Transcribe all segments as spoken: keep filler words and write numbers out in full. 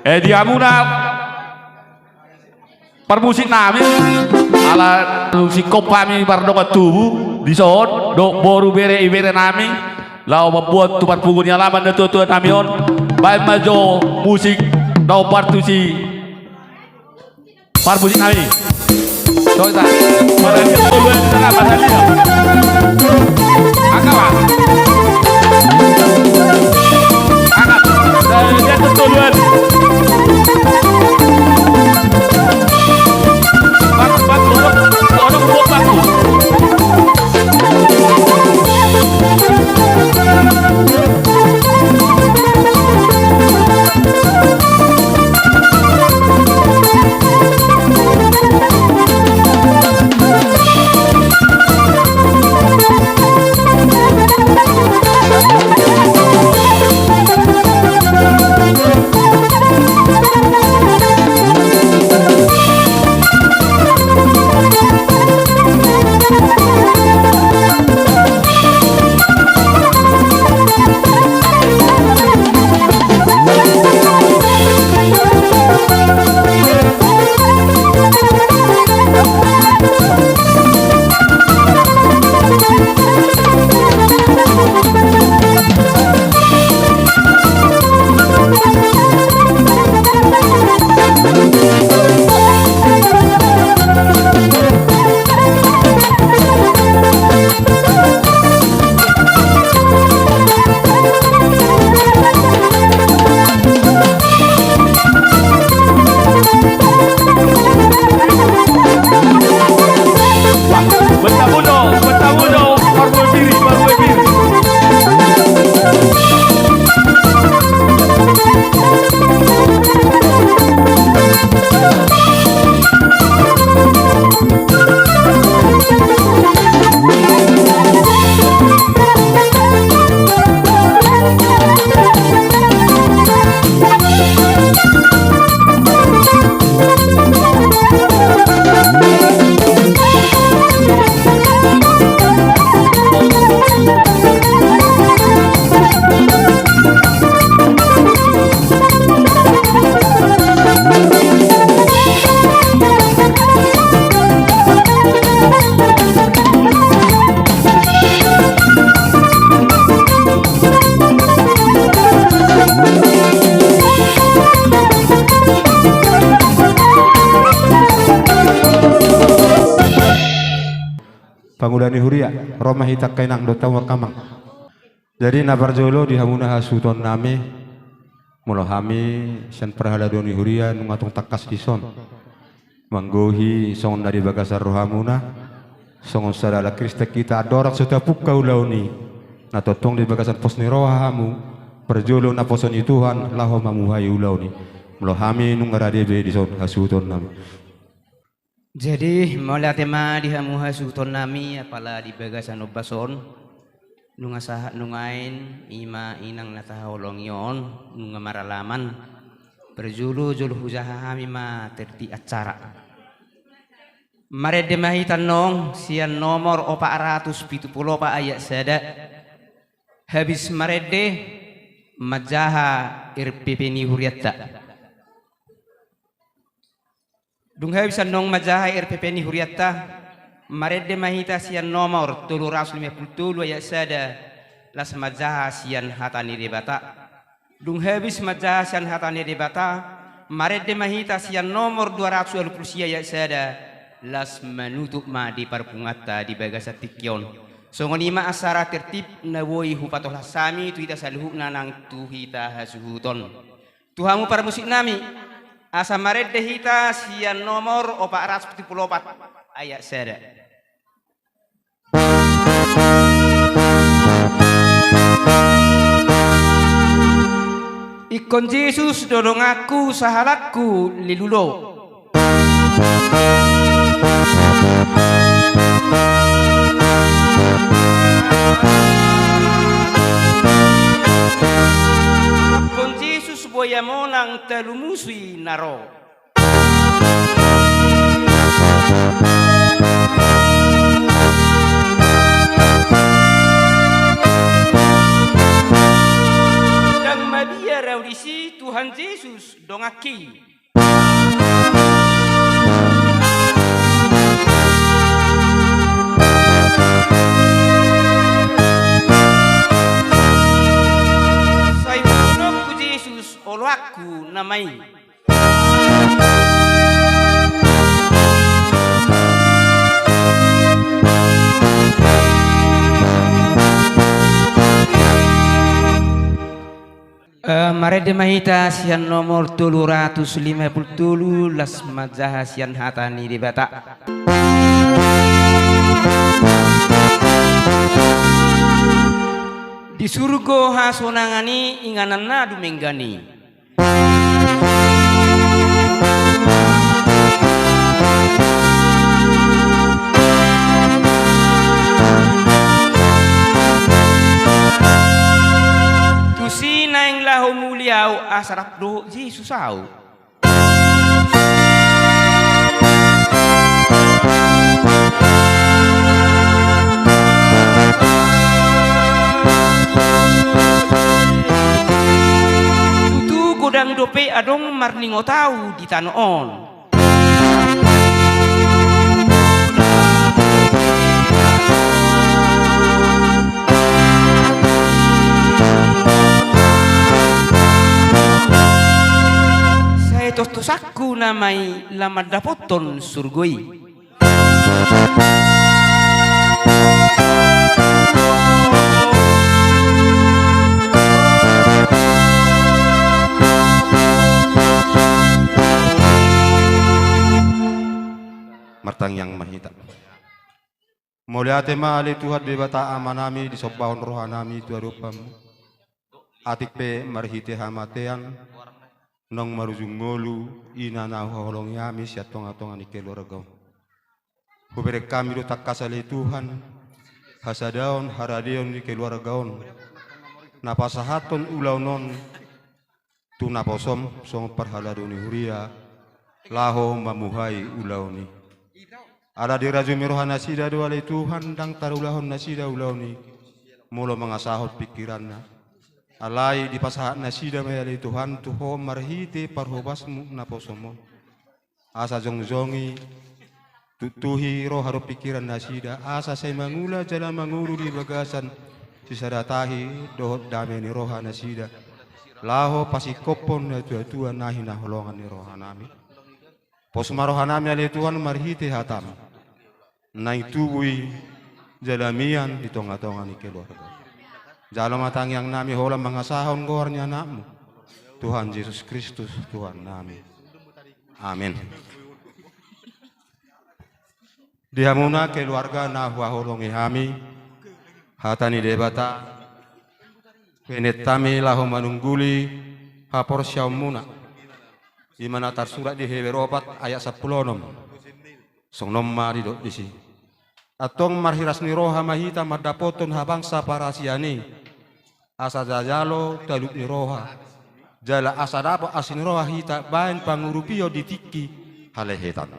Eh, di hamuna parmusik nami, ala singkop hami mardongan tubu dison, dohot boru, bere, ibere nami, laho mamboan tu parpungu ni alaman na tuatua nami on. Baen ma jo musik na hombar tusi parmusik nami. Coba. Parhadian tolu hali, tangkas parhadian. Angka, Pak. Angka. Parhadian tolu hali. Pak, pak, tolong, tolong, pak, pak. Pangula ni huria, ro ma hita angka inang dohot hamu angka amang. Jadi na parjolo di hamuna hasuhuton nami, molo hami sian parhalado ni huria nunga tong tangkas dison manggohi songon na di bagasan rohamuna, songon sada halak Kristen hita andorang so tapungka ulaon i, na tongtong di bagasan pos ni roha hamu, parjolo naposo ni Tuhan laho mamuhai ulaon i. Molo hami nunga rade be dison hasuhuton nami. Jadi mauliate ma di hamu hasuhuton nami, apala di bagasan ombas on, nunga sahat nuaeng i ma inang na tahaholongi on nunga maralaman. Parjolo jolo hujaha hami ma tertib acara. Marende ma hita annon sian nomor opat ratus pitu pulu opat ayat sada. Habis marende, manjaha R P P ni hurianta. Dung habis annon manjaha R P P ni hurianta, marende ma hita sian nomor tolu ratus lima pulu tolu ayat sada, laos manjaha sian hata ni Debata. Dung habis manjaha sian hata ni Debata, marende ma hita sian nomor dua ratus ualu pulu sia ayat sada, laos manutup ma di parpunguanta di bagasan tingki on. Songon i ma acara tertib na boi hupatolhas hami tu hita saluhutna nang tu hita hasuhuton. Tu hamu parmusik nami, asa marende hita sian nomor opat ratus pitu pulu opat ayat sada. Ingkon Jesus do donganku, sahalakku lilu do. Ingkon Jesus boya monang talu musu i na ro. Ndang mabiar au disi tu Tuhan Jesus dongangki. Sai paboahononku Jesus oloanku nama i. Eh, marende ma hita sian nomor tolu ratus lima pulu tolu, las manjaha sian hata ni Debata. Di surgo hasonangan i, inganan na dumenggan i. Tusi naeng laho muli ahu, asa rap dohot Jesus ahu. Tutu godang dope adong marningot ahu di tano on. Sai tostosanku nama i lam mandapothon surgo i. Martangiang ma hita. Mauliate ma ale Tuhan Debata Amanami, disombahon rohanami tu adopanmu. Atik pe marhite hamatean naung marujung ngolu, i na huhaholongi hami sian tongatonga ni keluarga on. Hubereng hami do tangkas ale Tuhan, hasadaon haradeon ni keluarga on, na pasahathon ulaon on tu naposom songon parhalado ni huria, laho mamuhai ulaon i. Ala dirajumi rohanasida do ale Tuhan, ndang tarulahon nasida ulaon i molo mangasahon pingkiranna. Alai dipasahat nasida ma i ale Tuhan tu Ho marhite parhobasmu naposom on. Asa jongjongi, tuktuhi roha dohot pingkiran nasida, asa sai mangula jala mangolu di bagasan sisada tahi dohot dame ni roha nasida, laho pasingkophon natuatua na hinaholongan ni rohanami. Pos ma rohanami ale Tuhan marhite hatamu. Naeng tubu i jala mian di tongatonga ni keluarga. Jalo ma tangiangnami holan mangasahon goar ni Anakmu, Tuhan Jesus Kristus Tuhannami. Amin. Di hamuna keluarga na huhaholongi hami, hata ni Debata, huenethami laho manungguli haporseaonmuna. I ma na tarsurat di Heber opat ayat sampulu onom. Songon on ma didok disi. Antong marhiras ni roha ma hita mandapothon habangsa parasian i, asa jajalo talut ni roha, jala asa dapot asi ni roha hita bahen pangurupion di tingki halehetan.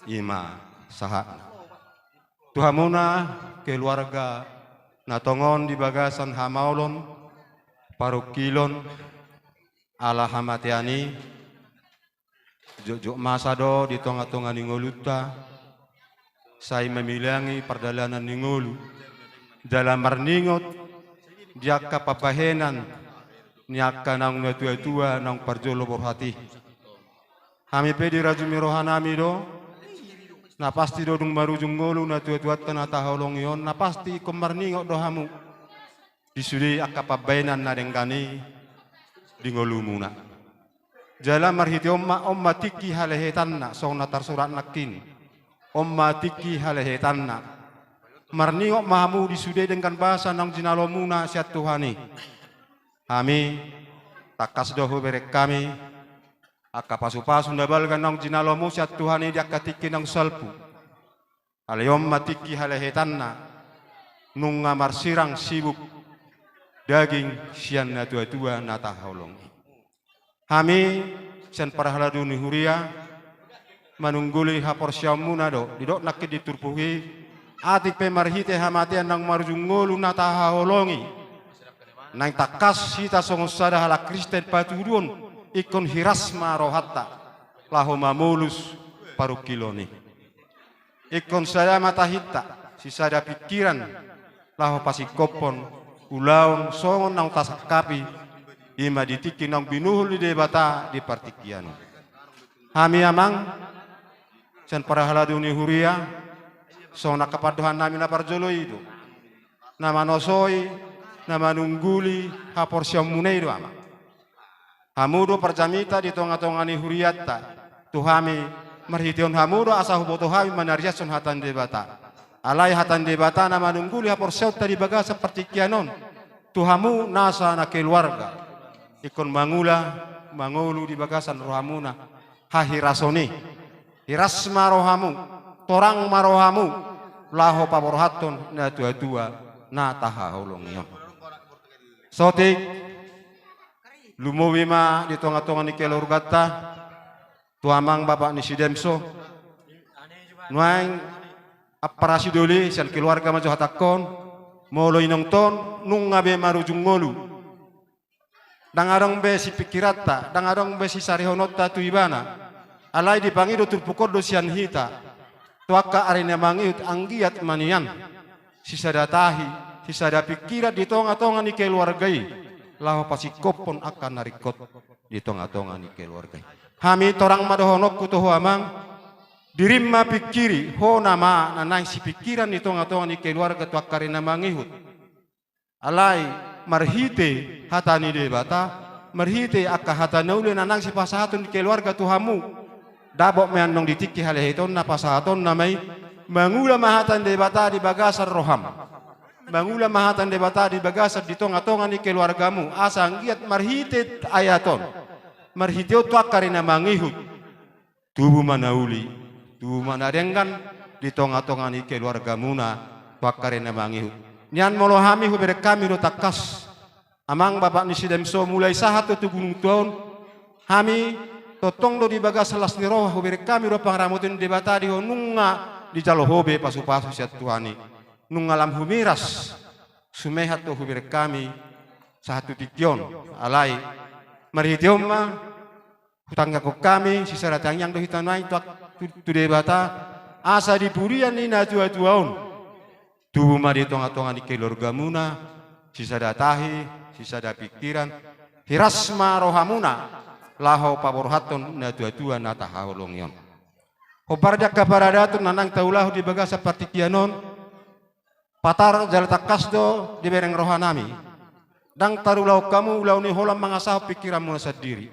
I ma sahatna. Tu hamuna keluarga na tongon di bagasan hamaolon, parungkilon, ala hamatean i, jotjot masa do di tongatonga ni ngolunta, sai mamilangi pardalanan ni ngolu, jala marningot di angka pambahenan ni angka naung natuatua naung parjolo borhat i. Hami pe dirajumi rohanami do, na pasti do dung marujung ngolu natuatuanta na taholongi on, na pasti ingkon marningot do hamu di sude angka pambahenan na denggan i di ngolumuna. Jala marhite on ma, on ma tingki halehetanna, songon na tarsurat nangkin. On ma tingki halehetanna. Marningot ma hamu di sude denggan basa naung jinalomuna sian Tuhan i. Hami, tangkas do hubereng hami angka pasupasu na balga naung jinalomu sian Tuhan i di angka tingki naung salpu. Alai on ma tingki halehetanna, nunga marsirang sibuk daging sian natuatua na taholongi. Hami sian parhalado ni huria manungguli haporseaonmuna do, didok nangkin di turpuk i, atik pe marhite hamatean naung marujung ngolu na tahaholongi. Naeng tangkas hita songon sada halak Kristen patuduhon, ingkon hiras ma rohanta laho mamolus parungkilon i. Ingkon sada ma tahinta, sisada pingkiran, laho pasingkophon ulaon songon naung tasangkapi, i ma di tingki naung binuhul ni Debata di partingkian on. Hami amang, sian parhalado ni huria, songon angka pandohan nami na parjolo i do. Na manosoi, na manungguli haporseaonmuna i do amang. Hamu do parjamita di tonga-tonga ni hurianta, tu hami, marhitehon hamu do asa huboto hami manariashon hata ni Debata. Alai hata ni Debata na manungguli haporseaonta di bagasan partingkian on, tu hamu nasa na keluarga. Ingkon mangula, mangolu di bagasan rohamuna, hahirason i. Hiras ma rohamu, torang ma rohamu, laho paborhathon natua-tua na tahaholongi on. Saotik, lumobi ma di tonga-tonga ni keluarganta, tu amang bapak ni si Demso. Nuaeng ampara sidoli sian keluarga ma jo hatangkon, molo inongton, nunga be marujung ngolu. Ndang adong be sipingkiranta, ndang adong be sisarihononta tu ibana. Alai dipangido turpuk on do sian hita. Tu angka ari na mangihut anggiat ma nian. Sisada tahi, sisada pingkiran di tonga-tonga ni keluarga i. Laho pasingkophon angka na ringkot di tonga-tonga ni keluarga i. Hami torang ma dohononku tu ho amang. Dirim ma pingkiri, hona ma na naeng sipingkiran di tonga-tonga ni keluarga tu angka ari na mangihut. Alai, marhite hata ni Debata, marhite angka hata na uli na naeng sipasahaton ni keluarga tu hamu. Dapot ma i annon di tingki halehitonna pasahatonna ma i, mangula ma hata ni Debata di bagasan roham. Mangula ma hata ni Debata di bagasan di tonga-tonga ni keluargamu, asa anggiat marhite ayat on. Marhite on tu angka ari na mangihut. Tubu ma na uli, tubu ma na denggan di tonga-tonga ni keluargamuna, tu angka ari na mangihut. Nian molo hami hubereng hami do tangkas. Amang bapak ni si Demso mulai sahat tu Gunung Tua on, hami tongtong do di bagasan las ni roha hubereng hami do pangaramoti ni Debata di ho nunga dijalo ho be pasu-pasu sian Tuhan i. Nunga lam humiras, sumehat do hubereng hami sahat tu tingki on, alai marhite on ma, hutangiangkon hami, sisada tangiang do hita nuaeng tu, tu, tu Debata, asa di pudian ni natua-tua on. Tubu ma di tonga-tonga ni keluargamuna, sisada tahi, sisada pingkiran, hiras ma rohamuna, laho paborhathon natua-tua na tahaholongi on. Hombar di angka paradaton na naeng taulahon di bagasan partingkian on, patar jala tangkas do dibereng rohanami. Ndang tarulahon hamu ulaon ni holan mangasahon pingkiranmuna sandiri.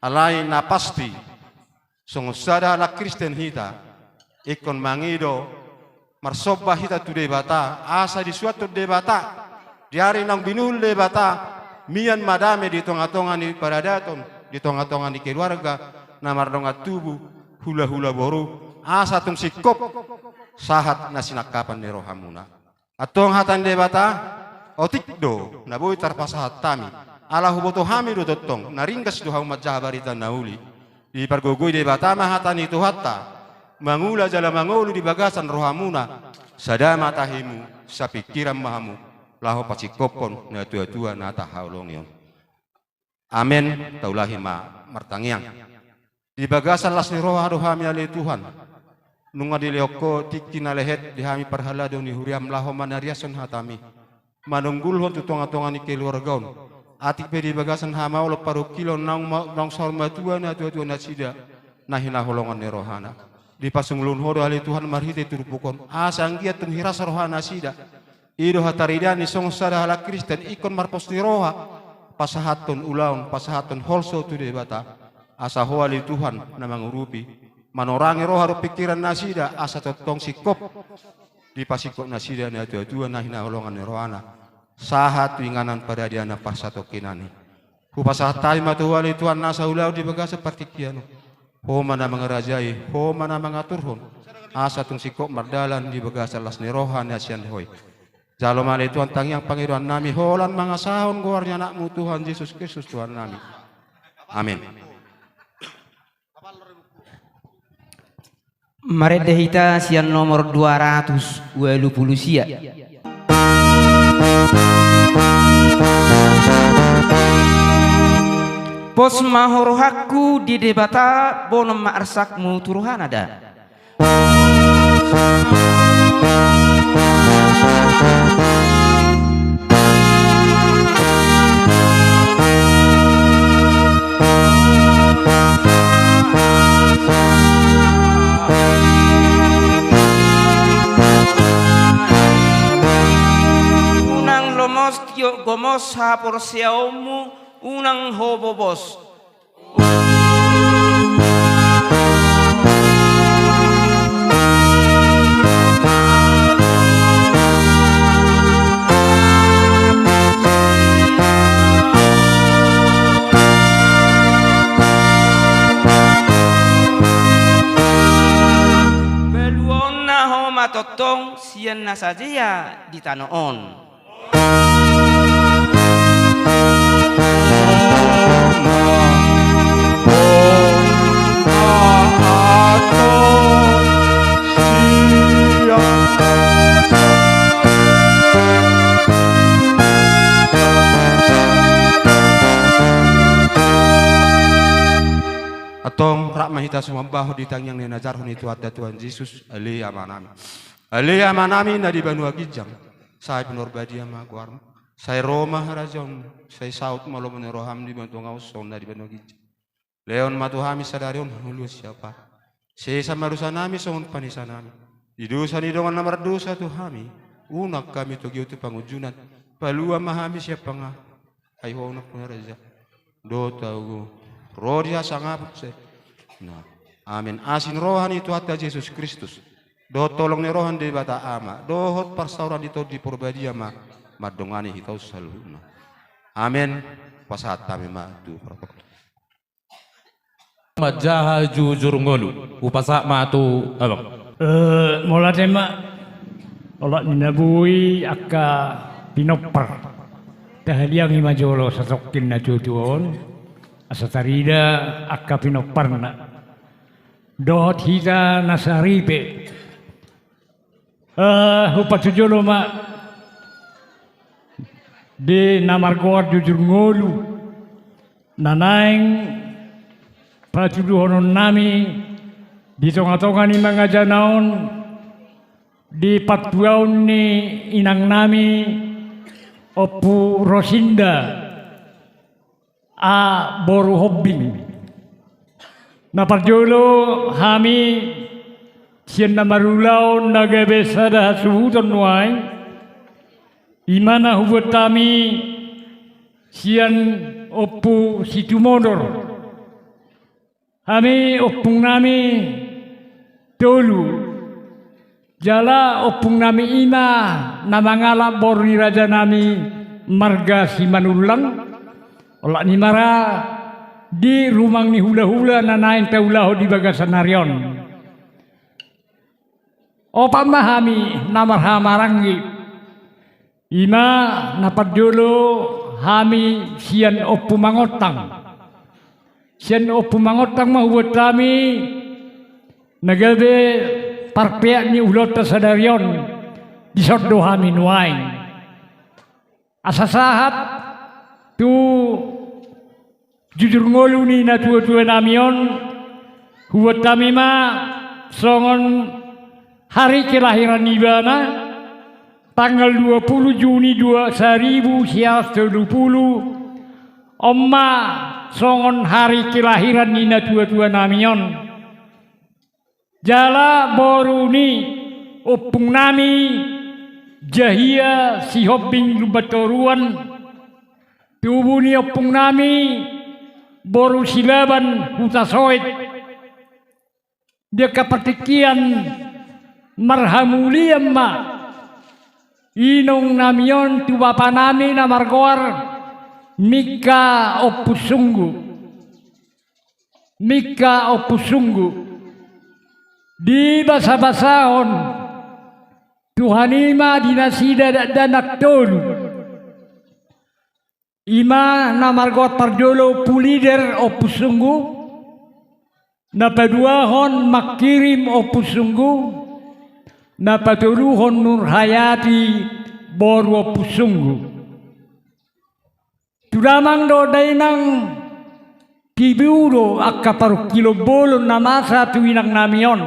Alai na pasti, songon sada halak Kristen hita, ingkon mangido, marsomba hita tu Debata, asa disuanhon Debata, di ari naung binuhul Debata, mian ma dame di tonga-tonga ni paradaton, di tonga-tonga ni keluarga, na mardongan tubu, hula-hula boru, asa tung singkop, sahat na sinangkapan ni rohamuna. Antong hata ni Debata, otik do, na boi tarpasahat hami. Ala huboto hami do tongtong, na ringgas do hamu manjaha barita na uli. Dipargogoi Debata ma hata ni Tuhanta, mangula jala mangolu di bagasan rohamuna, sada ma tahimu, sapingkiran ma hamu, laho pasingkophon natua-tua na tahaholongi on. Amen, taulahi ma martangiang. Di bagasan las ni roha do hami ale Tuhan. Nunga dilehon Ho tingki na lehet di hami parhalado ni huriam laho manariashon hatami. Manunggulhon tu tonga-tonga ni keluarga on. Atik pe di bagasan hamaolon parungkilon naung ma-, naung saur matua natua-tua nasida. Na hinaholongan ni rohana. Dipasungulhon Ho do ale Tuhan marhite turpuk on. Asa anggiat tung hiras roha nasida. I do hataridaan ni songon sada halak Kristen ingkon marpos ni roha, pasahathon ulaon, pasahathon holso tu Debata, asa Ho ale Tuhan na mangurupi, manorangi roha dohot pingkiran nasida, asa tongtong singkop, dipasingkop nasida natua-tua na hinaholongan ni rohana, sahat tu inganan paradiana parsatongkinan i. Hupasahat hami ma tu Ho ale Tuhan nasa ulaon di bagasan partingkian on. Ho ma na mangarajai, Ho ma na mangaturhon. Asa tung singkop mardalan di bagasan las ni roha na sian Ho i. Jalo ma ale Tuhan tangiang pangidoan nami holan mangasahon goar ni Anakmu Tuhan Jesus Kristus Tuhan nami. Amen. Marende hita sian nomor dua ratus ualu pulu sia. Pos ma ho rohangku di Debata, boan ma arsakmu tu rohana da. Unang lomos tiop gomos haporseaonmu, unang ho bobos. Paluaonna ho ma tongtong sian na sajea di tano on. Antong rap ma hita sumambahon di tangiang na inajarhon ni Tuhanta Tuhan Jesus. Ale Amanami. Ale Amanami na di banua ginjang, sai pinarbadia ma goarmu. Sai ro ma harajaonmu, sai saut ma lomo ni roham di banua tonga on songon na di banua ginjang. Lehon ma tu hami sadari on hangoluan siapari. Sesa ma dosanami songon panesanami di dosa ni dongan na mardosa tu hami. Unang hami togihon tu pangunjunan. Palua ma hami sian pangago. Ai Ho do nampuna raja dohot hagogoon dohot hasangapon. Nah, amen. Asi ni roha ni Tuhanta Jesus Kristus dohot holong ni roha ni Debata Ama dohot parsaoran ni Tondi Parbadia ma mandongani hita on saluhutna. Amen. Pasahat hami ma tu protokol. Manjaha jujur ngolu. Hupasahat ma tu abang. Eh, mauliate ma. Olat ni na boi angka pinompar. Tahaliangi ma jolo satongkin na tuatua on. Asa tarida angka pinomparna. Dohot hita na saripe. Eh, hupatujolo ma di na margoar jujur ngolu na naeng patuduhononnami di tongatonga ni mangajana on di partuaon ni inangnami Ompu Rosinda. A boru Hombing. Na parjolo hami sian na marulaon na gabe sada hasuhuton nuaeng, i ma na hubuat hami sian Ompu Situmondor. Hami ompungnami tolu. Jala ompungnami i ma na mangalap boru ni rajanami marga Simanullang. Olat ni mara di rumang ni hulahula na naeng taulahon di bagasan ari on. Opat ma hami na marhahamaranggi. I ma na parjolo hami sian Ompu Mangontang. Sian Ompu Mangontang ma hubuat hami na gabe parpeak ni ulaonta sadari on, dison do hami nuaeng. Asa sahat tu jujur ngolu ni natuatuanami on, hubuat hami ma songon hari kelahiran ni ibana, tanggal dua puluh Juni dua, saribu sia ratus tolu puluh, on ma songon hari kelahiran ni natuatuanami on. Jala boru ni ompungnami Jahia Sihombing Lumbantoruan, tubu ni ompungnami boru Silaban Hutasoit. Di angka partingkian marhamulian ma inongnami on tu bapanami na margoar Mika Ompu Sunggu. Mika Ompu Sunggu. Dibasabasahon Tuhan i ma di nasida dakdanak tolu. I ma na margoar parjolo Pulider Ompu Sunggu, na paduahon Mangkirim Ompu Sunggu, na patoluhon Nurhayati boru Ompu Sunggu. Tu damang dohot dainang Tibu do angka parungkilon bolon na masa tu inang nami on.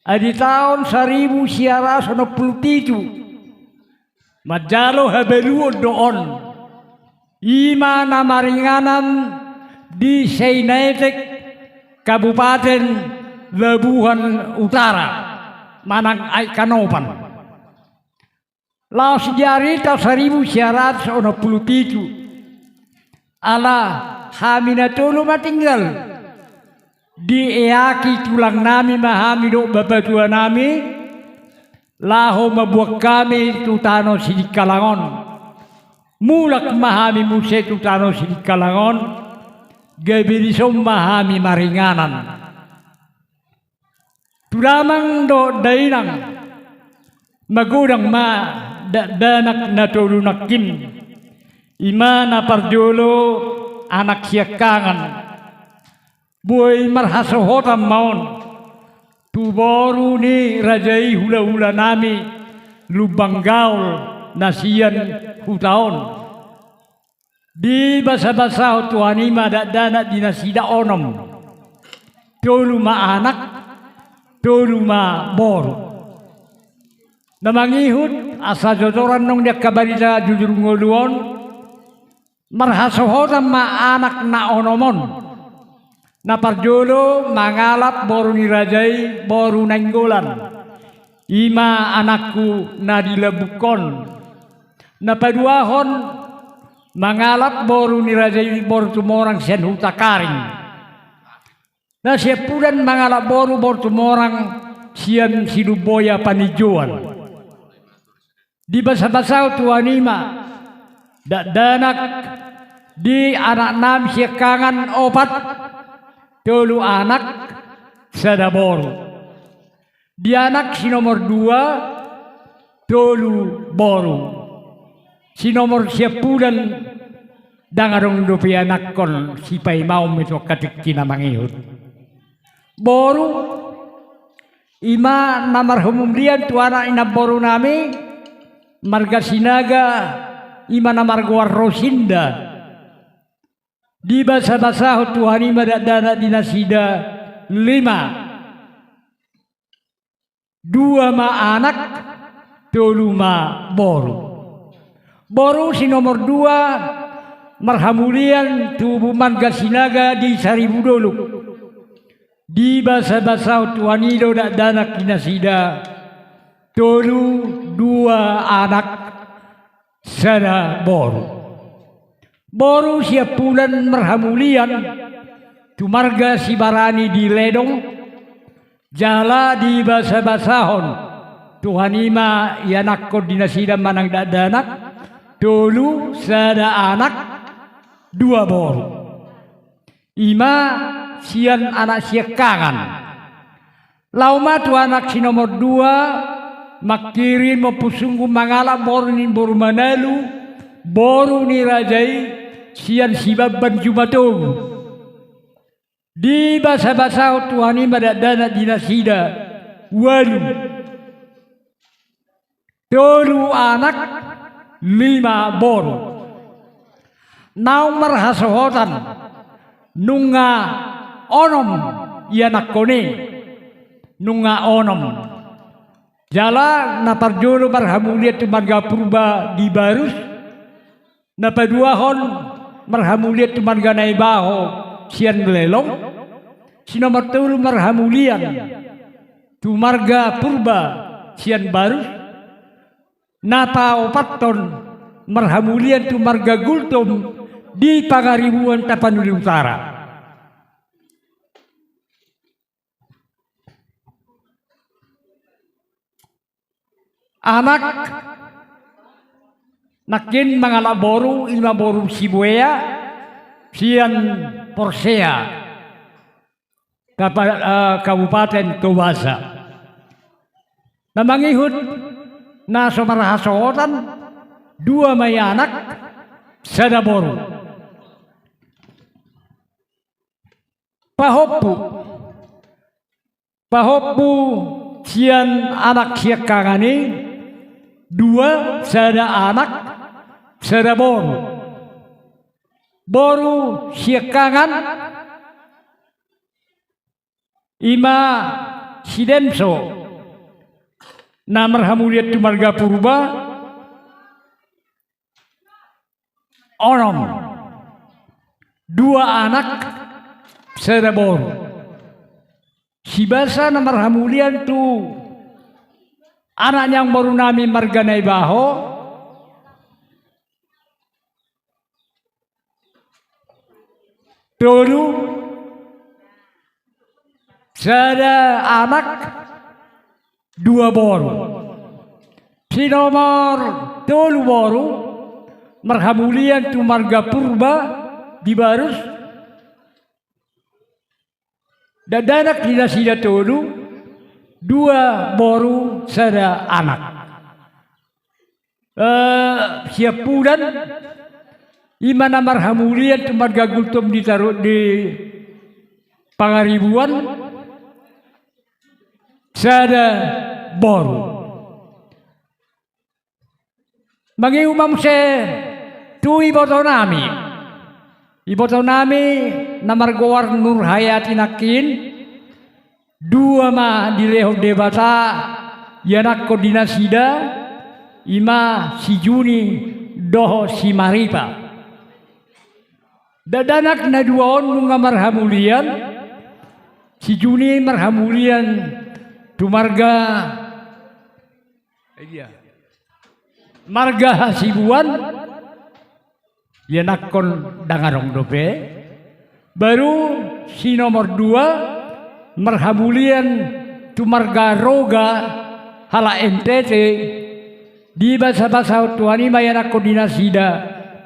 Ai di taon saribu sia ratus onom pulu pitu, manjalo habaluon do on. I ma na maringanan di Seinaetek, Kabupaten Labuhan Utara, manang Aek Kanopan. Laos di ari taon saribu sia ratus onom pulu pitu, ala hami na tolu ma tinggal, dieaki tulang nami ma hami dohot bapa tua nami, laho mambuat hami tu tano Sidikalang on. Mulak ma hami muse tu tano Sidikalang on, gabe dison ma hami maringanan. Tu damang dohot dainang, magodang ma dakdanak na tolu nangkin. I ma na parjolo anak siangkangan. Boi marhasohotan ma on tu boru ni raja i, hulahula nami Lumban Gaol na sian huta on. Dibasabasahon Tuhan i ma dakdanak di nasida onom. Tolu ma anak, tolu ma boru. Na mangihut, asa jojoran nang di angka barita jujur ngolu on, marhasohotan ma anak na onom on. Na parjolo mangalap boru ni raja i, boru Nainggolan. I ma anakku na di lambungkon. Na paduahon mangalap boru ni raja i, boru Tumorang sian Hutakaring. Na siampudan mangalap boru, boru Tumorang sian Sidumboya Paninjoan. Dibasabasahon Tuhan i ma dakdanak di anak nami siangkangan opat, tolu anak, sada boru. Di anak si nomor dua, tolu boru. Si nomor siampudan ndang adong dope ianakhon, sipaimaon ma i tu angka tingki na mangihut. Boru, i ma na marhamulian tu anak ni namboru nami, marga Sinaga, i ma na margoar Rosinda. Dibasabasahon Tuhan i ma dakdanak di nasida lima. Dua ma anak, tolu ma boru. Boru si nomor dua marhamulian tu marga Sinaga di Saribu Dolok. Dibasabasahon Tuhan i do dakdanak di nasida tolu, dua anak, sada boru. Boru siampudan marhamulian tu marga Sibarani di Ledong, jala dibasabasahon Tuhan i ma ianakhon di nasida manang dakdanak, tolu, sada anak, dua boru. I ma sian anak siangkangan. Laho ma tu anak si nomor dua, mangkirim Ompu Sunggun mangalap boru ni boru Manalu, boru ni raja i, sian Sibamban Jumatogu. Dibasabasahon Tuhan i ma dakdanak di nasida ualu. Tolu anak, lima boru. Naung marhasohotan, nunga onom ianakhon i. Nunga onom. Jala na parjolo marhamulian tu marga Purba di Barus. Na paduahon marhamulian tu marga Naibaho sian Lelong. Si nomor tolu marhamulian tu marga Purba sian Barus. Na paopathon marhamulian tu marga Gultom di Pangaribuan Tapanuli Utara. Anak nangkin mangalap boru, i ma boru Sibuea sian Porsea, Kapa-, eh, Kabupaten Tobasa. Na mangihut na so marhasohotan, dua ma i anak, sada boru. Pahompu. Pahompu sian anak siangkangan i, dua, sada anak, sada boru. Boru siangkangan, ima si Demso, na marhamulian tu marga Purba, onom. Dua anak, sada boru. Si Basa na marhamulian tu anak ni amangboru nami marga Naibaho, tolu, sada anak, dua boru. Si nomor tolu boru, marhamulian tu marga Purba di Barus, dakdanak ni nasida tolu, dua boru sada anak. Eh, siampudan, ima na marhamulian tu marga Gultom di Taru-, di Pangaribuan, sada boru. Mangihut ma muse tu iboto nami. Iboto nami na margoar Nurhayati nangkin, dua ma dilehon Debata ianakhon di nasida, ima si Juni dohot si Maripa. Dakdanak na dua on nunga marhamulian, si Juni marhamulian tu marga, marga Hasibuan, ianakhon ndang adong dope. Baru si nomor dua marhamulian tu marga Roga, halak N T T, dibasabasahon Tuhan i ma ianakhon di nasida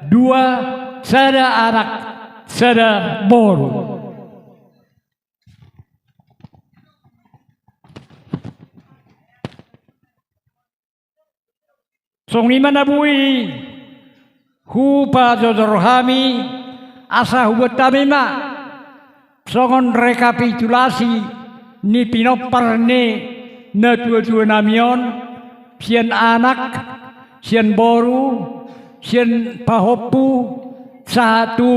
dua, sada anak, sada boru. Songon i ma na boi hupajojor hami, asa hubuat hami ma songon rekapitulasi ni pinompar ni natuatua nami on, sian anak, sian boru, sian pahompu, sahat tu,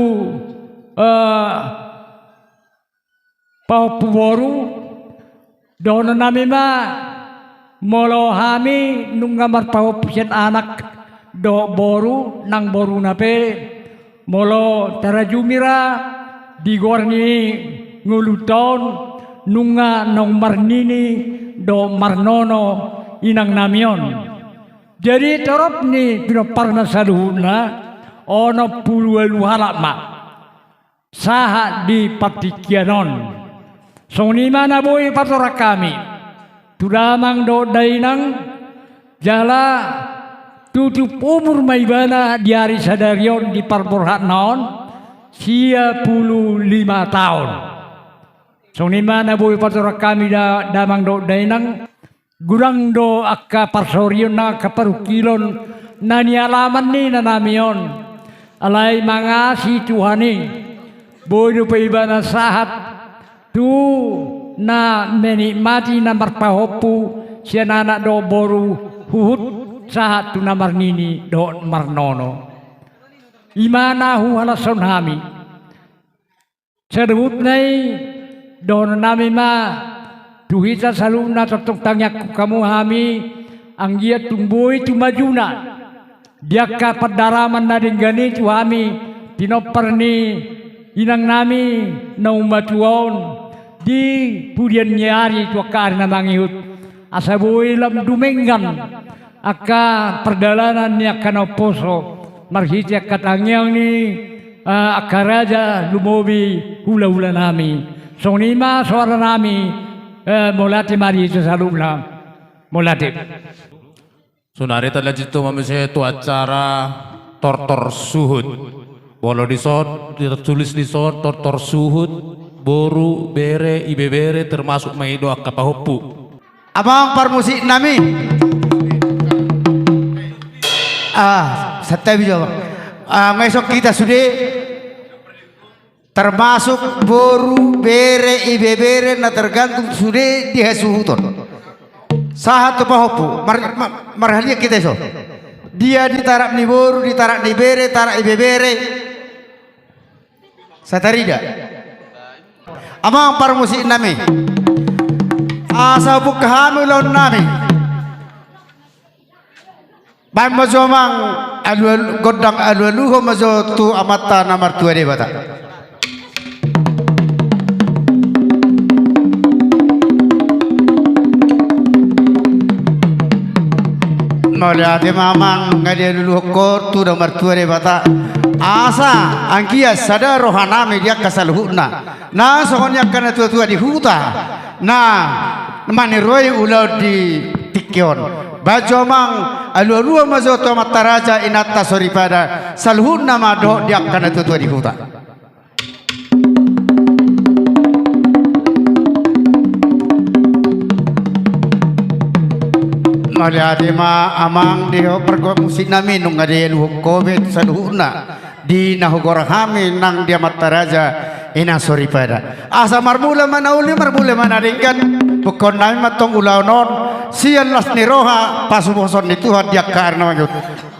eh, pahompu boru. Dohonon nami ma, molo hami nunga marpahompu sian anak dohot boru, nang boruna pe, molo tarajumi ra di goar ni ngolunta on, nunga naung marnini dohot marnono inang nami on. Jadi torop ni pinomparna saluhutna onom pulu ualu halak ma sahat di partingkian on. Songon i ma na boi patorang hami tu damang dohot dainang, jala tutup umur ma ibana di ari sadari on di parborhatna on, sia pulu lima taon. Songon i ma na boi patorang hami da-, damang dohot dainang. Godang do angka parsorion nang angka parungkilon na nialaman ni inang nami on. Alai mangasi Tuhan i, boi dope ibana sahat tu na menikmati na marpahompu sian anak dohot boru, huhut sahat tu na marnini dohot marnono. I ma na huhalashon hami. Saluhutna i, dohonon nami ma tu hita saluhutna, tongtong tangiangkon hamu hami, anggiat tung boi tu majuna di angka pandaraman na denggan i tu hami, pinompar ni inang nami naung matua on, di pudian ni ari tu angka ari na mangihut, asa boi lam dumenggan angka pardalanan ni angka na umposo, marhite angka tangiang ni, eh, angka raja lumobi hulahula nami. Songon i ma soara nami, eh, mauliate ma di hita saluhutna. Mauliate. Sonari talanjut ma muse tu acara tortor suhut. Molo dison, tertulis dison, tortor suhut, boru, bere, ibebere, termasuk ma i do angka pahompu. Amang parmusik nami. Ah, santabi jo. Ah, ngeso hita sude. Termasuk boru, bere, ibebere na tergantung sude di hasuhuton. Sahat tu pahompu, mar-, ma-, marhaliang hita i so. Dia di tarap ni boru, di tarap ni bere, tarap ibebere. Satarida. Amang parmusik nami. Asa buka hami ulaon nami. Baen ma jo amang alu-alu, gondang alu-aluhon ma jo tu Amanta na martua Debata. Mauliate ma amang, nunga dialu-aluhon ho tu na martua Debata. Asa anggiat sada roha nami di angka saluhutna. Na songon i angka na tua-tua di huta na maniroi ulaon di tingki on. Baen jo amang alu-aluhon ma jo tu Amanta Raja, Inanta Soripada, saluhutna ma dohot di angka na tua-tua di huta. Mauliate ma amang di ho parmusik nami, nunga dialuhon ho be saluhutna. Di na hugorahon hami nang di Amanta Raja, Inanta Soripada. Asa marmula ma na uli, marmula ma na denggan, bukaon nami ma tong ulaon on sian las ni roha, pasupasu ni Tuhan di angka ari na mangihut.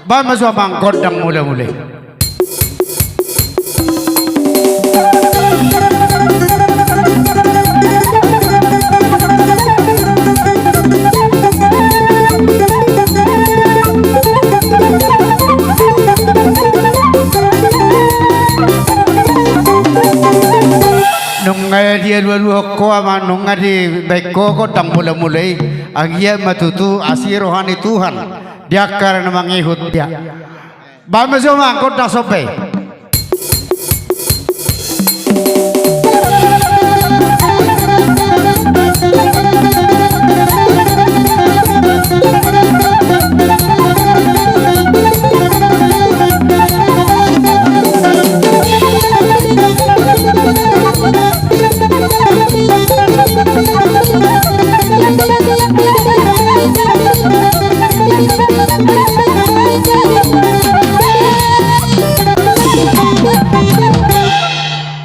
Baen ma jo amang gondang mula-mula i. Nunga dialu-aluhon ho amang, nunga dibaen ho gondang mula-mula i, anggiat ma tutu asi roha ni Tuhan di angka ari na mangihut, ya. Baen ma jo amang gondang somba i.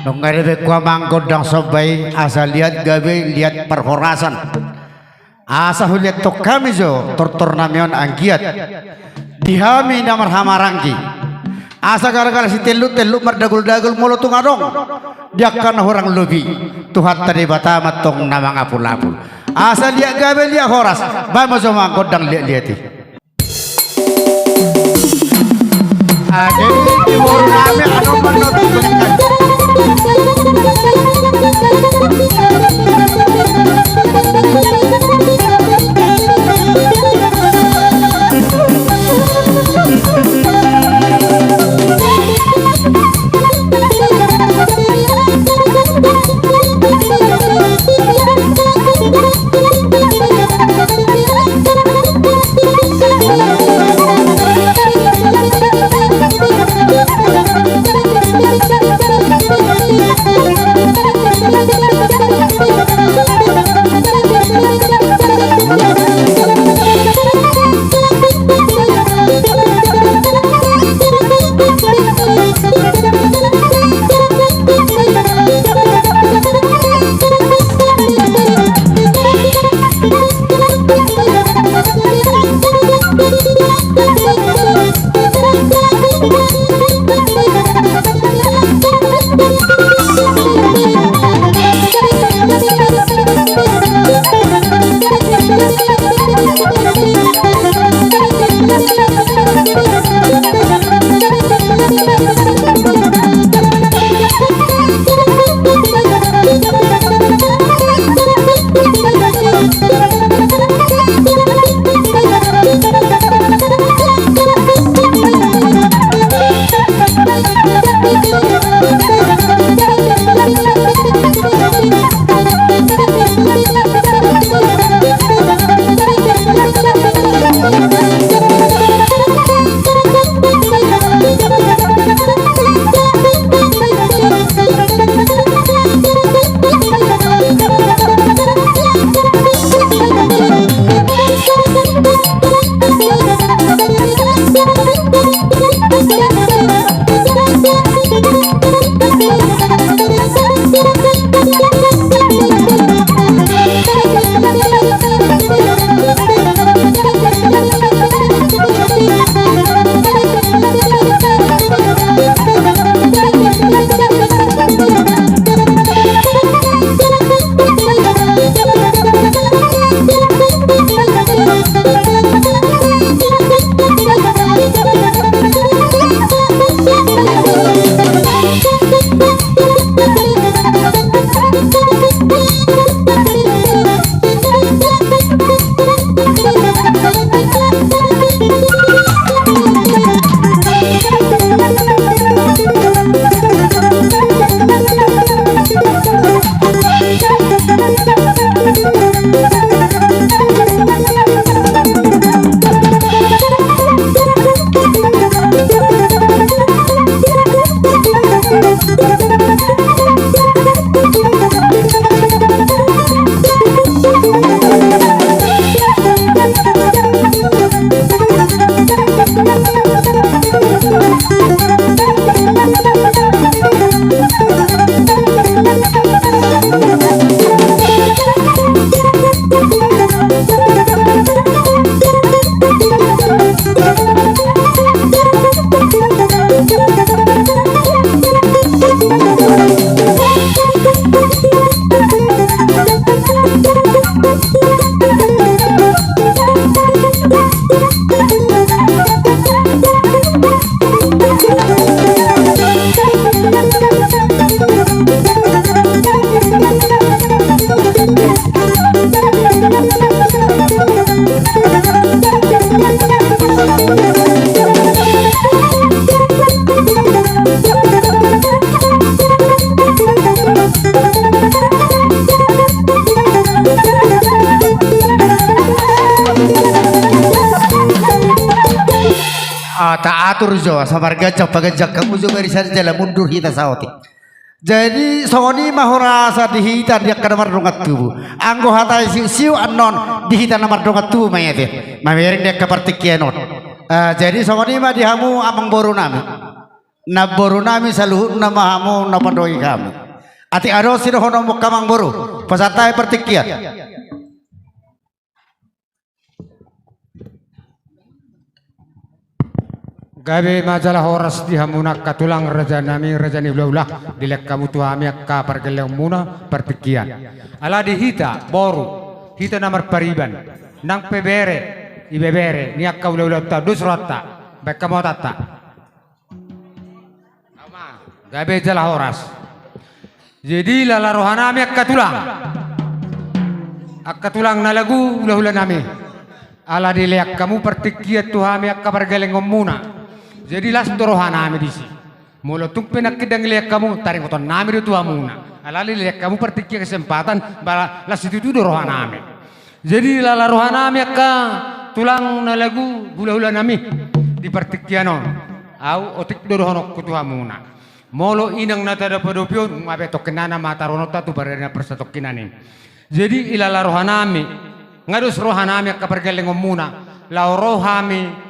Nunga dibaen ho amang gondang somba i, asa liat gabe, liat parhorasan. Asa huliathon hami jo tortor nami on anggiat di hami na marhahamaranggi. Asa gara-gara sitelluk-telluk mardagul-dagul molo tung adong di angka na hurang lobi, Tuhanta Debata ma tong na mangapul-apul. Asa liat gabe, liat horas. Baen ma jo amang gondang liat-liat i. Atur jo, asa marganjang paganjangkon, molo jo barisan jala mundur hita saotik. Jadi songon i ma horas di hita di angka na mardongan tubu. Anggo hata siuk-siuk annon di hita na mardongan tubu ma i ate. Mamereng di angka partingkian on. Eh, jadi songon i ma di hamu amangboru nami. Namboru nami saluhutna ma hamu na padohi hami. Atik adong sidohononmu angka amangboru. Pasahat hami partingkian. Gabe ma jala horas di hamuna angka tulang raja nami, raja ni hulahula, dilehon hamu tu hami angka pargellengonmuna partingkian. Ala di hita boru, hita na marpariban, nang pe bere, ibebere ni angka hulahulanta, dos rohanta, baen hamu hatanta. Gabe jala horas. Jadi lala roha nami angka tulang, angka tulang na lagu hulahula nami, ala dilehon hamu partingkian tu hami angka pargellengonmuna. Jadi las do roha nami disi. Molo tung pe nangkin ndang dilehon hamu, taringoton nami do tu hamuna. Ala dilehon hamu partingkian, kesempatan, ba las situtu do roha nami. Jadi lala roha nami angka tulang na lagu hulahula nami, di partingkian on au otik do dohononku tu hamuna. Molo inang na tadapodapi on, nga be tongkinan na mata rononta tu pardalan parsatongkinan i. Jadi ilala roha nami, nga dos roha nami angka pargellengonmuna, laho ro hami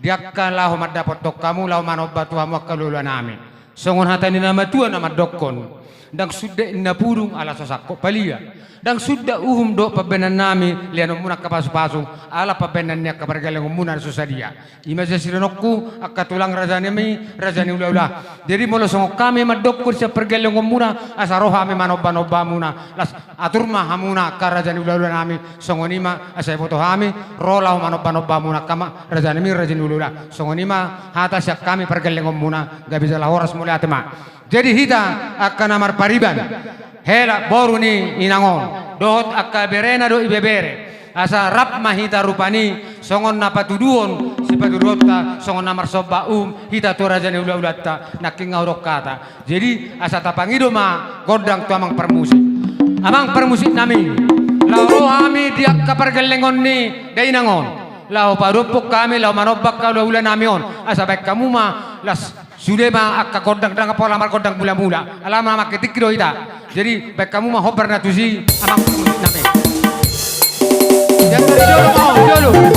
di angka laho mandapothon hamu, laho manomba tu hamu angka hulahula nami. Songon hata ni na matua na mandokkon, ndang suda inna pudung ala so sangkot palia. Ndang suda uhum dohot pambahenan nami leanonmuna angka pasupasu, ala pambahenan ni angka pargellengonmuna na so sadia. I ma jala sidohononku angka tulang raja nami, raja ni hulahula. Jadi molo songon hami mandokkon sian pargellengonmuna, asa ro hami manombanomba hamuna, las atur ma hamuna angka raja ni hulahula nami, songon i ma asa diboto hami ro laho manombanomba hamuna angka ma raja nami, raja ni hulahula. Songon i ma hata sian hami pargellengonmuna, gabe jala horas, mauliate ma. Jadi hita angka na marpariban, hela boru ni inang on, dohot angka berena dohot ibebere, asa rap ma hita rupani songon na patuduhon sipatuduhonta, songon na marsomba uhum hita tu raja ni hulahulanta, nangkin nga hudok hata. Jadi asa tapangido ma gondang tu amang parmusik. Amang parmusik nami, laho ro hami di angka pargellengon ni dainang on, laho padophon hami, laho manomba angka hulahula nami on, asa baen hamu ma las. Sude ma angka gondang, ndang pola margondang mulamula, ala ma mangke tingki do hita. Jadi baen hamu ma hombar na tusi, amang parmusik nami. Jolo, jolo, jolo.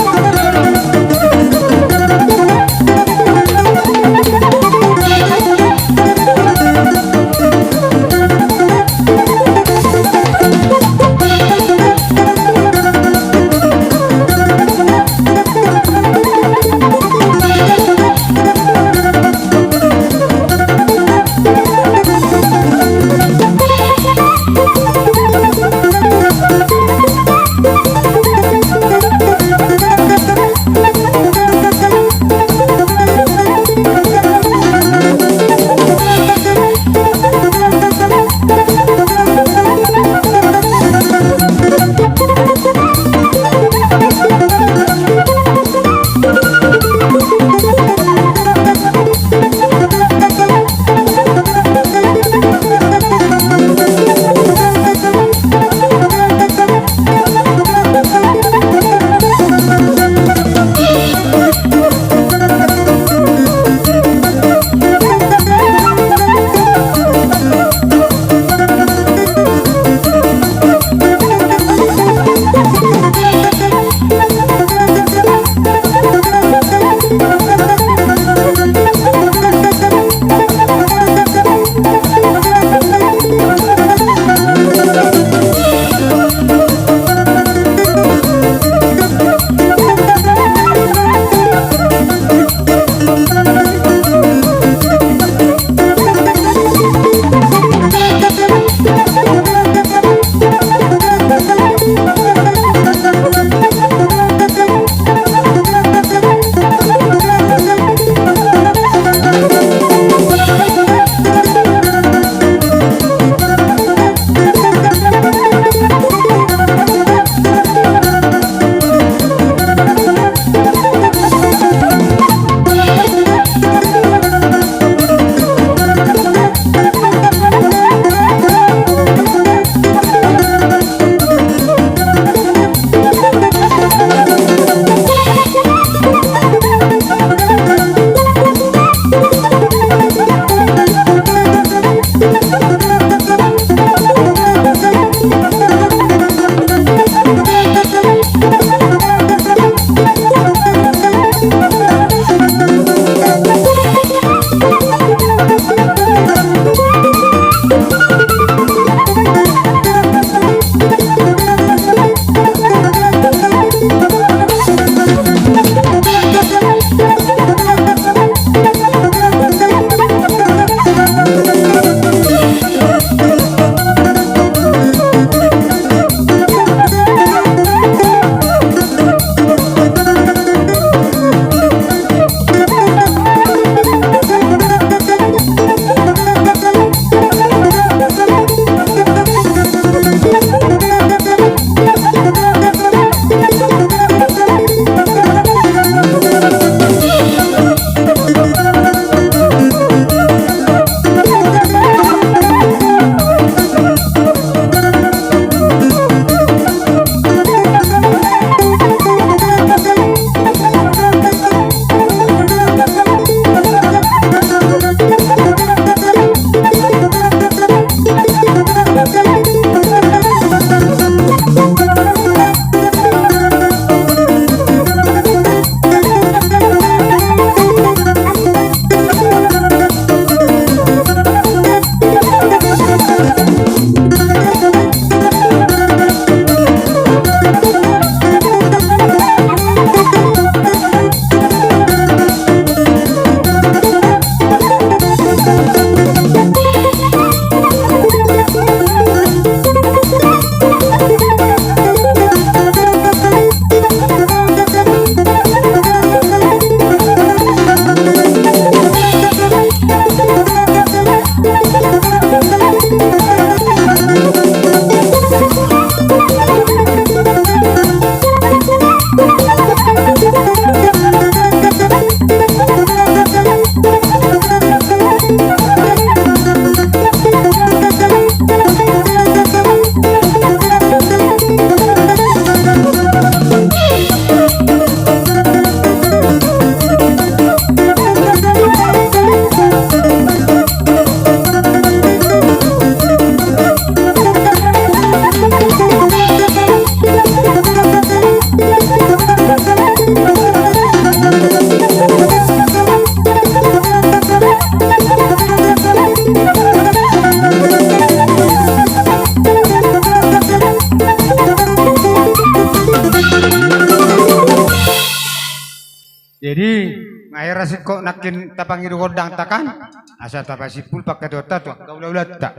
Jadi, nga hira singkop nangkin tapangido gondangta kan, asa tapasimpul pangkataionta tu angka ulaulanta.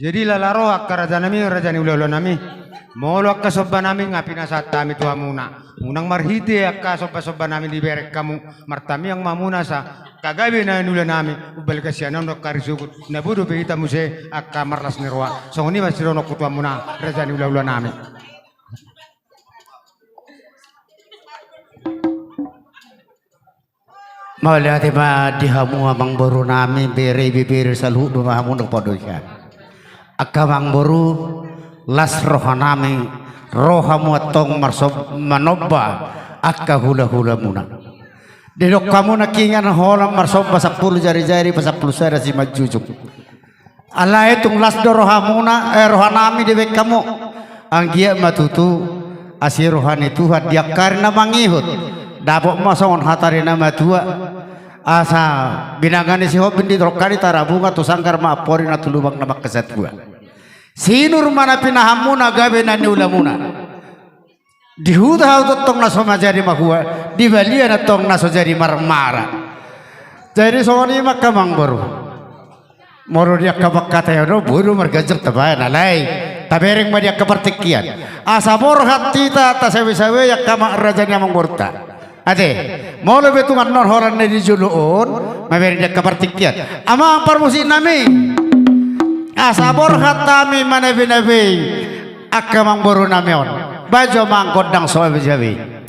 Jadi, lala ro angka rajanami, raja ni ulaula nami. Molo angka somba nami nga pinasahat hami tu hamuna, unang marhite angka somba-somba nami dibereng hamu, martamiang ma hamuna asa angka gabe na niula nami, umbalga sian on dohot harisogot, na boi dope hita muse angka marlas ni roha. Songon i ma sidohononku tu hamuna, raja ni ulaula nami. Mauliate ma di hamu amangboru nami, bere ibebere saluhut do ma hamu na padoihan. Angka amangboru, las roha nami, ro hamu antong marsom-, manomba angka hula-hula muna. Didok hamu nangkin holan marsomba sampulu jari-jari, pasampulu sada simanjujung. Alai tung las do rohamuna, eh, roha nami dibaen hamu. Anggiat ma tutu asi roha ni Tuhan di angka ari na mangihut. Dapot ma songon hata ni na matua. Asa binanga ni Sihombing di Torong Kali, tarabunga tu sanggar ma amporik na tu lubang na mangkasatua. Sinur ma na pinahanmuna, gabe na niulamuna. Di huta hamu antong na so manjadi mahua, di balian antong na so jadi marmara. Jadi songon i ma angka amangboru. Molo di angka pangkataion on, boi do marganjang tabaen, alai tabereng ma di angka partingkian. Asa borhat hita tasawe-sawe angka ma-, raja ni amangborunta. Ate, molo be tung annon holan na di jolo on, mamereng di angka partingkian. Amang parmusik nami, asa borhat hami manabe-nabei angka amangboru nami on. Baen jo amang gondang so mabe-nabei.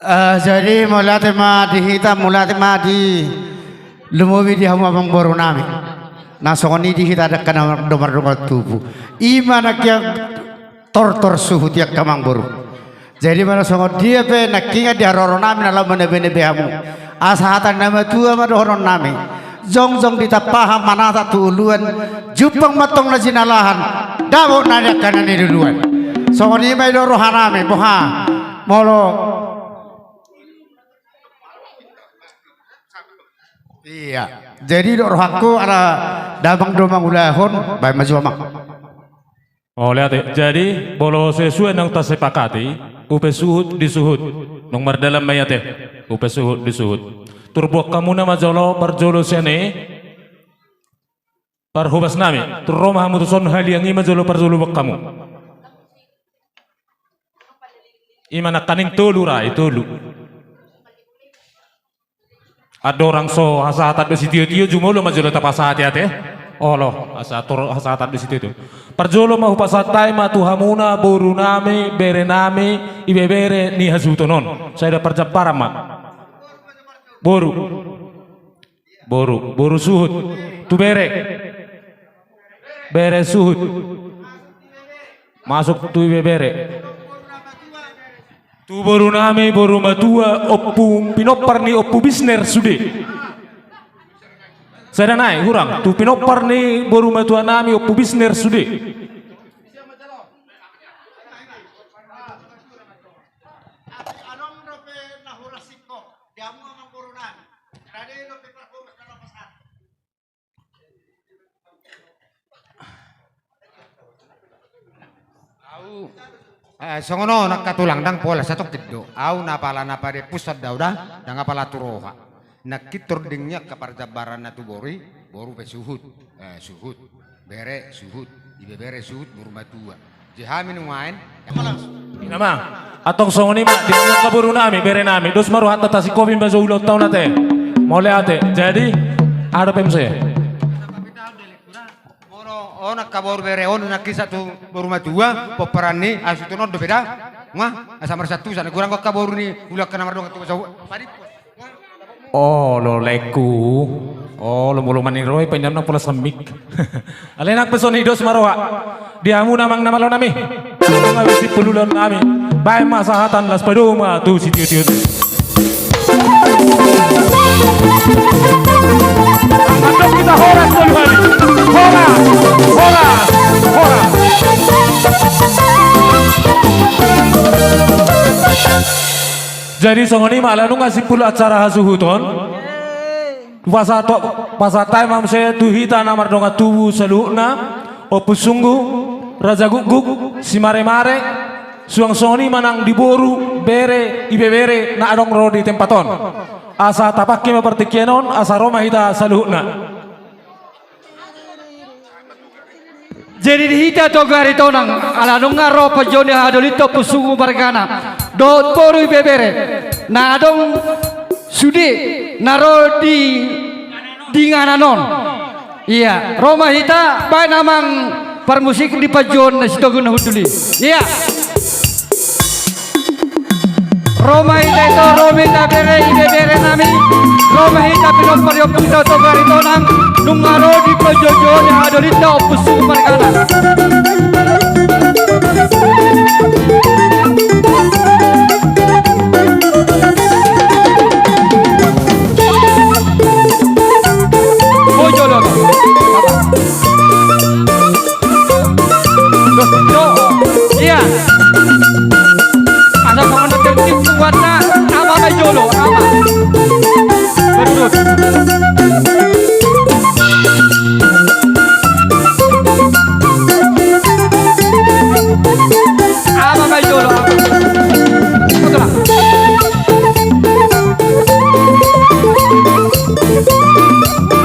Ah, jadi mauliate ma di hita, mauliate ma di lumobi di hamu amangboru nami. Na songon i di hita dangka na mardongan tubu. I ma nangkin tortor suhut i angka amangboru. Jadi molo songon dia pe nangkin di haroro nami na laho manebe-nebe hamu. Asa hata ni na matua ma dohonon nami. Jongjong di tampahan manatap tu uluan, jumpang ma antong na jinalahan, dapot na ni angka na niluluan. Songon i ma i do roha nami, boha. Molo. Iya. Jadi do rohangku ala damang do mangulahon, baen ma jo amang. Mauliate. Jadi, molo sesuai naung tasepakati, upe suhut di suhut. Nung mardalan ma i ate, upe suhut di suhut. Turbuak hamuna ma jolo, parjolo sian i, parhobas nami. Tung ro ma hamu tu son haliang i ma jolo parjolo buak hamu. I ma nangkaning tolu ra i, tolu. Andorang so hasahatan do sitio-tio, jumolo ma jolo tapasahat i ate. Olo, asa tor hasahatan do sitio-tio. Parjolo ma hupasahat hami ma tu hamuna, boru nami, bere nami, ibebere ni hasuhuton on. Sai da parjambaran ma. Boru. Boru, boru suhut. Tu bere. Bere suhut. Masuk tu ibebere. Tu boru nami, boru matua, ompu pinompar ni ompu Bisner sude. Sada nai, hurang. Tu pinompar ni boru matua nami, ompu Bisner sude. Au, eh, songon on angka tulang, ndang pola, satongkin do. Au na pala na pade pusat do au da, ndang apala tu roha. Nangkin tording ni angka parjambaran na tu boru i, boru pe suhut, eh, suhut, bere suhut, ibebere suhut, boru matua. Jadi hami nuaeng. Ina ma. Antong songon i ma, di angka boru nami, bere nami. Dos ma rohanta, tasingkopi ma jo ulaonta on ate. Mauliate. Jadi, aha dope muse? Molo on angka boru bere on, nangkin sahat tu boru matua, pomparan ni hasuhuton on dope da. Nga, asa marsantusan, gurang angka boru ni ulaonta na mardongan tubu. Olo laengku. Olo, molo manang ro i, paindahan nang pola sambik. Alai nang pe songon i, dos ma roha. Di hamuna amang na malo nami. Nunga bisi pululan nami. Baen ma sahatan, laos padomu ma tu sitio-tio. Andok hita horas tolu hali. Horas, horas, horas. Jadi songon i ma, ala nunga simpul acara hasuhuton. Pasahat, pasahat hami ma muse tu hita na mardongan tubu saluhutna, Ompu Sunggu, Raja Gukguk, Simaremare, suang songon i ma nang di boru, bere, ibebere na adong ro di tempat on. Asa tapangke ma partingkian on, asa ro ma hita saluhutna. Jadi di hita Toga Aritonang, ala nunga ro panjouon ni hahadolinta Ompu Sunggu margana dohot boru ibebere na adong sude na ro di, di inganan on. Ia, ro ma hita, baen amang parmusik di panjouon na sitogu na hundul i. Ia. Ro ma hita ito, ro ma hita bere, ibebere nami. Ro ma hita pinompar ni ompunta Toga Aritonang, nunga ro di panjouon ni hahadolinta Ompu Sunggu margana. Bojolo. Dos, dos. Ia. Asa songon na tertib buatna, ama ma i jolo, ama. Berurut. Ama ma i jolo, ama. Betul lah.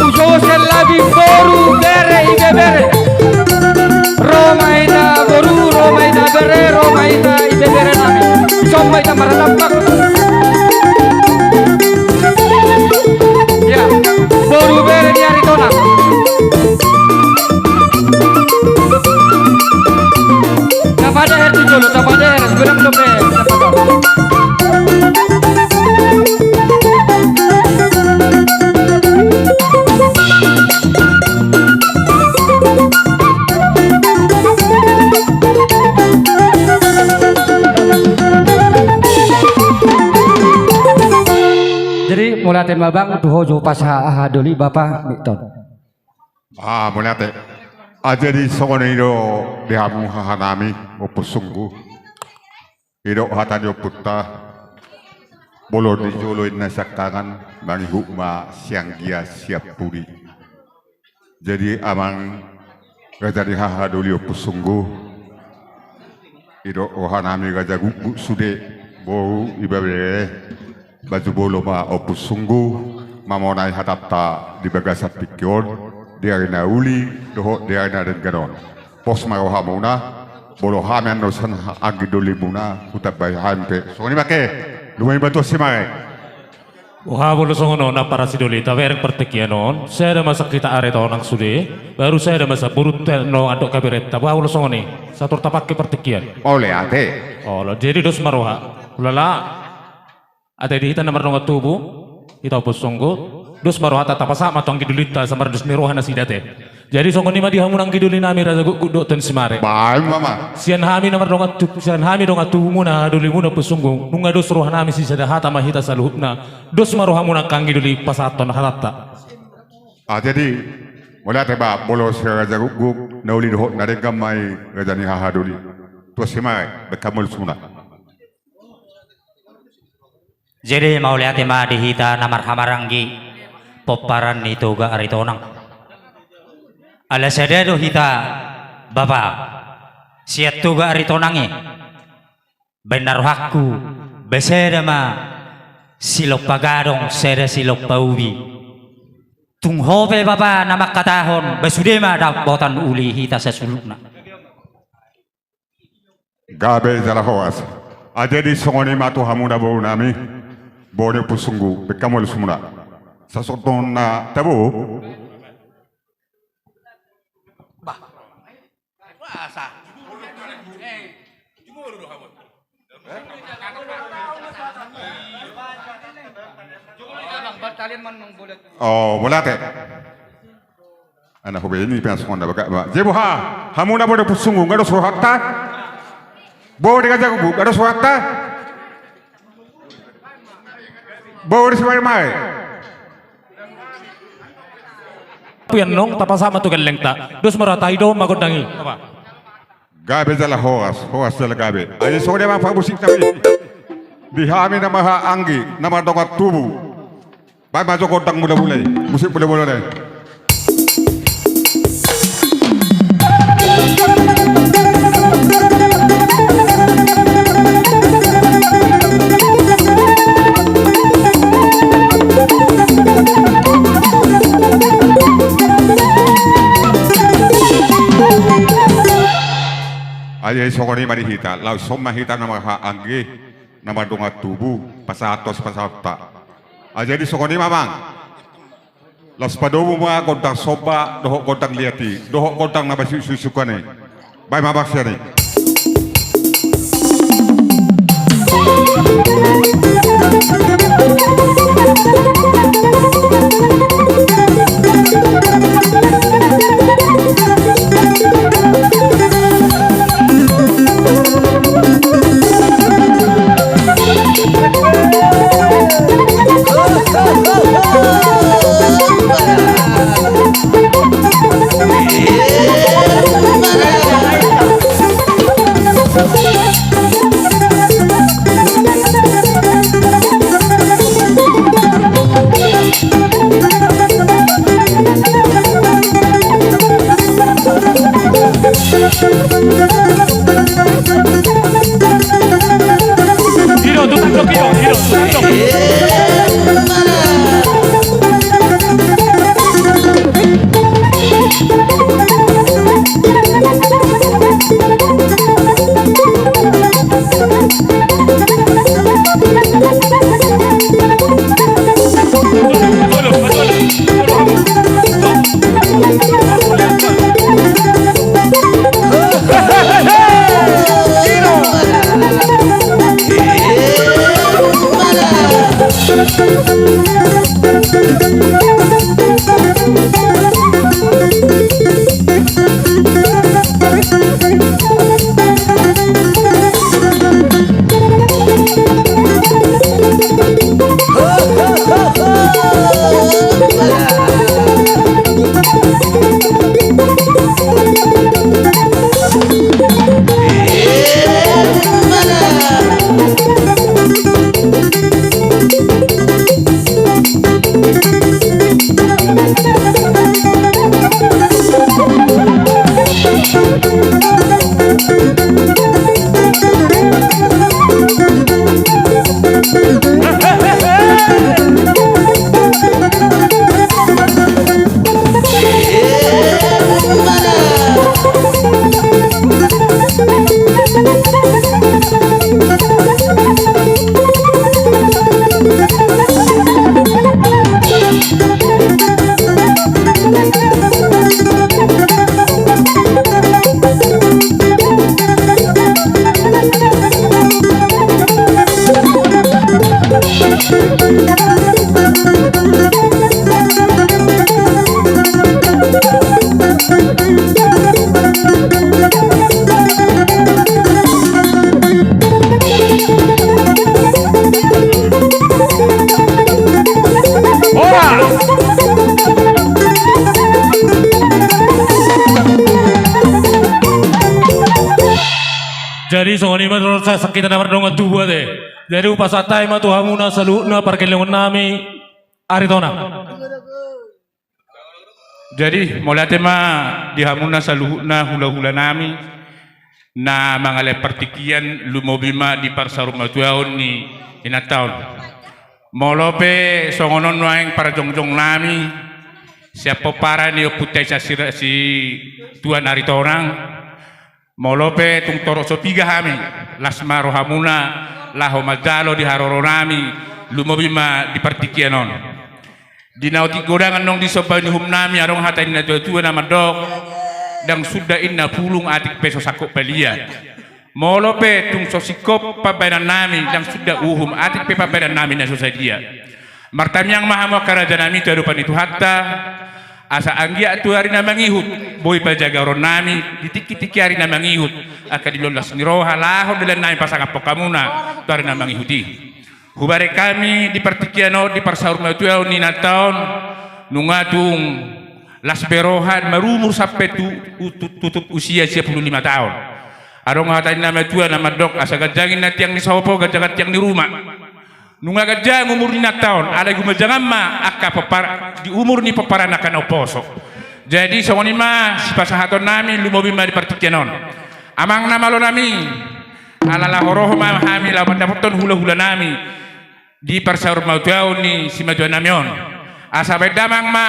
Ujo selabi boru bere ibebere. Ro ma hita boru, ro ma hita bere, ro ma hita ibebere nami. Ison ma hita marhatampak. Ya, boru bere ni Aritonang. Tapadeher tu jolo, tapadeher, godang dope, tapadeher. Ate ma bang tu ho jo pasahat aha doli bapa Mikton. Ah, mauliate. Ah, jadi songon i do di hamu hahanami, Ompu Sunggu. Didok hata ni ompunta, molo di jolo inna siangkangan, mangihut ma sian gia sian pudi. Jadi amang raja ni haha doli Ompu Sunggu, didok rohanami raja gukguk sude, boru, ibebere, baju bolo ma Ompu Sunggu, mamonai hatanta di bagasan tingki on, di ari na uli, dohot di ari na denggan on. Pos ma rohamuna, molo hami annon sian anggi dolimuna, hutambai hami pe. Songon i ma ke, lumobi ma tuan simare. Boha molo songon on, ampara sidoli, tabereng partingkian on, sada ma sian hita Aritonang sude, baru sada ma sian borunta, annon andok haberenta, boha molo songon i, sator tapangke partingkian. Mauliate. Olo, jadi dos ma roha. Ulala. Ate di hita na mardongan tubu, hita Ompu Sunggu, dos ma rohanta tapasahat ma tu anggi dolinta, asa mardos ni roha nasida ate. Jadi songon i ma di hamu anggi dolinami raja gukguk dohot tuan simare. Baen ma. Sian hami na mardongan tubu, sian hami dongan tubumuna, dolimuna Ompu Sunggu, nunga dos rohanami sisada hata ma hita saluhutna, dos ma rohamuna angka anggi doli pasahathon hatanta. Ah, jadi, mauliate ba, molo sian raja gukguk, na uli dohot na denggan ma i raja ni haha doli. Tuan simare, baen hamu alusmuna. Jadi mauliate ma di hita na marhahamaranggi pomparan ni Toga Aritonang. Ala sada do hita bapa sian Toga Aritonang i. Baen na rohangku, ba sada ma silompa gadong, sada silompa ubi. Tung ho pe bapa na mangkatahon, ba sude ma dapotan uli hita saluhutna. Gabe jala horas. Ah, jadi songon i ma tu hamuna borunami, boru ni Ompu Sunggu, baen hamu alusmuna. Sasongon na tabo. Bah. Oh, mauliate. Anak hobe ini pengen songon na bagak, Pak. Jadi boha, hamuna boru ni Ompu Sunggu, nga dos rohanta? Boru ni raja gukguk, nga dos rohanta? Boru ni simare. Pian nong, tapasahat ma tu gellengta. Dos ma rohanta, idohon ma gondang i. Gabe jala horas, horas jala gabe. Ai songon i ma parmusikta i. Di hami na marhaha anggi, na mardongan tubu. Baen ma jo gondang mula-mula i, musik mula-mula i. Ai songon i ma di hita, laos on ma hita na marhaha anggi, na mardongan tubu, pasahathon sipasahatonta. Ai jadi songon i ma, Amang. Laos padomu ma gondang somba dohot gondang liat i dohot gondang na masiuk-siuk i. Baen ma, Amang, sian i. Jadi songon i ma dohot sasahat hita na mardongan tubu ate. Jadi hupasahat hami ma tu hamuna saluhutna pargellengon nami Aritonang. Jadi mauliate ma di hamuna saluhutna hulahula nami na mangalehon partingkian, lumobi ma di parsaurmatuaon ni inanta on. Molo pe songon on nuaeng parjongjong nami sian pomparan ni ompunta i Sasira si Tuan Aritonang, molo pe tung torop so piga hami, las ma rohamuna laho manjalo di haroro nami, lumobi ma di partingkian on. Di na otik godang annon disomba ni uhum nami, adong hata ni natuatua na mandok: Ndang suda inna pulung atik pe so sangkop balian. Molo pe tung so singkop pambaenan nami, ndang suda uhum atik pe pambaenan nami na so sadia. Martamiang ma hamu angka raja nami tu adopan ni Tuhanta, asa anggiat tu ari na mangihut boi pajaga roha nami di tingki-tingki ari na mangihut, angka di loas ni roha laho dalan nami pasangaphon hamuna tu ari na mangihut i. Hubereng hami di partingkian on, di parsaurmatuaon ni inanta on, nunga tung las be roha marumur sampe tu, tu, tutup usia sia pulu lima taon. Adong hata ni natuatua na mandok: Asa ganjang inna tiang ni sopo, ganjangan tiang ni ruma. Nunga ganjang umur ni inanta on, alai gumanjangan ma angka pompar-, di umur ni pomparan angka na umposo. Jadi songon i ma sipasahaton nami, lumobi ma di partingkian on. Amang na malo nami, ala laho ro ma hami laho mandapothon hulahula nami di parsaurmatuaon ni simatua nami on. Asa baen damang ma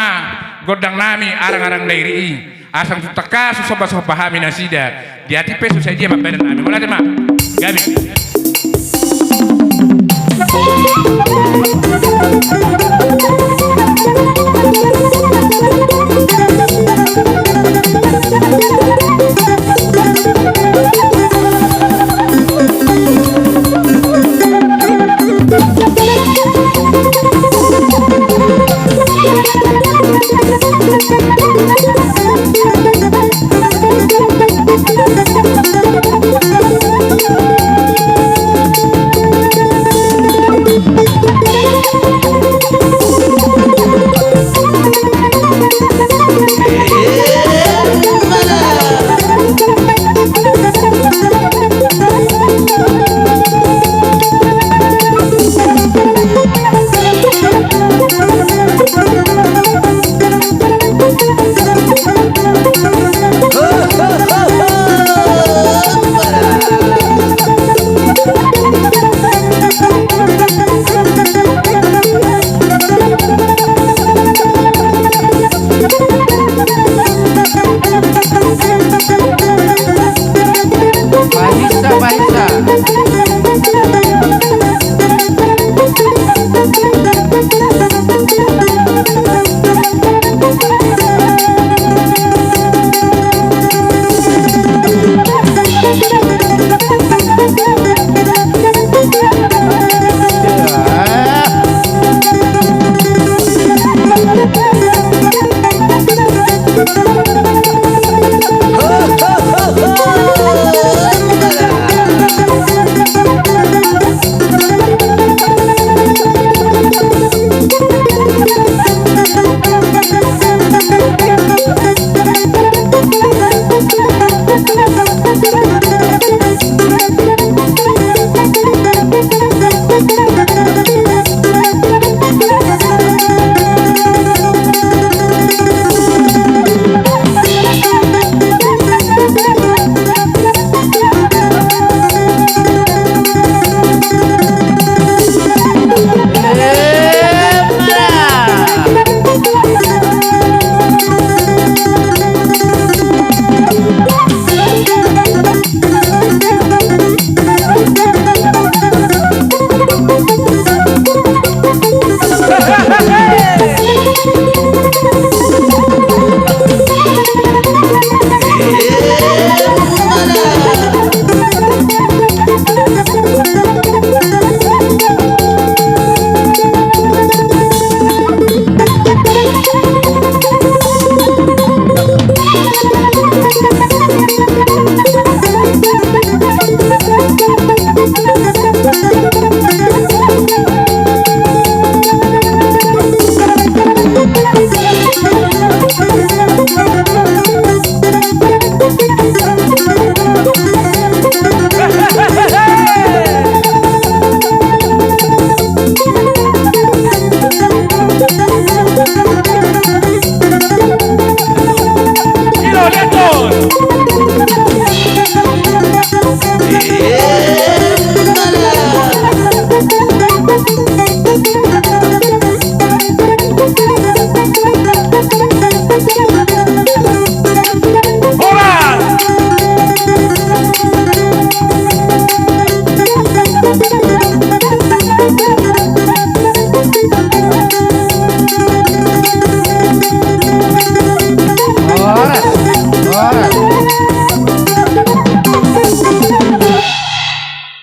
gondang nami, arang-arang dairi i. Asa tung tangkas husomba-somba hami nasida di atik pe so sadia pambaenan nami. Mauliate ma. Gabe.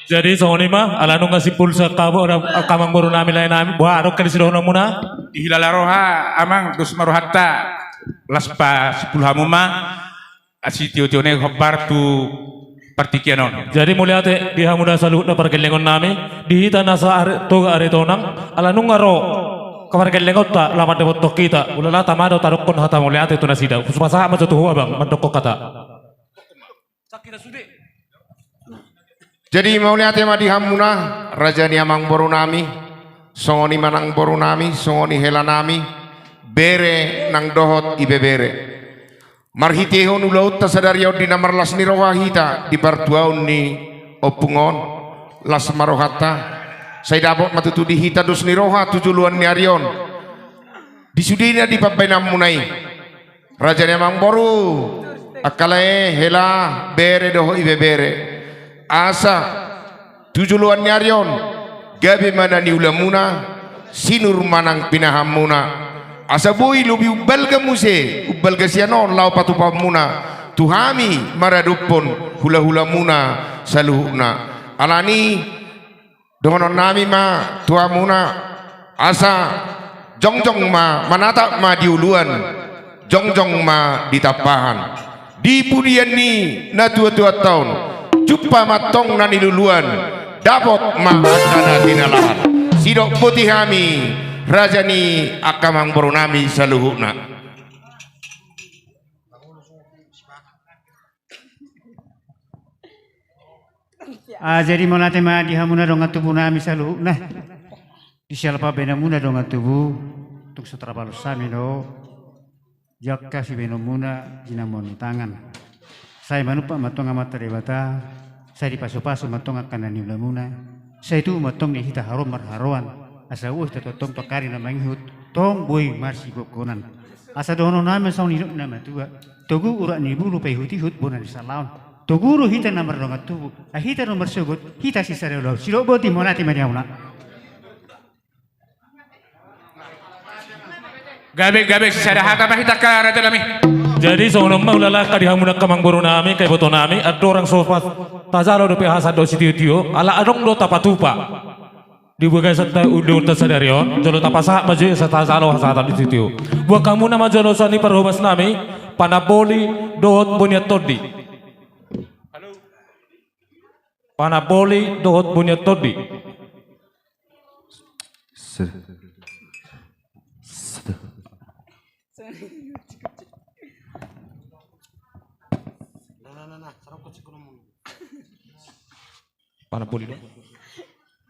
Jadi songon i ma, ala nunga simpul sian hamu, angka amangboru nami, lae nami, boha adong sidohononmuna? Dihilala roha amang, dos ma rohanta. Las pasimpul hamu ma sitio-tio ni hombar tu partingkian on. Jadi mauliate di hamu na saluhutna pargellengon nami, di hita na sa Toga Aritonang, ala nunga ro pargellengonta laho mandapothon hita, ulala tama do tadokkon hata mauliate tu nasida. Hupasahat ma jo tu ho abang mandokkon hata. Jadi mauliate ma di hamuna, raja ni amangboru nami, songon i ma nangboru nami, songon i hela nami, bere nang dohot ibebere. Marhitehon ulaonta sadari on di na marlas ni roha hita di partuaon ni ompung on, las ma rohanta, sai dapot ma tutu di hita dos ni roha tu joloan ni ari on. Di sudena di pambahenanmuna i, raja ni amangboru, angka lae, hela, bere dohot ibebere. Asa tu joloan ni ari on, gabe ma na niulamuna, sinur ma nang pinahanmuna. Asa boi lobi umbalga muse, umbalga sian on laho patupaonmuna tu hami maradophon hula-hulamuna saluhutna. Alani i, dohonon nami ma tu hamuna, asa jongjong ma, manatap ma di uluan, jongjong ma di tampahan. Di pudian ni natua-tuanta on, jumpa ma antong na niluluan, dapot ma angka na tinalahan. Sidok boti hami, raja ni angka amangboru nami saluhutna. Ah, jadi mauliate ma di hamuna dongan tubu nami saluhutna. Di siala pambahenanmuna dongan tubu, tung so tarbalos hami do di angka sibahenonmuna jinamot ni tangan. Sai manumpak ma antong Amanta Debata, sai dipasu-pasu ma antong angka na niulamuna, sai tubu ma antong di hita haroan marharoan, asa uas hita tongtong tu angka ari na mangihut, tong boi marsigokgonan. Asa dohonon nami songon nidok ni na matua, togu urat ni bulu, paihut-ihut bona ni salaon. Togu do hita na mardongan tubu, ai hita do marsogot, hita sisada ulaon. Sidok boti, mauliate ma di hamuna. Gabe, gabe sisada hata ma hita, angka raja nami. Jadi songon on ma, ulala, angka di hamuna angka amangboru nami, angka iboto nami, andorang so pas tajalo dope hasahatan dohot sitio-tio, ala adong do tapatupa di bagasan ulaonta sadari on, jolo tapasahat ma jo i asa tajalo hasahatan dohot sitio. Buat hamuna ma jolo sian i parhobas nami, Panamboli dohot Bonian Tondi. Panamboli dohot Bonian Tondi. Panamboli do.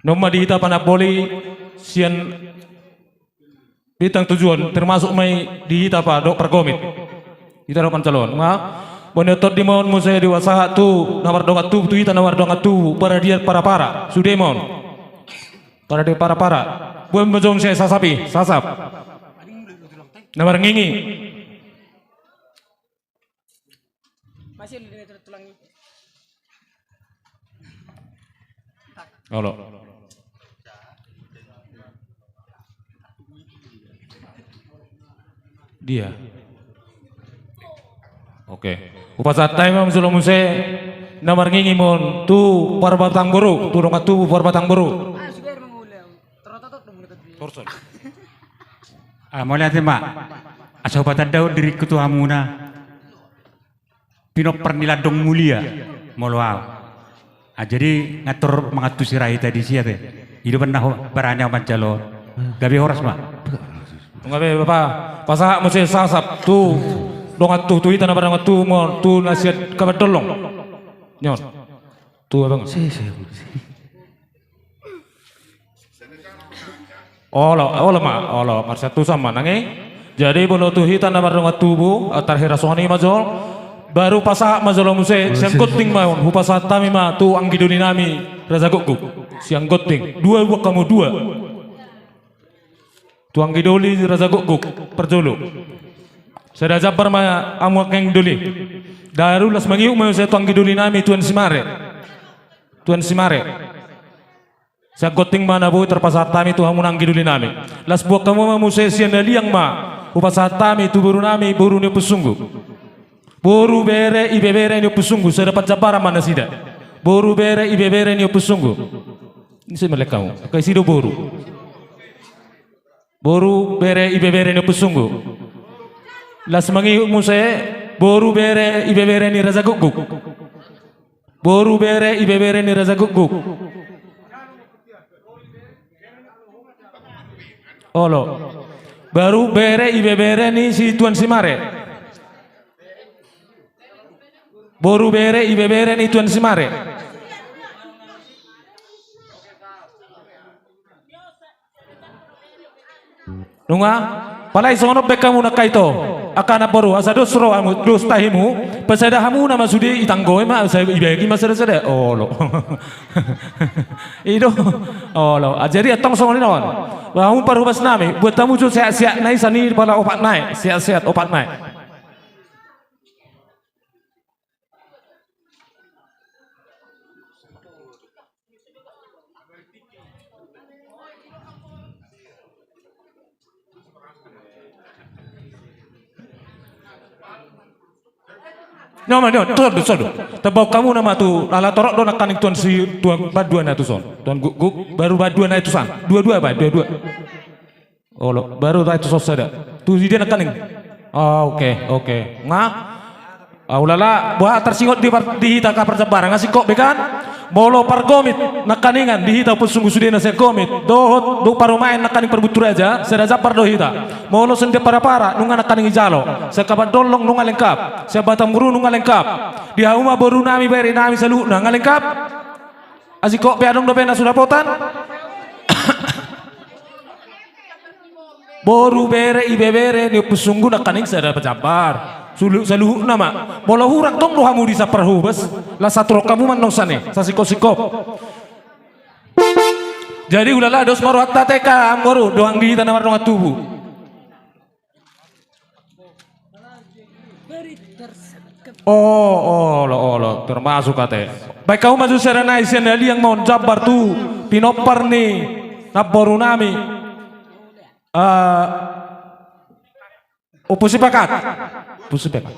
Nunga di hita panamboli sian bintang tujuh on, termasuk ma i di hita pa dohot pargomit. Hita do panjaloon. Nga, Bonian Tondi ma on muse dipasahat tu na mardongan tubu, tu hita na mardongan tubu, Paradian Parapara. Sude ma on. Paradian Parapara. Boan ma jo muse sasap i, sasap. Na marngingi. Masih ada tulang-tulang ini. Olo. Dia. Oke. Hupasahat hami ma jolo muse na marngingi ma on tu Parbatang Boru, tu dongan tubu Parbatang Boru. Ah, sudah, Bang, ulang. Torso. Ah, mauliate ma. Asa hupatandahon diringku tu hamuna. pinompar ni Landong Mulia, molo au. Ah, jadi ngatur mangantusi ra hita di sia te. I do baen na ho-, barani au manjalo. Gabe horas ma. Gabe, Bapa, pasahat muse sasap tu dongan tubu, tu hita na mardongan tubu, tu na sian Kabar Dollong. Nyon. Tu abang. Si, si, si. Olo, olo ma, olo, marsiantusan ma nang i. Jadi molo tu hita na mardongan tubu, ah, tarhira songon i ma jolo. Baru pasahat ma jolo muse, sian Gonting ma on, hupasahat hami ma tu anggi doli nami, Raja Gukguk. Sian Gonting, dua buat hamu, dua. Tu anggi doli Raja Gukguk, parjolo. Sada jambar ma hamu anggi doli. Baru las mangihut ma muse tu anggi doli nami, Tuan Simare. Tuan Simare. Sian Gonting ma na boi tarpasahat hami tu hamu anggi doli nami. Las buat hamu ma muse sian Haliang ma hupasahat hami tu boru nami, boru ni Ompu Sunggu. Boru, bere, ibebere ni Ompu Sunggu, sada panjambaran ma nasida. Boru, bere, ibebere ni Ompu Sunggu. Ise melean hamu? Angka isi do boru. Boru, bere, ibebere ni Ompu Sunggu. Las mangihut muse, boru, bere, ibebere ni Raja Gukguk. Boru, bere, ibebere ni Raja Gukguk. Olo. Boru, bere, ibebere ni si Tuan Simare. Boru, bere, ibebere ni Tuan Simare. Nunga, pala i songon on baen hamu nangkin, ito. Angka na boru, asa dos rohamu, dos tahimu, pasada hamu nama sude, i tanggo i ma, asa ibagi ma sada-sada. Olo. I do. Olo. Ah, jadi antong songon i non. Bah, hamu parhobas nami, buat hamu jo sehat-sehat nai, sani pala opat nai, sehat-sehat opat nai. Nyo ma, nyo, tuson do, tuson do. Tabaen hamu nama tu, ala torop do nangkaning tuan si, tuan bandua na tuson. Tuan Gukguk, baru bandua na tuson. Dua-dua, bah, dua-dua. Olo, baru ra tu son sada. Tu dia nangkaning. Ah, oke, oke. Nga? Ah, ulala, boha tarsingot di par-, di hita angka parjambaran, nga singkop be kan? Molo pargomit nangkaningan di hita, Ompu Sunggu, sudena sian gomit dohot, dohot parumaen nangkaning parbuntu raja, sada jambar do hita. Molo sian Para-para, nunga nangkaning dijalo. Sian Kabar Dollong, nunga lengkap. Sian Batam Guru, nunga lengkap. Di hamu ma boru nami, bere nami saluhutna, nga lengkap? Asingkop be, adong dope na so dapotan? Boru, bere, ibebere ni Ompu Sunggu nangkaning sada jambar. Sulu-, saluhutna ma. Molo hurang tong do hamu di sampar hobas, las saturok hamu ma annon sane, sasingkop-singkop. Jadi ulala, dos ma rohanta, teka, amang boru, dohot anggi hita na mardongan tubu. Oh, olo, olo, termasuk ate. Baen hamu ma jo sada nai sian Haliang ma on jambar tu pinompar ni namboru nami. Ah, Ompu Sipakat. Ompu Sipakat.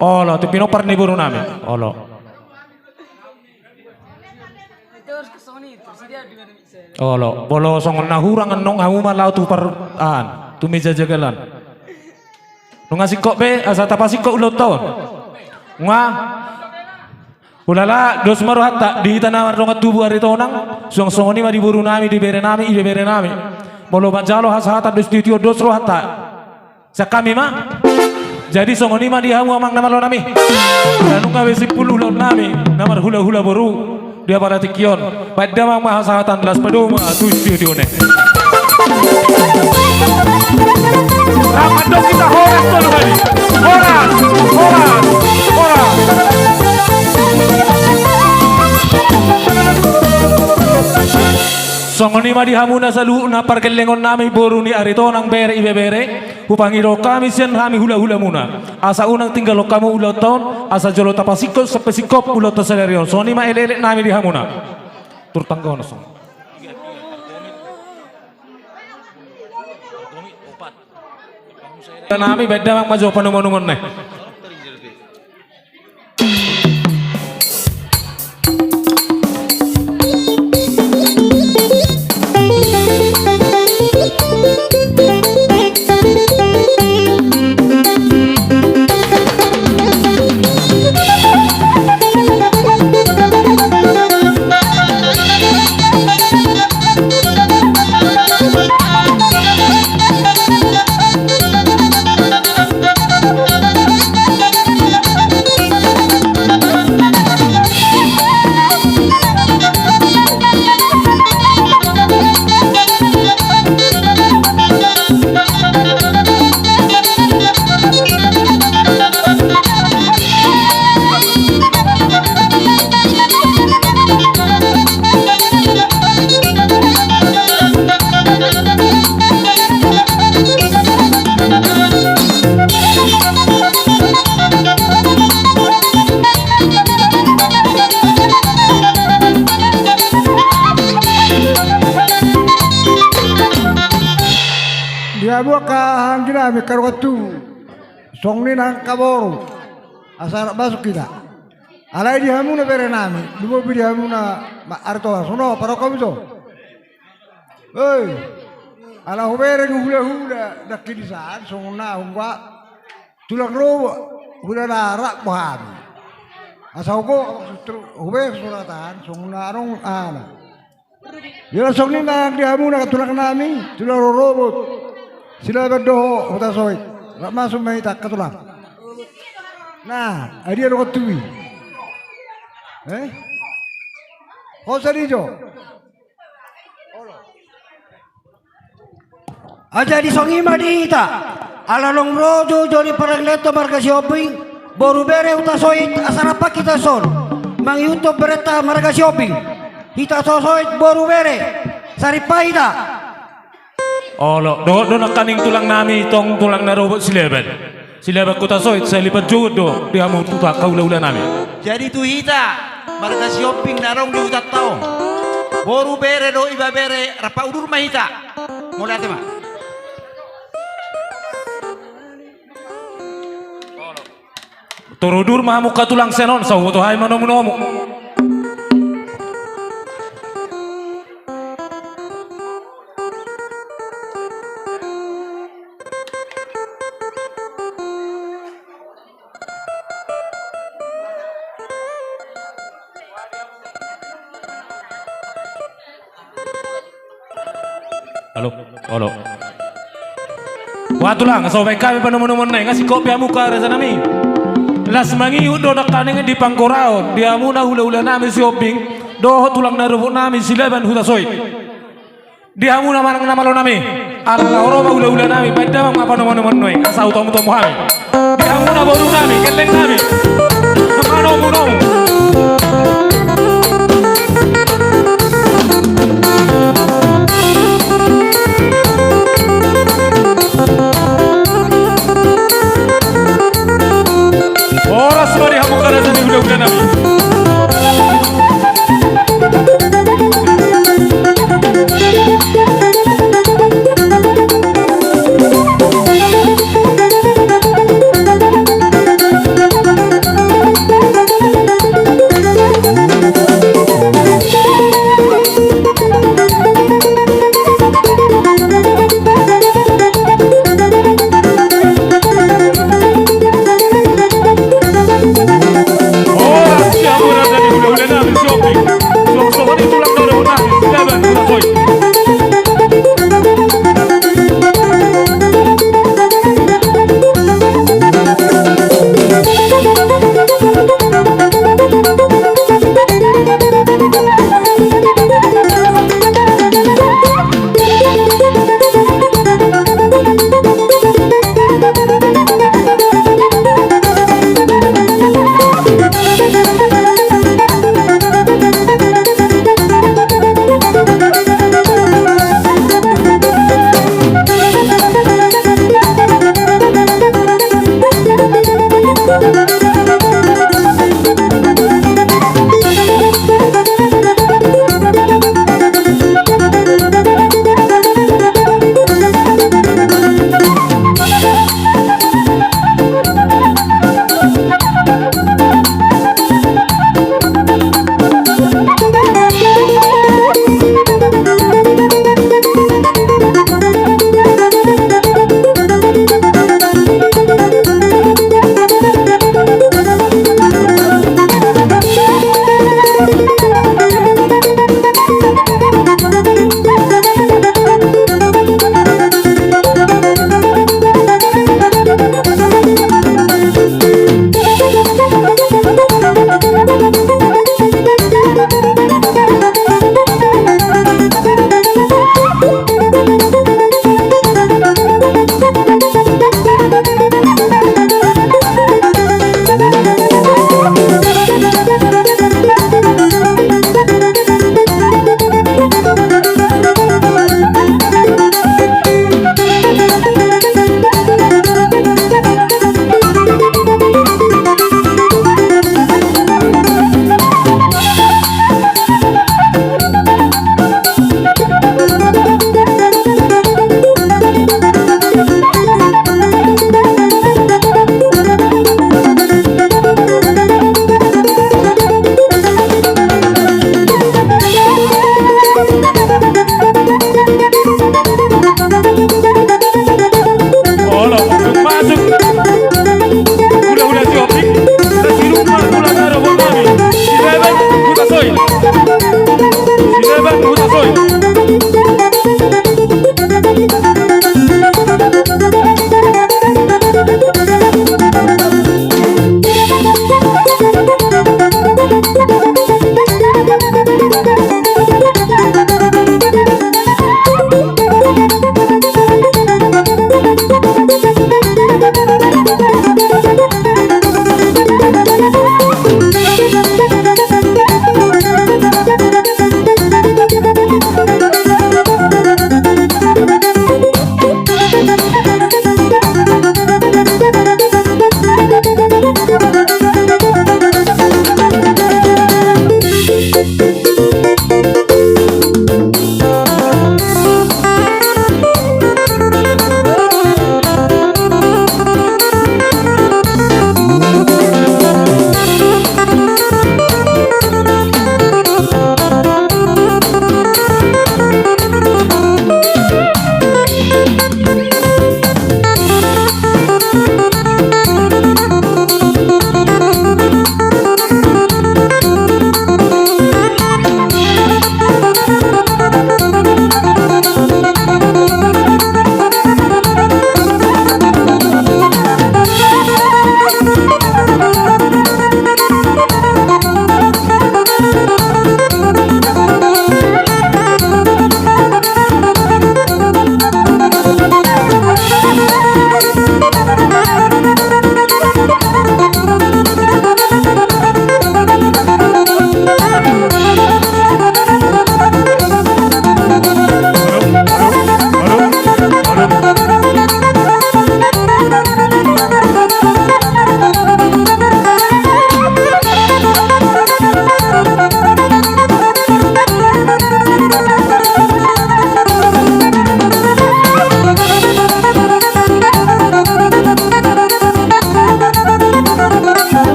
Olo, tu pinompar ni boru nami. Olo. Olo, molo songon na hurang annon, hamu ma laho tu par-, an, tu meja jagalan. Nunga singkop be, asa tapasingkop ulaonta on. Nunga. Ulala, dos ma rohanta, di hita na mardongan tubu Aritonang, suang songon i ma di boru nami, di bere nami, ibebere nami. Molo manjalo hasahatan dohot sitio, dos rohanta. Sian hami ma. Jadi songon i ma di hamu amang na malo nami. Nunga be simpul ulaon nami na marhula-hula boru di apala tingki on. Baen damang ma hasahatan, laos padomu ma tu studio na. Rap mandok hita, horas tolu kali. Horas, horas, horas. Songon i ma di hamuna saluhutna pargellengon nami, boru ni Aritonang, bere, ibebere. Hupangido hami sian hami hula-hulamuna, asa unang tinggalhon hamu ulaonta on, asa jolo tapasingkop sampe singkop ulaonta sadari on. Songon i ma elek-elek nami di hamuna. Turtanggohon songon. Nami, baen damang ma jo panumon-umon na. Songon i nang angka boru, asa rap masuk hita. Alai di hamuna bere nami, lumobi di hamuna ma-, Artoa, songon on, parokkom jo. Hei, ala hubere ni hulahula nangkin i san, songon na hungga tulang rorobot, hulahula rap bo hami. Asa hugo, hubere suratan, songon na adong ana. Ia songon i ma di hamuna tulang nami, tulang rorobot Silaban dohot Hutasoit. Rap masuk ma hita angka tulang. Nah, ai dia dohot tu i. Eh? Ho sadijo. Jadi songon i ma di hita, ala naung ro jo di parangleto marga Sihombing, boru bere Hutasoit, asa rap hita son mangihuthon berenta marga Sihombing. Hutasoit boru bere, saripa hita. Olo, dohot do nangkaning tulang nami, tong tulang na rorobot Silaban. Silaban Hutasoit, sai lipat jogot do di hamu tutu angka hulahula nami. Jadi tu hita marga Sihombing na adong di hutanta on, boru bere dohot ibebere, rap udur ma hita. Mauliate ma. Tor udur ma hamu angka tulang sian on, sai huboto hami manomunomu. Olo, olo. Boha tulang, asa hubaen hami panomunomuan nai, nga singkop be hamu angka raja nami. Las mangihut do nangkaning di panggoraon di hamuna hulahula nami Sihombing dohot tulang na rorobot nami Silaban Hutasoit. Di hamuna manang na malo nami, ala ro ma hulahula nami, baen damang ma panomunomuan nai, asa hutomutomu hami. Di hamuna boru nami, gelleng nami, manomunomu. Horas ma di hamu angka raja ni hulahula nami.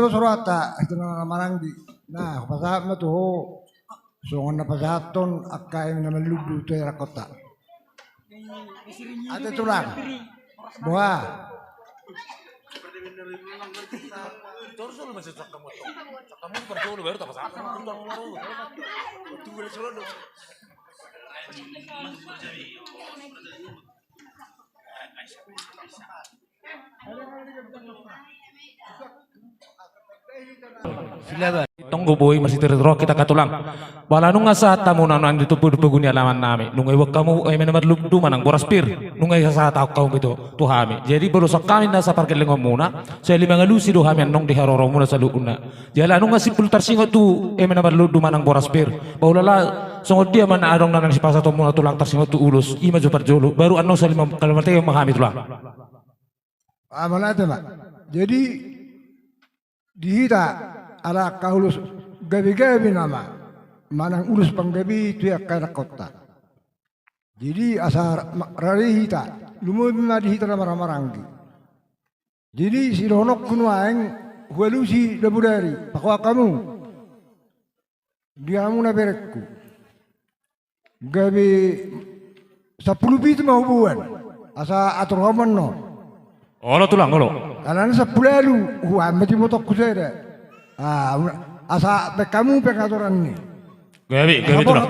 Soroanta, hita na maranggi. Nah, hupasahat ma tu ho. Songon na pasahathon angka eme na marlundu tu anak hita. Ate tulang. Boha. Tonggo boi masitiri roha hita angka tulang. Ba ala nunga sahat hamu na nang di tupu di pogu ni alaman nami. Nunga iboan hamu eme na marlundu manang boras pir. Nunga isahat hamu tu, tu hami. Jadi bolosan hami na sapargellengonmuna. Sai mangalusi do hami annon di haroromuna saluhutna. Jala nunga simpul tarsingot tu eme na marlundu manang boras pir. Ba ulala songon dia ma na adong na nang sipasahatonmuna tulang tarsingot tu ulos. I ma jo parjolo. Baru annon sai mangalmatei ma hami tulang. Ah, mauliate ma. Jadi di hita ala angka ulos gabe-gabe nama manang ulos panggabe tu angka anak hita. Jadi asa ra-, ma-, rade hita, lumobi ma di hita na marhahamaranggi. Jadi sidohononku nuaeng hualusi da bodari, pahoa hamu. Di hamu na berengku. Gabe sampulu pitu ma huboan. Asa atur hamu annon. Olo tulang, olo. Alana sampulu ualu, huboan ma timotongku sada. Ah, asa baen hamu pengaturan ni. Gabe, gabe tulang.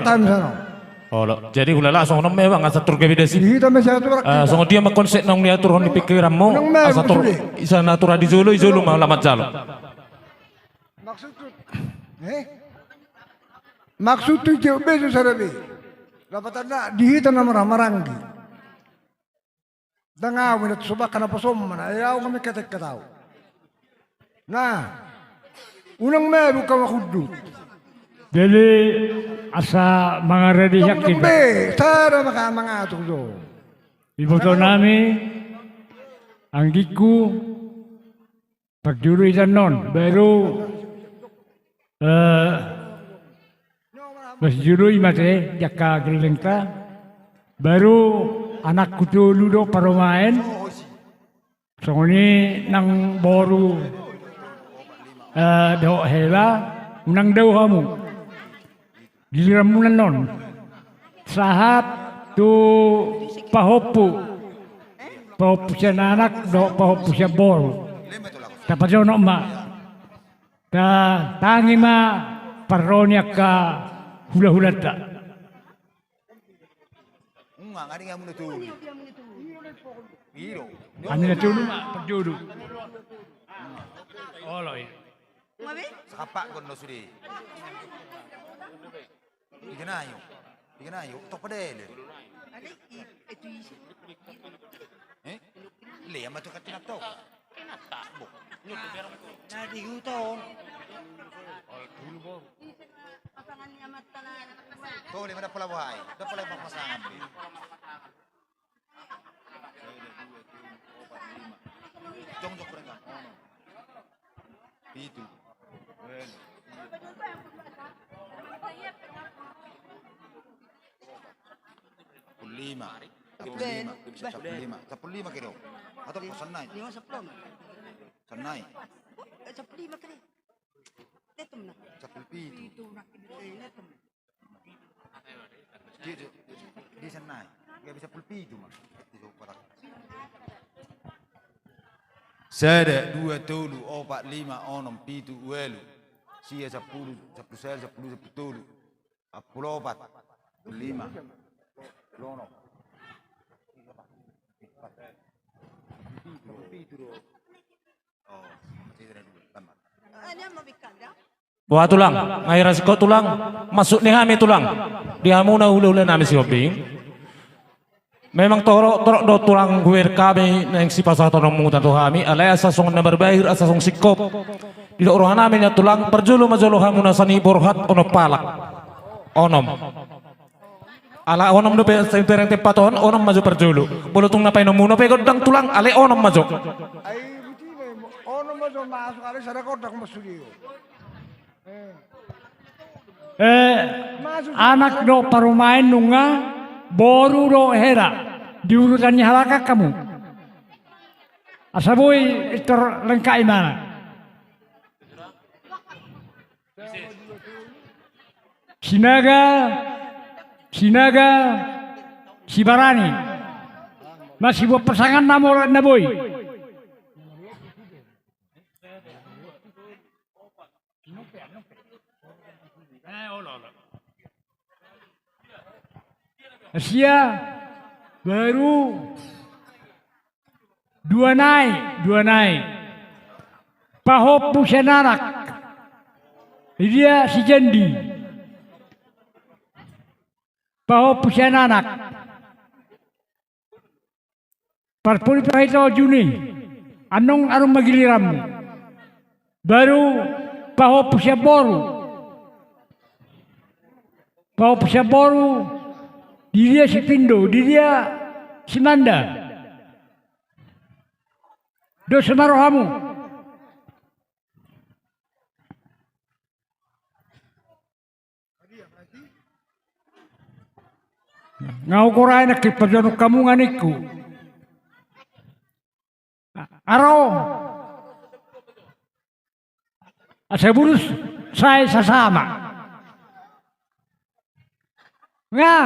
Olo. Jadi ulala songon on memang asa atur gabe dasi. Di hita ma asa atur. Ah, songon dia ma konsep naung diaturhon ni pikiranmu. Asa atur, isa na atur di jolo, i jolo ma lamat jalo. Maksudhu, eh? Maksudhu jawab be tu sada be. Dapatanna di hita na marhahamaranggi. Ndang au minat sobak kana posom mana, eh, au ngame kata kata au. Nah, unang ma buka ma hundut. Jadi asa mangaradi yakin be, sada maka mangatur do. Iboto nami, anggingku, Parjolo i annon, baru, eh, parjolo i mate, jaka gellengta, baru anakku tolu do parumaen, songon i nang boru, eh, dohot hela, unang dao hamu. Giliranmuna annon. Sahat tu pahompu. Pahompu sian anak dohot pahompu sian boru. Tapajonok ma. Ta-, tangi ma parro ni angka hulahulanta. Unang, adong hamu na tolu. Iro. Hami na tolu ma, parjolo. Olo i. Sakapak kon do sude. Piga na i? Piga na i? Tok padele. Eh? Lea ma tu katinap to. Bo. Na di huta on. To lea ma dapola bohai. Dapola papasangan be. Jongjong kurang kan? Onom. Pitu. Ualu. Sampulu lima. Sampulu lima. Sampulu lima. Sampulu lima kira. Atau sian nai? Sian nai? Sampulu lima kira. Sampulu pitu. Di, di, di, di sian nai. Nggak bisa pulpi itu, Mas. Di kotak. Sada, dua, tolu, opat, lima, onom, pitu, ualu. Sia, sampulu, sampulu sada, sampulu, sampulu tolu. Sampulu opat, lima. Lono. Pitu, pitu do. Oh, masih ada dua. Tambah. Boha tulang, nga irasiko tulang, masuk ni hami tulang. Di hamu na hulahula nami Sihombing. Memang torop, torop do tulang hubereng hami naeng sipasahatonmuna tu hami, alai asa songon na marbahir, asa songon singkop. Didok roha nami na tulang, parjolo ma jolo hamu na sani borhat onom halak. Onom. Ala onom dope, sai bereng tempat on, onom ma jo parjolo. Molo tung na painonmuna pe gondang tulang, alai onom ma jo. Ai, buti ma, onom ma jo masuk, alai sada gondang ma sude. Eh, anak dohot parumaen nunga, boru dohot hela. Di urutan ni halak hamu. Asa boi terlengkap imana. Sinaga, Sinaga, Sibarani. Masibuat pasangan na molo na boi. Sia, baru, dua nai, dua nai. Pahompu sian anak. Dia si Jendi. Pahompu sian anak. Parpudi pahito juni. Annon, annon ma giliranmu. Baru pahompu sian boru. Pahompu sian boru. Di dia si Pindo, di dia si Manda. Dos ma rohamu. Nga hugorai nangkin pajonok hamu nga ningku. Aro. Asa bulus sai sasama. Nga.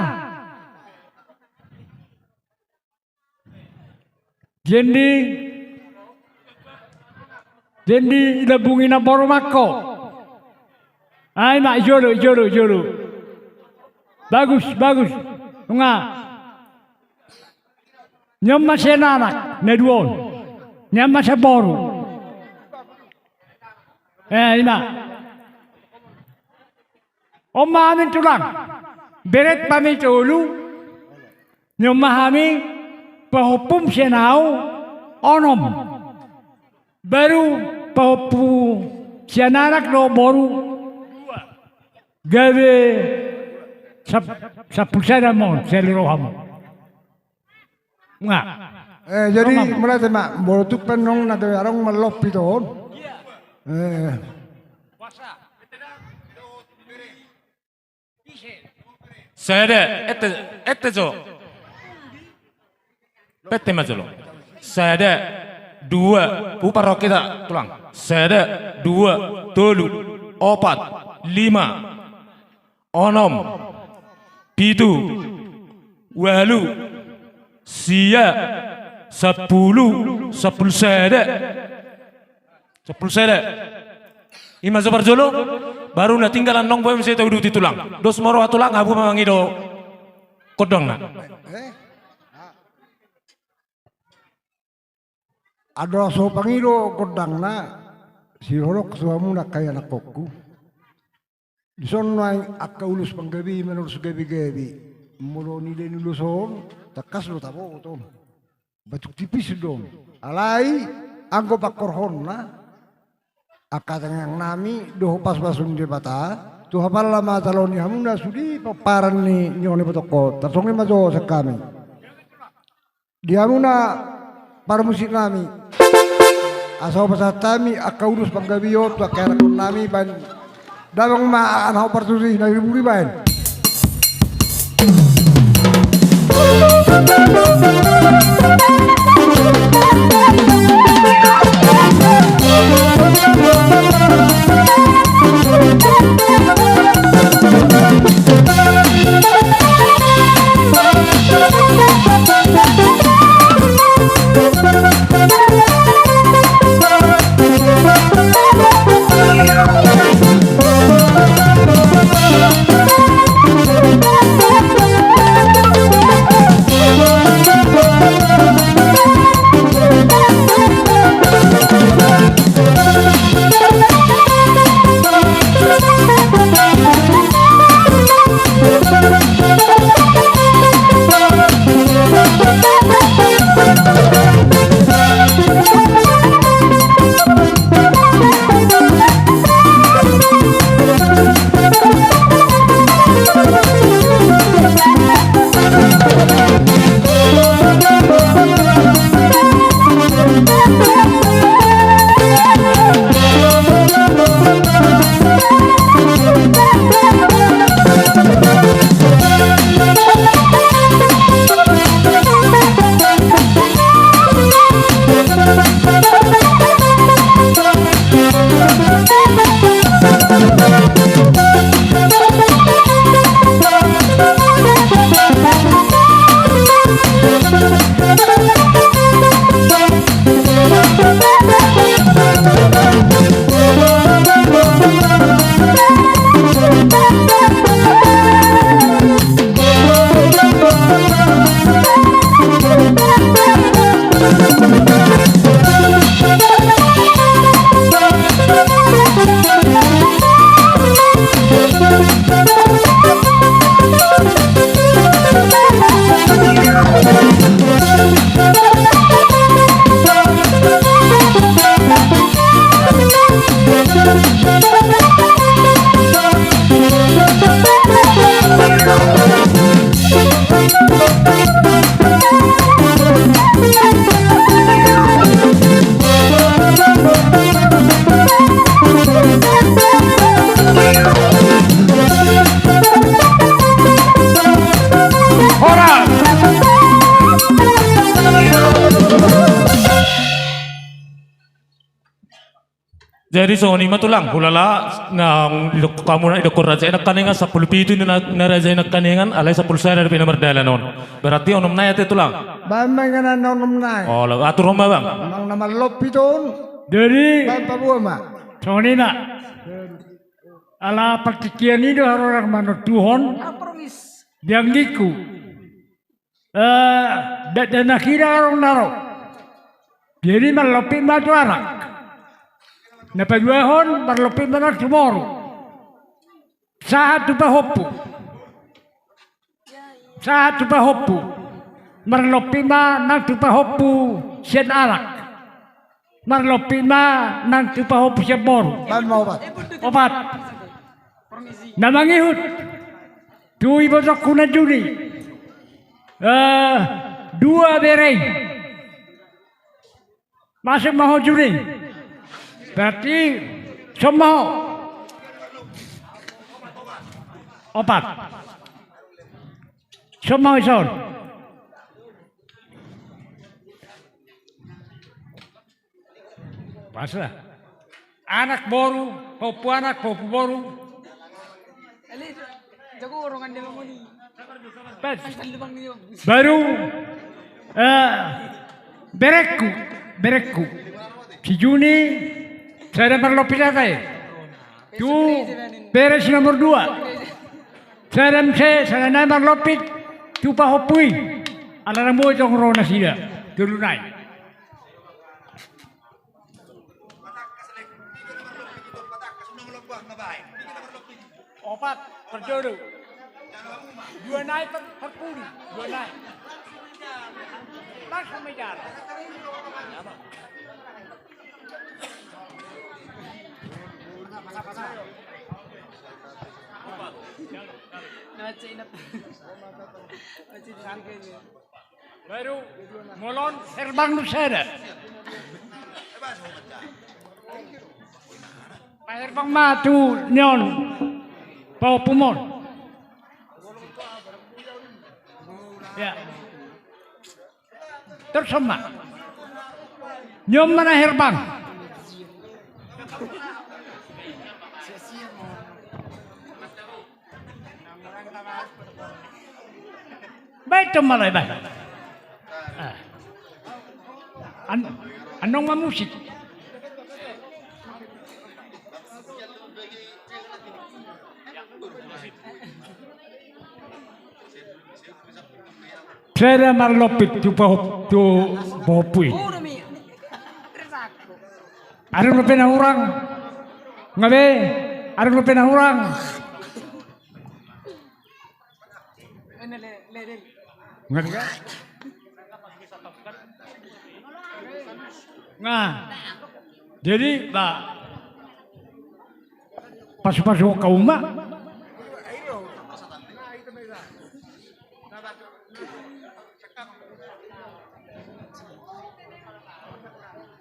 Jendi. Jendi, ilambungi na boru mangko. Ai ma, i jolo, i jolo, i jolo. Bagus, bagus. Nga. Nion ma sian anak na dua on. Nion ma sian boru. Eh, ima. On ma hami tulang. Bere hami tolu. Nion ma hami pahompum sian ahu onom. Baru pahompu sian anak dohot boru. Gabe sap-, sampulu sada ma on sian rohamu. Nga. Eh, jadi mulai tema, molo tung pe nunga gabe adong mallompi on. Eh. Sada, ente, ente jo. Pette ma jolo. Sada, dua, pupar roha kita tulang. Sada, dua, tolu, opat, lima, onom, pitu, ualu, sia, sampulu, sampulu sada. Sampulu sada. Ima jo parjolo, baru na tinggal annon boi muse tauduti tulang. Dos ma roha tulang, hamu ma mangido gondangna. Andorang so pangido gondangna, sidohonon tu hamuna angka ianakhonku. Dison nuaeng angka ulos panggabean, ulos gabegabe. Molo nilehon ulos on, tangkas do taboto. Batuk tipis do. Alai, anggo pangkorhonna, angka tangiang nami, dohot pasupasu ni Debata, tu hapalla ma jalo ni hamuna sude pomparan ni, ni on ni botohon. Tarsongon i ma jo sian hami. Di hamuna parmusik nami. Asa hupasahat hami angka ulos panggabean tu angka ianakhon nami baen. Damang ma anak partusi na riburi baen. Jadi songon i ma tulang, hulala na didok hamu na didok raja i nangkaningan, sampulu pitu na, na raja i nangkaningan, alai sampulu sada dope na mardalan on. Berarti onom nai ate tulang. Baen ma inganan onom nai. Olo, atur on ma bang. Amang na marlopi on. Jadi baen paboa ma. Songon i ma. Ala partingkian i do haroro manontuhon. Di anggingku. Eh, dakdanak i da adong na ro. Jadi marlopi ma tu anak. Na paduahon marlopi ma nang tu boru. Sahat tu pahompu. Sahat tu pahompu. Marlopi ma nang tu pahompu sian anak. Marlopi ma nang tu pahompu sian boru. Baen ma opat. Opat. Na mangihut tu ibotongku na juni. Eh, dua bere i. Masuk ma ho juni. Berarti son ma ho. Opat. Son ma ho ison. Pas lah. Anak boru, pahompu anak, pahompu boru. Pas. Baru, eh, berengku, berengku. Si Juni, sada marlopi sada i. Tu bere si nomor dua. Sada muse, sada nai marlopi tu pahompu i. Ala na boi tong ro nasida tolu nai. Opat, parjolo. Dua nai par, parpudi, dua nai. Langsung ma i jala. Baru molo on herbang do sada. Paherbang ma tu ni on pahompum on. Ya. Torus on ma. Ni on ma na herbang. Baen tong ma lai baen. Ah. An-, annon ma musik. Sada marlopi tu pahop-, tu pahompu i. Adong dope na hurang. Nga be, adong dope na hurang. Nga be. Nga. Jadi, ba, pasu-pasu hamu ma.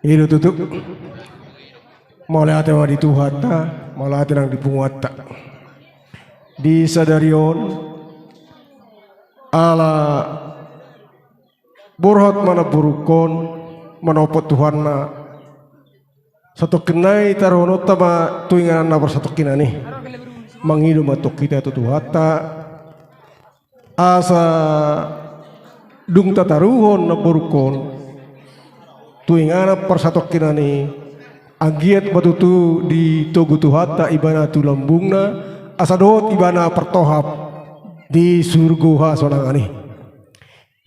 I do tutu. Mauliate ma di Tuhanta, mauliate nang di punguanta. Di sadari on, ala borhat ma namborungkon, manopot Tuhanna. Satongkin nai taruhononta ma tu inganan na parsatongkinan i. Mangido ma antong hita tu Tuhanta. Asa dung tataruhon namborungkon tu inganan parsatongkinan i, anggiat ma tutu ditogu Tuhanta ibana tu lambungna, asa dohot ibana partohap di surgo hasonangan i.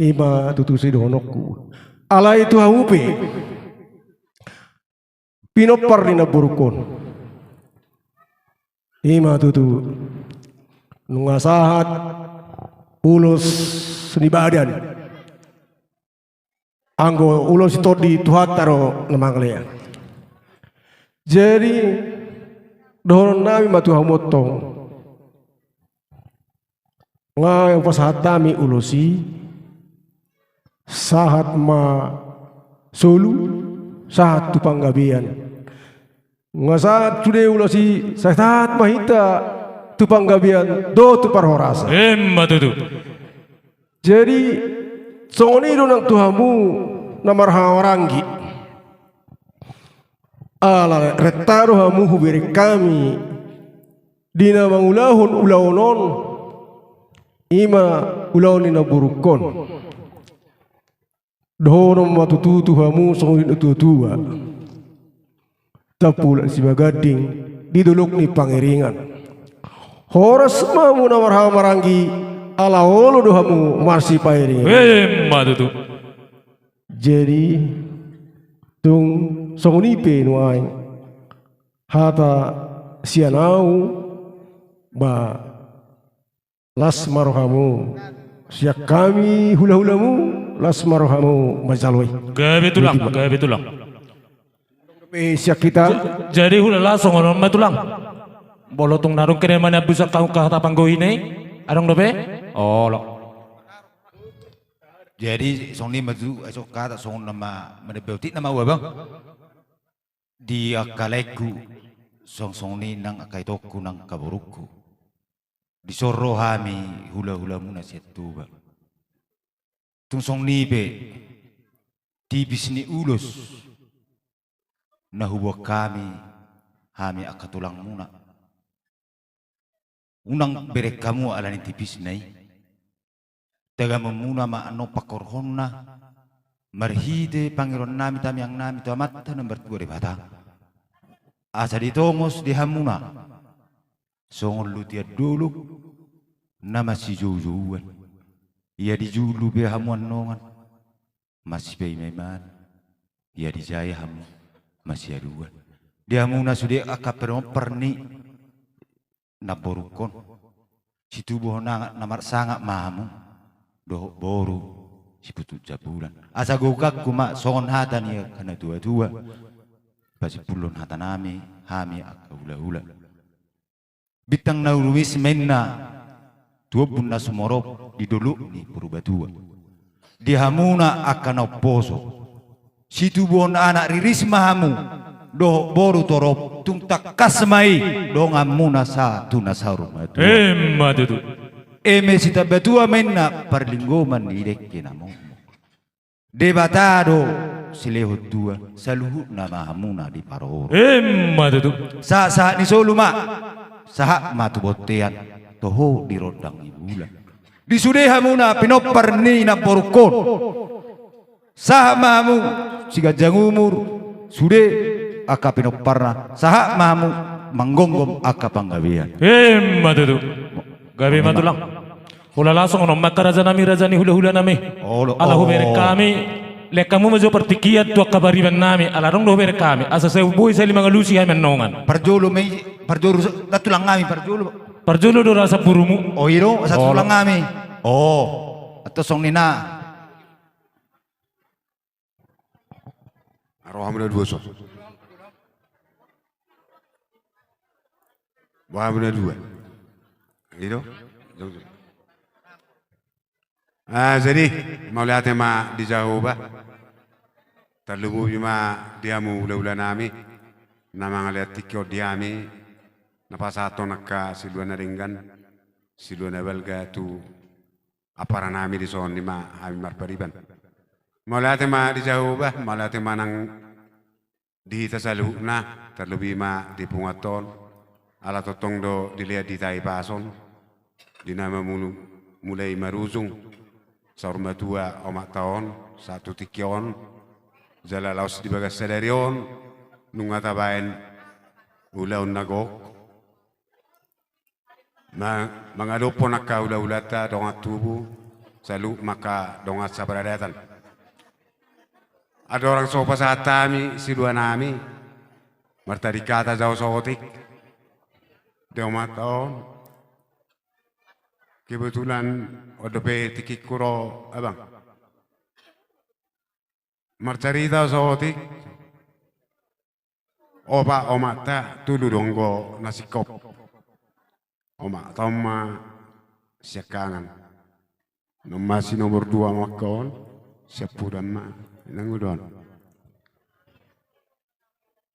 I ma tutu sidohononku. Alai tu hamu pe pinompar ni namborungkon. I ma tutu nunga sahat ulos ni badan. Anggo ulos i tondi Tuhanta do na mangalean. Jadi, dohonon nami ma tu hamu antong. Nga hupasahat hami ulos i, sahat ma solu, sahat tu panggabean. Nga sahat sude ulos i, sahat ma hita tu panggabean, dohot tu parhorasan. Emma tutu. Jadi, songon i do nang tu hamu na marhahamaranggi. Ala renta do hamu hubereng hami di na mangulahon ulaon on, i ma ulaon ni namborungkon. Dohonon ma tutu tu hamu songon i na tuatua: Tampulan Sibaganding di dolok ni Pangiringan. Horas ma hamu na marhahamaranggi, ala olo do hamu marsipairingiringan. Emma tutu. Jadi, tung songon i pe nuaeng hata sian ahu, ba las ma rohamu. Sian hami hulahulamu, las ma rohamu manjalo i. Gabe tulang, gabe tulang. Eh, sian hita. Ja-, jadi hulala songon on ma tulang. Molo tung na adong kena manabusak hau ka hata panggohi na i, adong dope? Olo. Jadi songon i ma tutu, ai so hata songon nama manebautik nama ua bang. Di angka laengku, songon i nang angka itongku nang angka borungku. Dison ro hami hulahulamuna sian Tuban. Tung songon i pe, tipis ni ulos na huboan hami, hami angka tulangmuna. Unang bereng hamu ala ni tipisna i. Tagamonmuna ma annon pangkorhonna, marhite pangidoannami tangiangnami tu Amanta na martua Debata. Asa ditongos di hamuna songon lotian dolok na masijoujouan. Ia di julu pe hamu annongan, masipaimaimaan. Ia di jai hamu masiaduan. Di hamuna sude angka pinompar ni namborungkon. Situbuhon anak na marsangap ma hamu dohot boru Siputut Jambulan. Asa gokhonku ma songon hata ni angka natuatua, pasimpulhon hatanami hami angka hulahula. Bintang na rumis ma inna tu ombun na sumorop di dolok ni Purbatua. Di hamuna angka na umposo, situbuhon anak riris ma hamu dohot boru torop, tung tangkas ma i donganmuna sahat tu na saur matua. Emma tutu. Eme sitambatua ma inna parlinggoman ni dengke na momo. Debata do silehon tua, saluhutna ma hamuna diparorot. Emma tutu. Sahatsahat ni solu ma, sahat ma tu bontean, toho di rondang ni bulan. Di sude hamuna pinompar ni namborungkon, sahat ma hamu siganjang umur, sude angka pinomparna, sahat ma hamu manggomgom angka panggabean. Emma tutu. Gabe ma tulang. Hulala songon on ma angka rajanami, raja ni hulahulanami. Olo, ala hubereng hami, lehon hamu ma jo partingkian tu angka paribannami, ala adong do hubereng hami, asa sai boi sahali mangalusi hami annongan. Parjolo ma i, parjolo so-, na tulang hami parjolo. Parjolo do rasa burumu. O, i do, asa tulang hami. O, atau songon i na. Ro hamu na dua so. Boha hamu na dua. I do. Ah, jadi, mauliate ma di Jahowa. Tarlumobi ma di hamu hulahulanami na mangalehon tingki on di hami, na pasahathon angka silua na denggan, silua na balga tu amparanami dison, i ma hami marpariban. Mauliate ma di Jahowa, mauliate ma nang di hita saluhutna, tarlobi ma di punguanta on, ala tongtong do dilehon di hita hipason di na mamulu-, mulai marujung saur matua omanta on sahat tu tingki on, jala laos di bagas sadari on nunga tabaen ulaon na gok. Ma-, mangadophon angka hulahulanta dongan tubu, saluhut ma angka dongan saparadatan. Andorang so pasahat hami siluanami, martading hata jo au saotik di omanta on. Kebetulan on dope tingkingku ro, abang. Marcarita au saotik. Opat omanta, tolu do anggo na singkop. Omanta on ma siangkangan. Na masi nomor dua ma angka on, siampudan ma, nang uda on.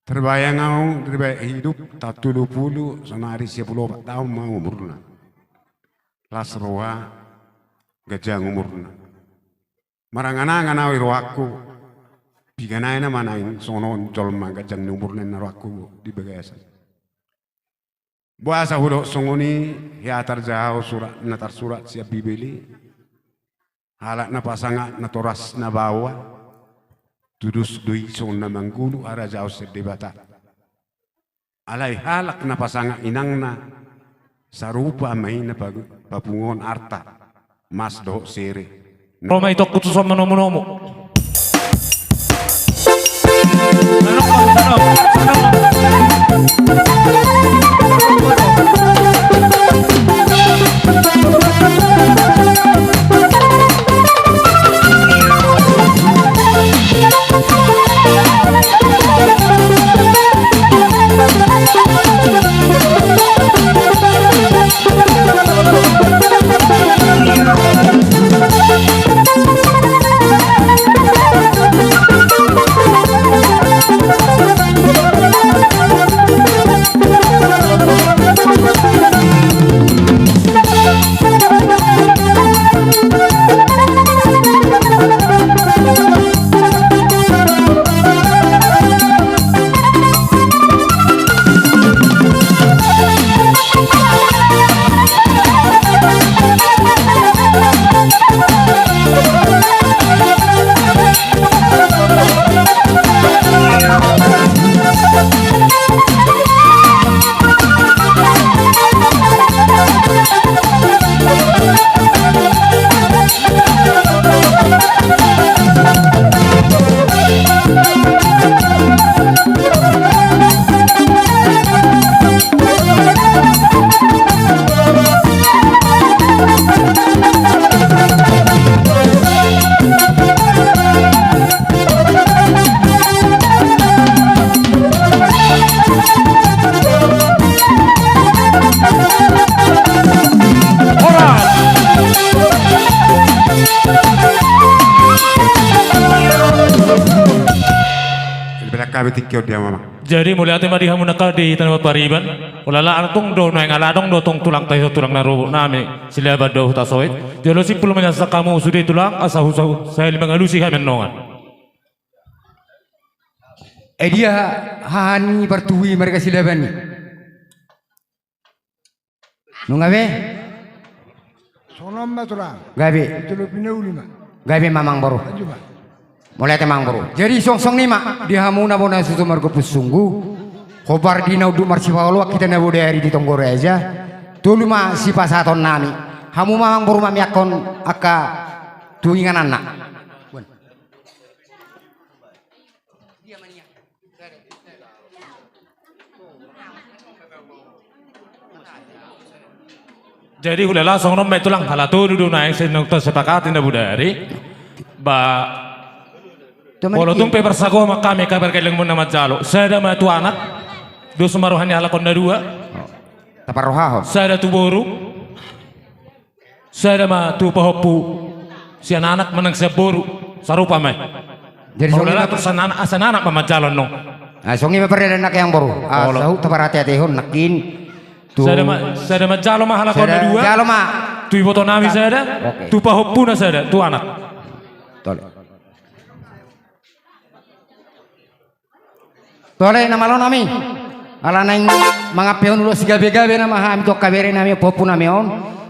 Terbayang au, terbayang hidup, taon tolu pulu, sonari sia pulu opat taon ma umurna. Las roha, ganjang umurna. Maranganangan au di rohangku, Piga nai nama naeng songon on jolma ganjang ni umurna, ninna rohangku di bagasan. Boasa hudohot songon i? Hea tarjaha ho surat na tarsurat sian Bibel i. Halak na pasangap, na toras, na baoa, tudos do i songon na manggulu harajaon sian Debata. Alai halak na pasangap inangna, sarupa ma i na pa-, papunguhon arta, mas dohot sere. Ro ma itongku tu son manomunomu. Jadi mauliate ma di hamu nangkin di tano pariban. Ulala, antong do nuaeng ala adong do tong tulangta i, tulang na robot nami Silaban dohot Hutasoit. Jolo simpul ma nian hamu sude tulang, asa husahali mangalusi hami annon. Ai dia haha ni partubu i marga Silaban i? Nunga be? Songon on ma tulang. Gabe. Itu lo pinauli ma. Gabe ma amangboru. Lanjut ma. Mauliate amangboru. Jadi songon i ma di hamu na bona susu margompus sunggu. Hombar di na unduk marsipaoloan hita na bodari di tonggo raja. Tolu ma sipasahaton nami. Hamu ma amangboru mamiakkon angka tu ingananna. Jadi hulala songon on ma i tulang, ala tolu do naeng sai naung tasepakati na bodari. Ba, molo tung pe parsagohon hami angka pargellengonmuna manjalo, sada ma tu anak, dos ma roha ni halak on na dua. Taparrohahon. Sada tu boru. Sada ma tu pahompu sian anak manang sian boru, sarupa ma i. Jadi songon i ma, asa anak ma manjalo annon. Ah, songon i ma parade nangkin amangboru. Ah, sahat taparate-atehon nangkin. Tu sada ma, sada manjalo ma halak on na dua. Sada jalo ma. Tu iboto nami sada. Oke. Tu pahompuna sada, tu anak. Tole. Tole na malo nami. Ala naeng mangampehon ulos sigabe-gabe nama hami tu angka bere nami, pahompu nami on.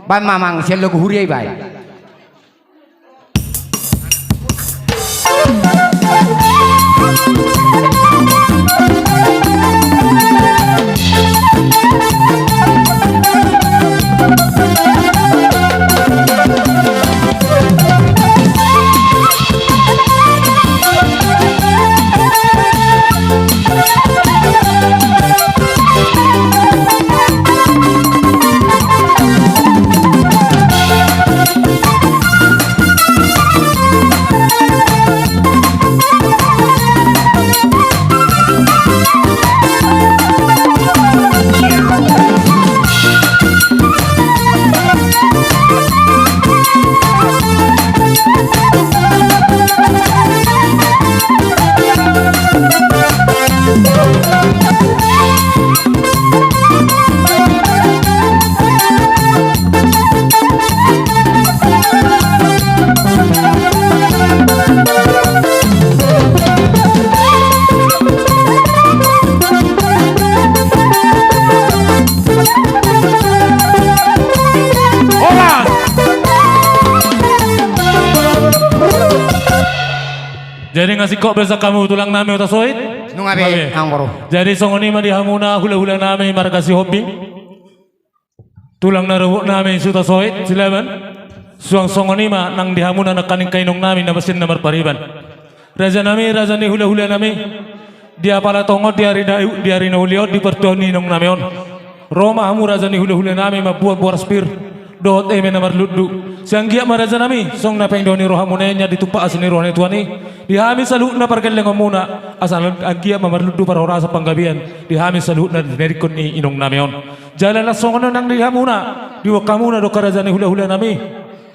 Baen ma amang sian logo huria i baen. Jadi nga singkop be sian hamu tulang nami Hutasoit? Nunga be, Nunga be. Amang boru. Jadi songon i ma di hamuna hula-hula nami marga Sihombing. Tulang na robot nami Hutasoit, Silaban. Suang songon i ma nang di hamuna nangkaning inong nami na basa na marpariban. Raja nami, raja ni hula-hula nami. Di apala tongon di ari na, di ari na uli on di partuaon ni inong nami on. Ro ma hamu raja ni hula-hula nami mambuat boras pir. Dohot eme na marlundu. Sai anggiat ma raja nami, songon na pangidoan ni rohamuna i, ditumpak asi ni roha ni Tuhan i. Di hami saluhutna pargellengonmuna. Asa anggiat ma marlundu parhorasan panggabean. Di hami saluhutna di nangkiningan ni inong nami on. Jala laos songon i nang di hamuna, diboan hamuna do raja ni hula-hula nami.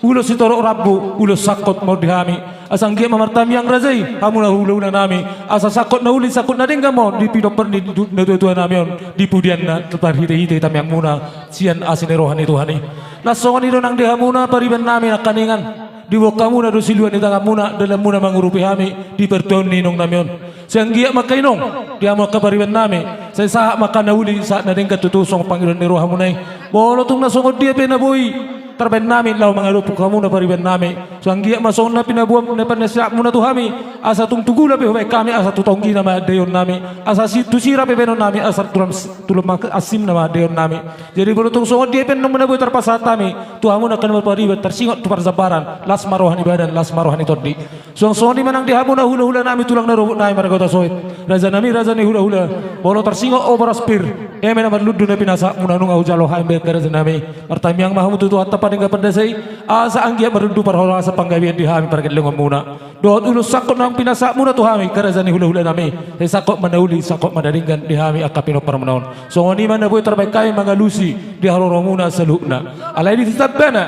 Ulos sitorop rambu, ulos sangkot ma on di hami. Asa anggiat ma martamiang raja i, hamuna hula-hula nami. Asa sangkot na uli, sangkot na denggan ma on, di pinompar ni du-, na tua-tua nami on, di pudianna, tarhite-hite tamiangmuna, sian asi ni roha ni Tuhan i. Laos songon i do nang di hamuna, pariban nami nangkaningan. Diboan hamuna do silua ni tanganmuna, dalanmuna mangurupi hami, di partuaon ni inong nami on. Sai anggiat ma angka inong, di hamu angka pariban nami, sai sahat ma angka na uli, sahat na denggan tutu songon pangidoan ni rohamuna i. Molo tung na songon dia pe na boi, tarbaen nami, laho mangadopi hamuna pariban nami. Sai anggiat ma songon na pinaboa, na pinasahatmuna tu hami, asa tung tu gula pe hubaen hami, asa tu tonggina ma daeon nami, asa si-, tu sira pe baenon nami, asa tulang, tulang ma-, asimna ma daeon nami. Jadi molo tung songon dia pe na boi tarpasahat hami, tu hamuna angka na marpariban, tarsingot tu parjambaran, las ma roha ni badan, las ma roha ni tondi. Suang songon i ma nang di hamuna hula-hula nami tulang na robot nami marga Hutasoit. Raja nami, raja ni hula-hula. Molo tarsingot ho boras pir. Eme na marlundu na pinasahatmuna nunga hujalo hami be angka raja nami. Martamiang ma hamu tu Tuhanta Pardenggan Pardasai. Asa anggiat marlundu parhorasan panggabean di hami pargellengonmuna. Dohot ulos sangkot na pinasahatmuna tu hami angka raja ni hula-hula nami. Sai sangkot ma na uli, sangkot ma na denggan di hami angka pinomparmuna on. Songon i ma na boi tarbaen hami mangalusi di haroromuna saluhutna. Alai di sitambana.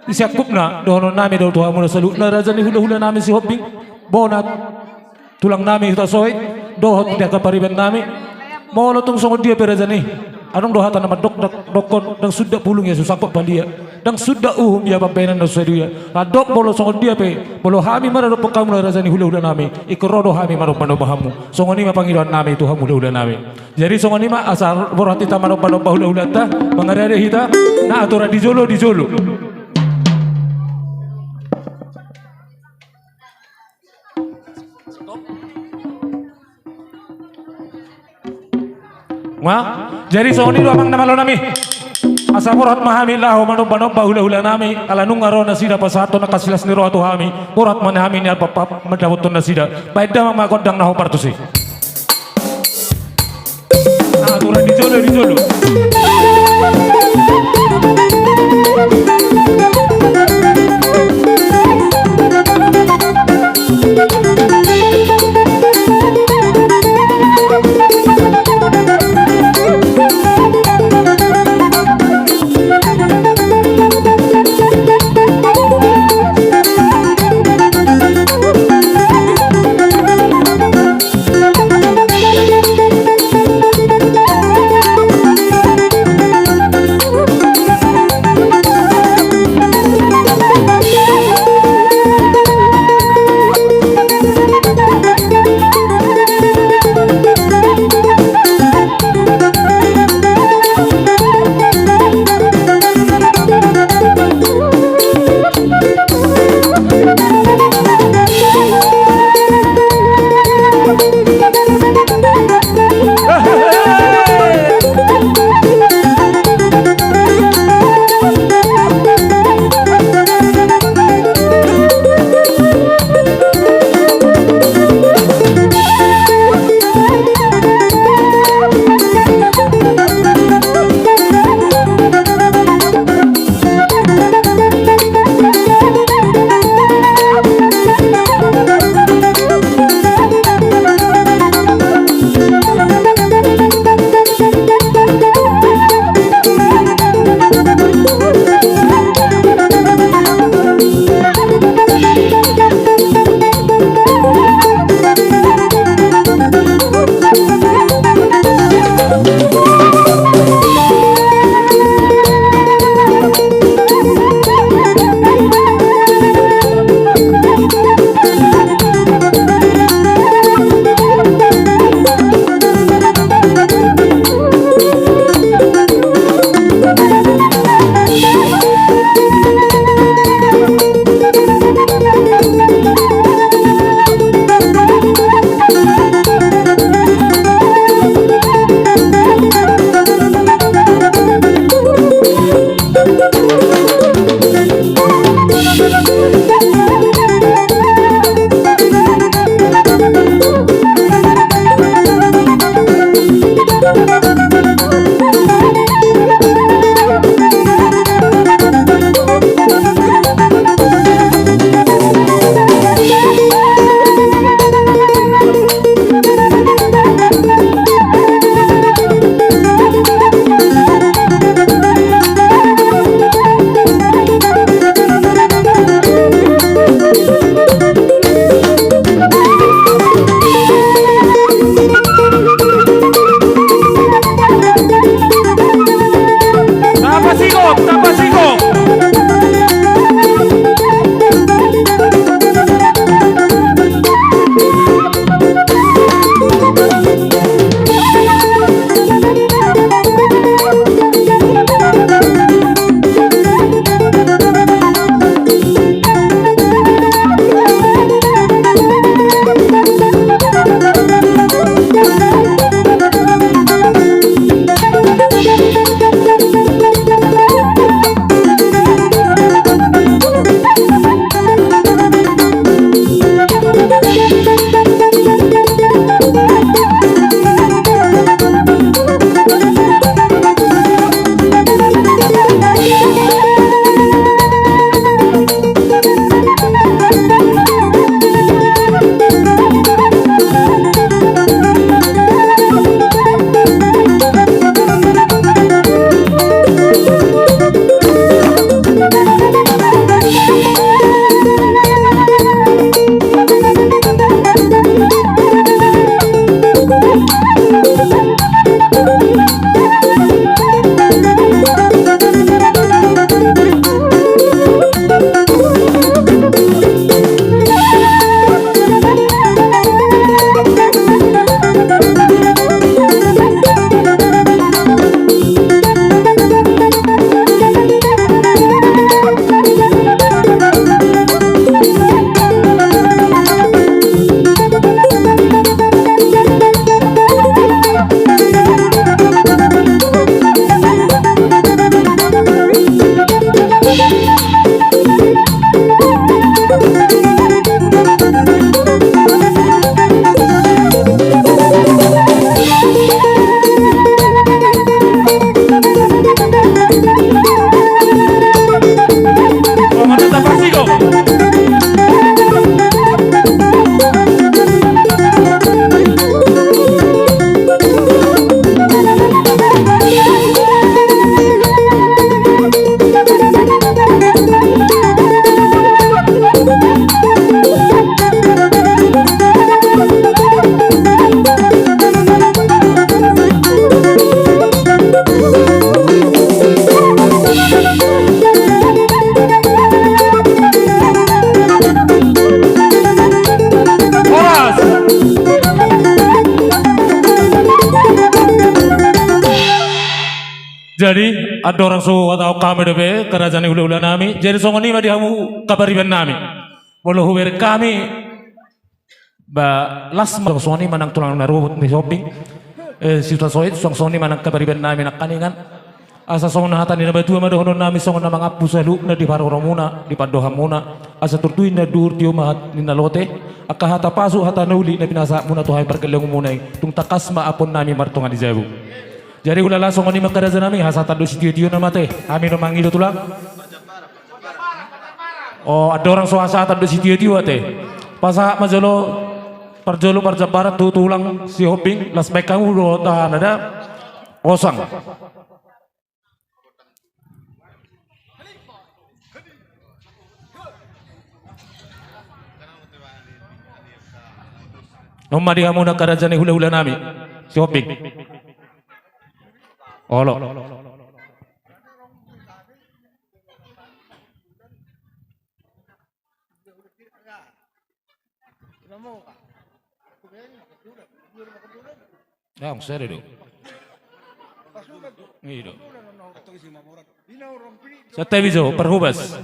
Di siangkupna, dohonon nami do tu hamuna saluhutna raja ni hula-hula nami Sihombing, Bonat, tulang nami Hutasoit, dohot di angka pariban nami. Molo tung songon dia pe raja ni, adong do hata na mandok, dak-, dokkon, ndang sundat bulung ia so sangkot palia, ndang sundat uhum ia pambahenan na so sadia. Mandok molo songon dia pe, molo hami maradophon hamuna raja ni hula-hula nami, ingkon ro do hami manomba-nomba hamu. Songon i ma pangidoan nami tu hamu hula-hula nami. Jadi songon i ma asa borhat hita manomba-nomba hula-hulanta, mangarade hita, na aturan di jolo, di jolo. Nga, jadi songon i do amang na malo nami. Asa borhat ma hami laho manomba-nomba hula-hula nami, ala nunga ro nasida pasahathon angka silas ni roha tu hami, borhat ma hami nian pap-, pap-, mandapothon nasida. Baen damang ma gondang na hombar tusi. Aturan di jolo, di jolo. Tiga. Horas. Jadi, andorang so hata hami dope, angka raja ni hulahula nami. Jadi, songon i ma di hamu angka pariban nami. Molo hubereng hami, ba, las ma songon i ma nang tulang na ruhut ni Sihombing. Eh, si Hutasoit, suang songon i ma nang angka pariban nami nangkiningan. Asa songon hata ni na matua ma dohonon nami, songon na mangampu saluhutna di paroromuna, di pandohanmuna. Asa turtu i na duhur tio ma hata ni na lote. Angka hata pasu, hata na uli, na pinasahatmuna tu hami pargellengonmuna i. Tung tangkas ma ampuon nami martonga ni jabu. Jadi hulala songon i ma angka raja nami, hasahatan do sitiotio nama ate. Hami do mangido tulang. O, andorang so hasahatan do sitiotio ate. Pasahat ma jolo, parjolo parjambaran tu tulang Sihombing, las baen hamu do tahan ada. Osang. On ma di hamu angka raja ni hulahula nami Sihombing. Olo. Langsung saja do. I do. Santabi jo, parhobas.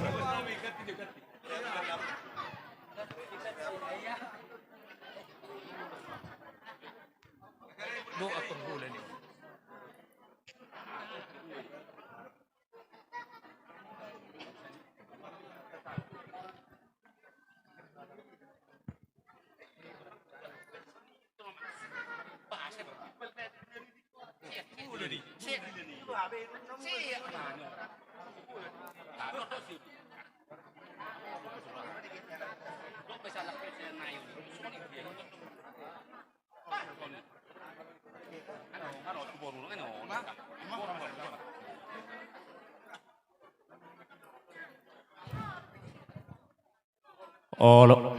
Olo.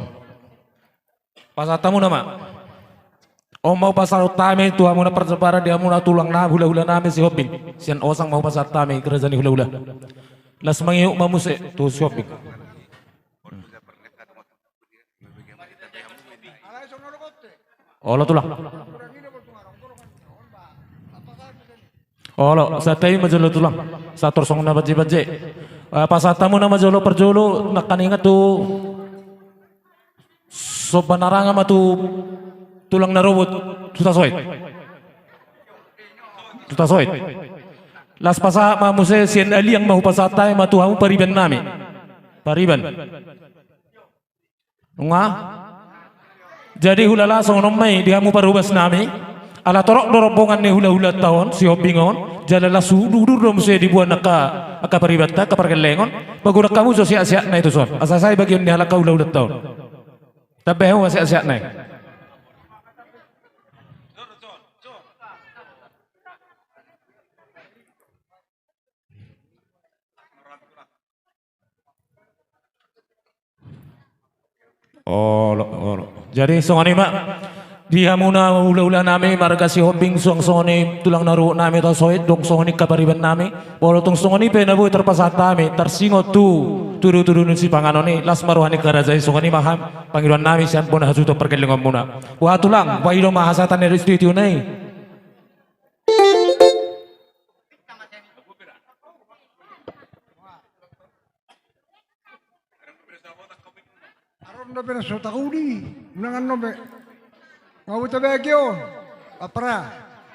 Pasahat hamu nama. On ma hupasahat hami tu hamuna parjambaran di hamuna tulang nami hulahula nami Sihombing. Sian Osang ma hupasahat hami angka raja ni hulahula. Las mangihut ma muse tu Sihombing. Olo tulang. Olo, santabi ma jolo tulang. Sator songon na bajebajebon. Eh, pasahat hamu nama jolo parjolo, nangkiningan tu somba na rangap ma tu tulang na ruhut, tu Hutasoit. Tu Hutasoit. Las pasahat ma muse sian Aliang ma hupasahat hami ma tu hamu pariban nami. Pariban. Nunga? Jadi hulala songon on ma i di hamu parhobas nami. Ala torop do rombongan ni hulahulanta on, Sihombing on, jala las hudur-hudur do muse diboan angka, angka paribanta, angka pargellengon, pagodang hamu jo sehat-sehatna i tuson. Asa sae bagion ni halak hulahulanta on. Tambai hamu ma sehat-sehatna i. Olo, olo. Jadi songon i ma di hamuna hulahula nami marga Sihombing, suang songon i tulang na ruhut nami Hutasoit, dung songon i angka pariban nami. Molo tung songon i pe na boi tarpasahat hami, tarsingot tu tudu-tudu ni sipanganon i, las ma roha ni angka raja i, songon i ma hami pangidoan nami sian bona hasuhuton pargellengonmuna. Boha tulang, boha i do ma hasahatan ni sitiotio na i. Aron dope na so tahu di unangan dope. Nga huta bagi on. Apara.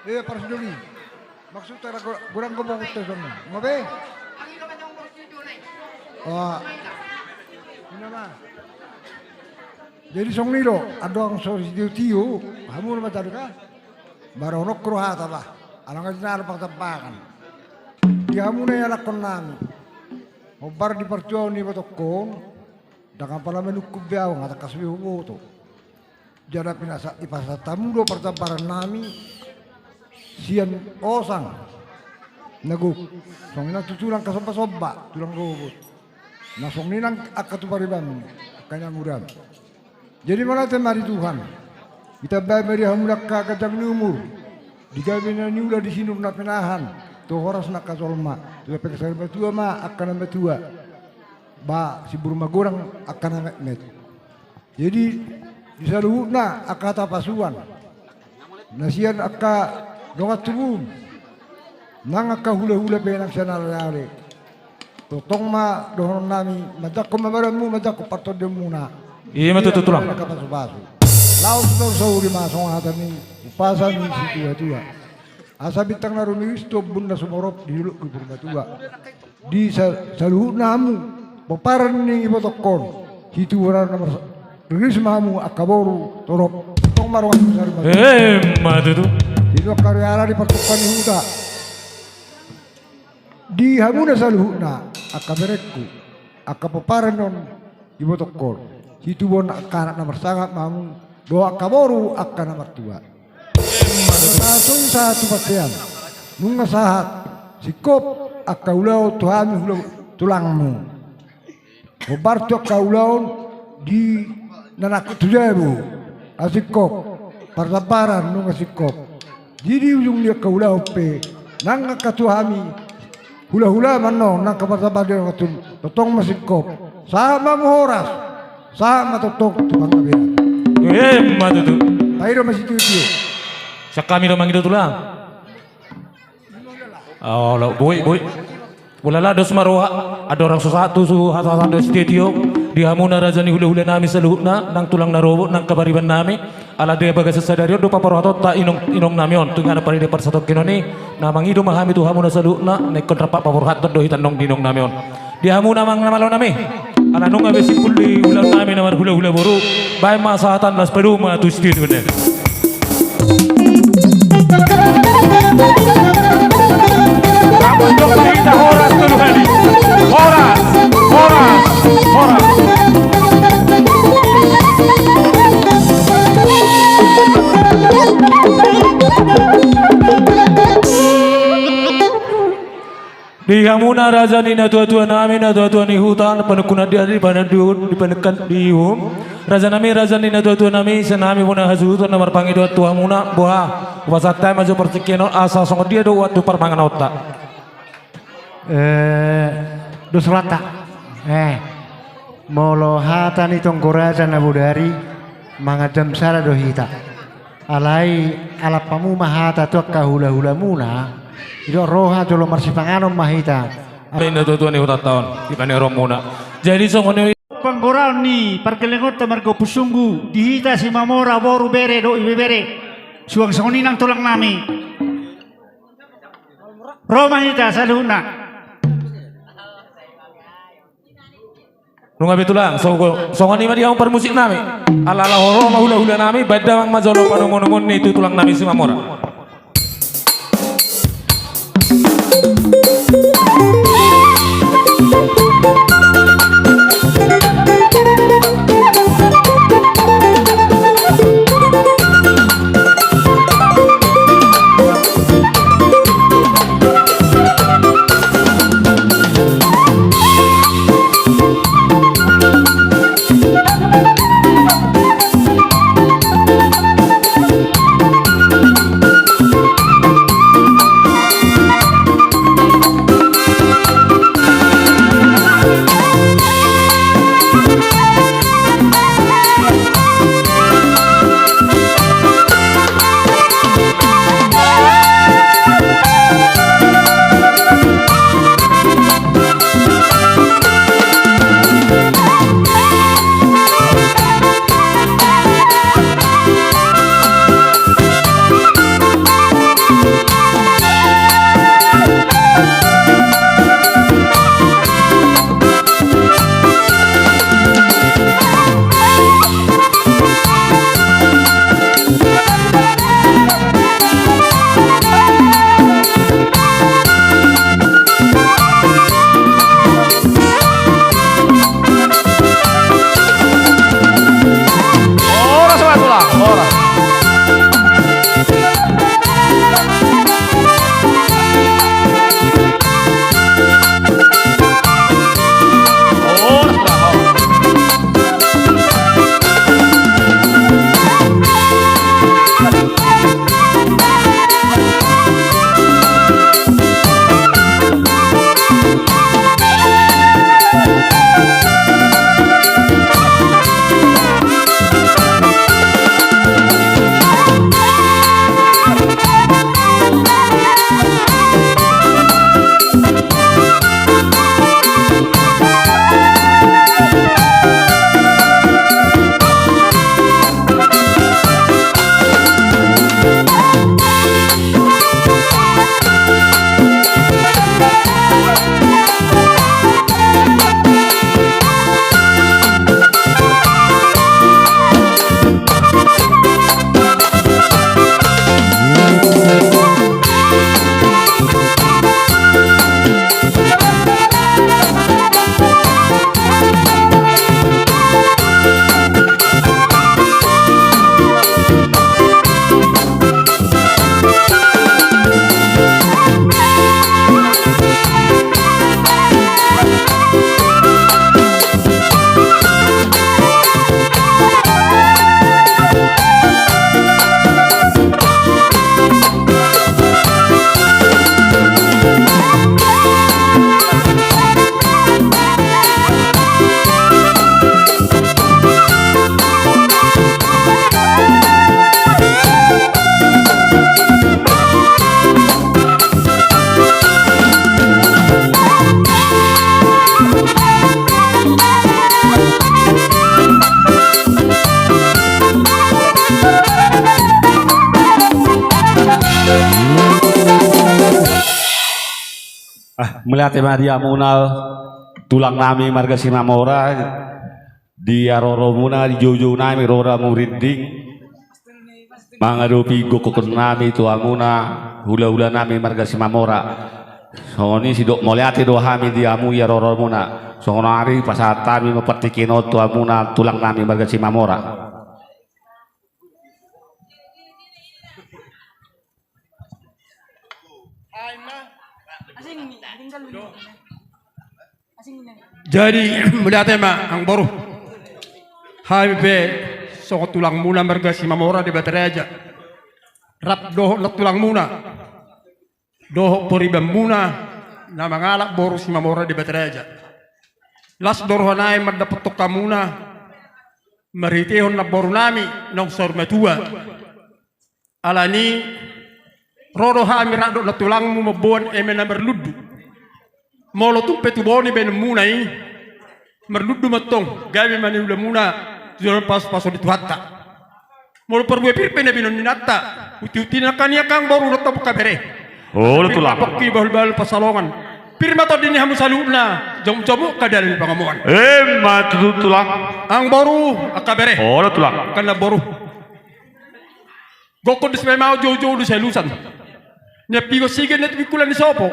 Iya, apara sidoli. Maksudna godang gombong huta sono. Nga be? Wah. Ina ma. Jadi songon i do, andorang so sitiotio, hamu na ma tadi ka? Baronok rohata bah. Alang aja na pangtampakan. Di hamu na ianakkon nami. Hombar di partuaon ni batokon, Ndang apala manungkun be au, nga tangkas be huboto. Jala pinasa-, ipasahat hamu do parjambaran nami sian osang na gok. Songon i nang tu tulang angka somba-somba, tulang rorobot. Na songon i nang angka tu pariban, angka na murang. Jadi mauliate ma di Tuhan. Ditambai ma di hamu angka ganjang ni umur, di gabe na niula, di sinur na pinahan, tu horas ni angka jolma, tu gabe sari matua ma angka na matua. Ba simbur magodang angka na metmet. Jadi di saluhutna angka hata pasuan na sian angka dongan tubum nang angka hulahula pe nang sian aleale. Tongtong ma dohonon nami, manjangkon ma badanmu, manjangkon partondionmuna. Ima tutu, tulang. Angka pasupasu. Laos saur saur i ma songon hata ni umpasa ni situatua. Asa bintang na rumiris tu ombun na sumorop di dolok ni purba tua. Di sa-, saluhutna hamu pomparan ni ibotongkon, situbuan na marsa-, riris ma hamu angka boru torop. Tong ma roha ni sari matua. Ima tutu. Di nuan kariala di partungka ni huta. Di hamuna saluhutna angka berengku, angka pomparan ni on ibotongkon, situbuan angka anak na marsangap ma hamu dohot angka boru angka na martua. Ima tutu. Sahat songon i sahat tu bontean. Nunga sahat singkop angka ulaon tu hami hula-, tulangmu. Hombar tu angka ulaon di na nangkok tu jabu, nga singkop. Parjambaran nunga singkop. Di, di ujung ni angka ulaon pe nang angka tu hami hulahula ma annon, nang angka parjambaran di angka tu, tongtong ma singkop. Sahat ma hamu horas. Sahat ma tongtong tu panggabean. Ima tutu. Paida ma sitiotio. Sian hami do mangido, tulang. Olo, boi, boi. Ulala, dos ma roha. Andorang so sahat tu hata-hata dos sitiotio di hamuna raja ni hulahula nami saluhutna, nang tulang na rorobot, nang angka pariban nami. Ala di bagasan sadari on do paparrohatonta inong, inong nami on tu inganan parida parsatongkinon i. Na mangido ma hami tu hamuna saluhutna, na ingkon rap paparrohaton do hita annon di inong nami on. Di hamuna amang na malo nami, ala nunga be simpul di ulaon nami na marhulahula boru, baen ma sahatan las padomu ma tu sitiotio on. Horas, horas, horas, horas. Di hamuna raja ni natuatua nami, natuatua ni huta, panungkunan di ari, di panungkunan di uhum. Raja nami, raja ni natuatua nami, sian hami bona hasuhuton na marpangidoan tu hamuna, boha, hupasahat hami ma jo partingkian on, asa songon dia do waktu parmanganonta. Eh, dos rohanta. Eh, molo hata ni tonggo raja na bodari, mangan jam sada do hita. Alai alap hamu ma hata tu angka hulahulamuna, didok roha jolo marsipanganon ma hita. Baen do tutu ni hutanta on di paneronmuna. Jadi songon i. Panggoraon ni pargellengonta marga Ompusunggu di hita Simamora, boru, bere dohot ibebere, suang songon i nang tulang nami. Ro ma hita saluhutna. Nunga be tulang, so-, songon i ma di hamu parmusik nami. Ala ala ro ma hulahula nami, baen damang ma jolo panongonongon ni tu tulang nami Simamora. Mauliate ma di hamuna tulang nami marga Simamora, di haroro muna, di joujou nami ro da murinding mangadopi gokhon nami tu hamuna hulahula nami marga Simamora. Songon i sidok mauliate do hami di hamu di haroro muna. Songon i pasahat hami ma partingkian on tu hamuna tulang nami marga Simamora. Jadi mauliate ma amangboru. Hami pe songon tulang muna marga Simamora di Bataraja, rap dohot nantulang muna dohot pariban muna na mangalap boru Simamora di Bataraja. Las do roha nami mandapothon hamuna marhitehon namboru nami naung saur matua. Alani ro do hami rap dohot nantulangmu mamboan eme na marlundu. Molo tung pe tubu ni baenonmuna i, marlundu ma antong gabe ma na niulamuna tu joloan pasupasu ni Tuhanta. Molo parbue pir pe na binahen ni inanta, hutihutihon angka na nian angka amangboru dohot hamu angka bere. Olo tulang. Pir ma pongki bahulbahul pansalongan. Pir ma tondi ni hamu saluhutna, jomjom ma angka dalan ni pangomoan. Emma tutu tulang. Amangboru, angka bere. Olo tulang. Angka namboru. Gokhon do sipaima on, joujou do sialusan. Nian piga sigen na tu bingkulan ni sopo.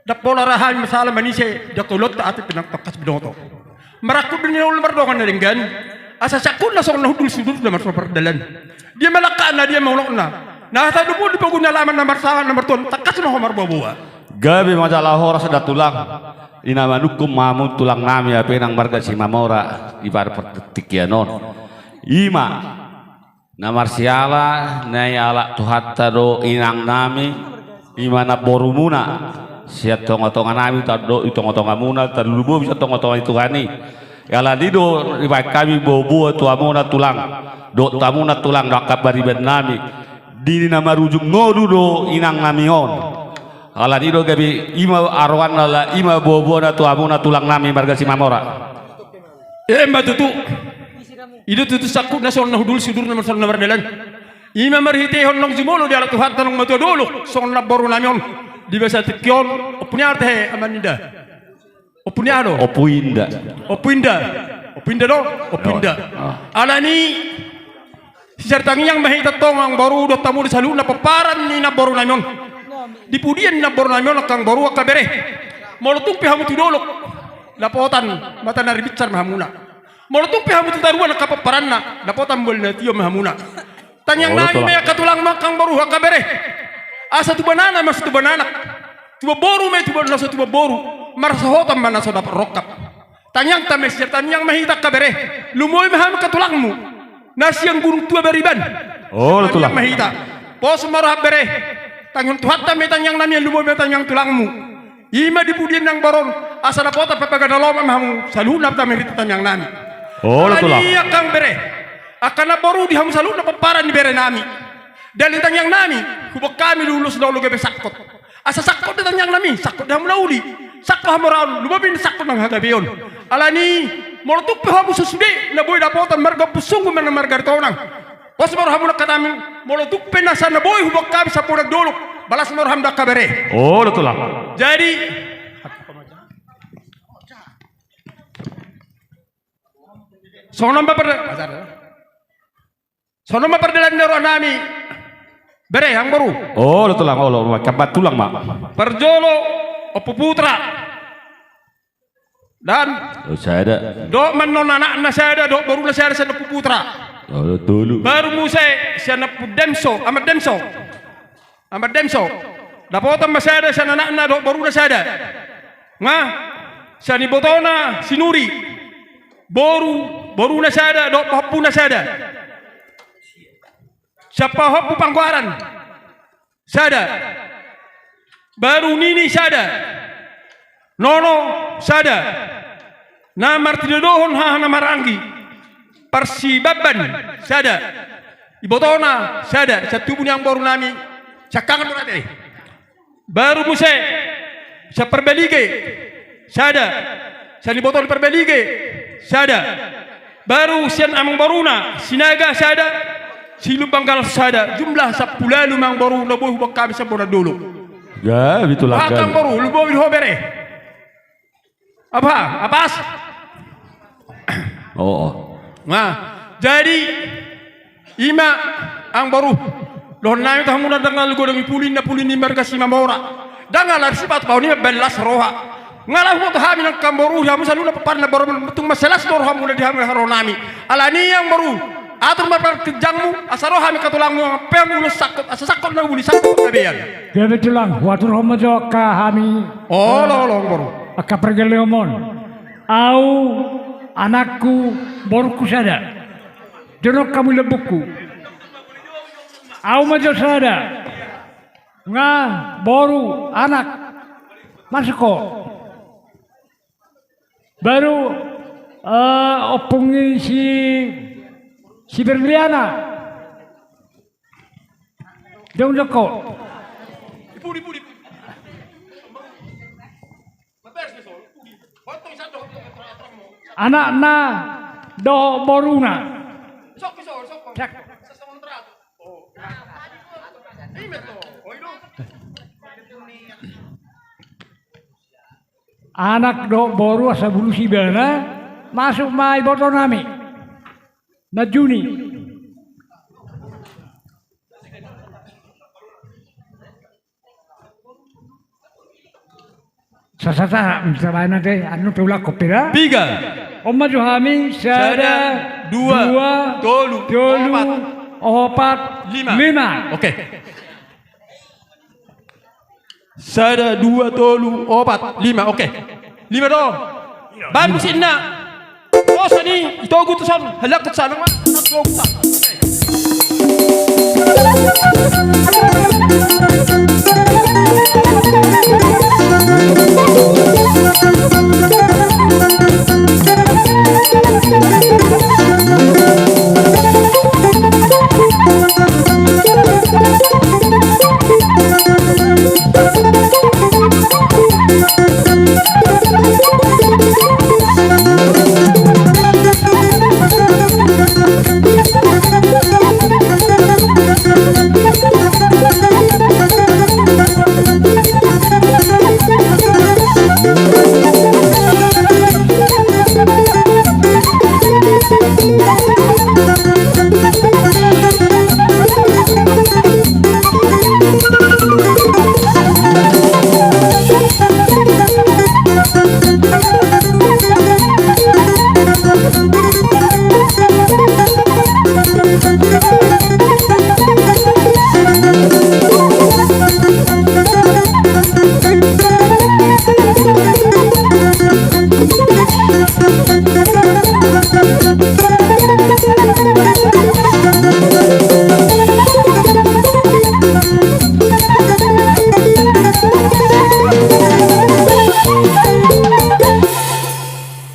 Ndang pola ra hami masalah manise di angka ulaonta, atik pe nang tangkas binoto. Marangkup do ninna ulaon mardongan na denggan, asa sangkutna songon na hundul sudurna marsomba mardalan. Dia ma langkatna, dia ma unokna? Na hata domu di pogu ni alaman na marsahat na martuan, tangkas ma ho marboaboa. Gabe ma jala horas da tulang. I na manungkun ma hamu tulang nami, hape nang marga Simamora di partingkian on. I ma na marsiala na ialap Tuhanta do inang nami, i ma namborumuna. Sian tongatonga nami tardok di tongatongamuna, tarlumobi sian tongatonga ni Tuhan i. Alani do dibaen hami boaboa tu hamuna tulang dohot hamuna tulang dohot angka pariban nami di na marujung ngolu do inang nami on. Alani do gabe i ma aroanna, ala i ma boaboana tu hamuna tulang nami marga Simamora. Emma tutu. I do tutu sangkutna songon na hundul sudurna marsomba mardalan. I ma marhitehon naung jumolo dialap Tuhanta naung matua dolok songon namboru nami on. Di bagasan tingki on, ompu ni aha tahe, amang inda? Ompu ni aha do? Ompu inda. Ompu inda. Ompu inda do? Ompu inda. Alani sisada tangiang ma hita antong amangboru dohot hamu di saluhutna pomparan ni namboru nami on. Di pudian ni namboru nami on angka amangboru, angka bere. Molo tung pe hamu tu dolok, dapotan mata na ribinsar ma hamuna. Molo tung pe hamu tu toruan angka pomparanna, dapotan mual na tio ma hamuna. Tangiang nami ma i angka tulang, angka amangboru, angka bere. Asa tubuan anak ma so tubuan anak, tubuan boru ma i na so tubuan boru, marsahotan ma na so dapot rongkap. Tangiangta ma i, sisada tangiang ma hita angka bere. Lumobi ma hamu angka tulangmu na sian Gunung Tua Bariban. Olo tulang. Tangiang ma hita. Pos ma roham bere. Tangihon Tuhanta ma i tangiang nami, lumobi ma tangiang tulangmu. I ma di pudian ni amangboru on, asa dapotan parbagasan na lomo ma hamu saluhutna, tangiang nami. Olo tulang. Alani i angka bere, angka namboru, di hamu saluhutna pomparan ni bere nami, dalina tangiang nami, huboan hami ulos na olo gabe sangkot. Asa sangkot do tangiang nami, sangkot do hamu na uli, sangkot hamoraon, lumobi na sangkot nang hagabeon. Alani i, molo tung pe hamu so sude na boi dapotan marga Ompung Sunggu manang marga Aritonang, pos ma rohamuna angka amang, molo tung pe nasa na boi huboan hami samboan dolok, balas ma roham da angka bere. Olo tulang. Jadi songon on ma par- songon on ma pardalan ni roha nami, bere, amangboru. Olo tulang, olo, amang tulang ma. Parjolo Ompu Putra. Dan dohot ma annon anakna sada dohot boruna sada sian Ompu Putra. Baru muse sian Ompu Demso, Amang Demso. Amang Demso, dapotan ma sada sian anakna dohot boruna sada. Nga sian ibotona si Nuri, boru, boruna sada dohot pahompuna sada. Sian pahompu Panggoaran sada. Baru nini sada. Nono sada. Na martinodohon haha na maranggi, parsibabban sada. Ibotona sada, sian tubu ni amangboru nami, siangkangan do rade. Baru muse sian Parbalige sada, sian ibotona Parbalige sada. Baru sian amangboruna Sinaga sada, Silumbanggal sada, jumlah sampulu ualu ma amangboru na boi huboan hami samboan dolok. Gabe tulang. Aha, gabe. Amangboru, lumobi ho bere. Apa? Apas? Oh, oh. Nah, jadi i ma, amangboru, dohonon nami tu hamuna, ndang na godang i puli na puli ni marga Simamora. Ndang na las sipata, bahen i ma las roha. Nga laho huboto hami nang amangboru, hamu saluhutna pomparan na boru, tung mansai las do rohamuna di hami, haroronami. Alani i amangboru, atur ma partingkianmu, asa ro hami angka tulangmu, nang pe ulos sangkot, asa sangkot na umuli, sangkot na bean. Gabe tulang, huaturhon ma jo angka hami. Olo, olo, amangboru. Angka pargellengmon. Au, anakku, borungku sada. Jonok hamu lambungku. Au ma jo sada. Nga, boru, anak. Masuk ho. Baru, eh, ompung ni si, si Berliana. Jongjong ho. Anakna dohot boruna. Anak dohot boru asa bulus ibana, masuk ma ibotonami. Najuni. Sasa, sasa, bisa baen ate, anu, tulak kopi da. Piga. On ma jo hami, sada, sada, dua, dua, tolu, tolu, opat, opat, lima, lima. Oke. Sada, dua, tolu, opat, lima, oke. Lima do. Baen musikna. Olo, sani, itogu tu son. Halak tu sana, ma. Itogu tu son.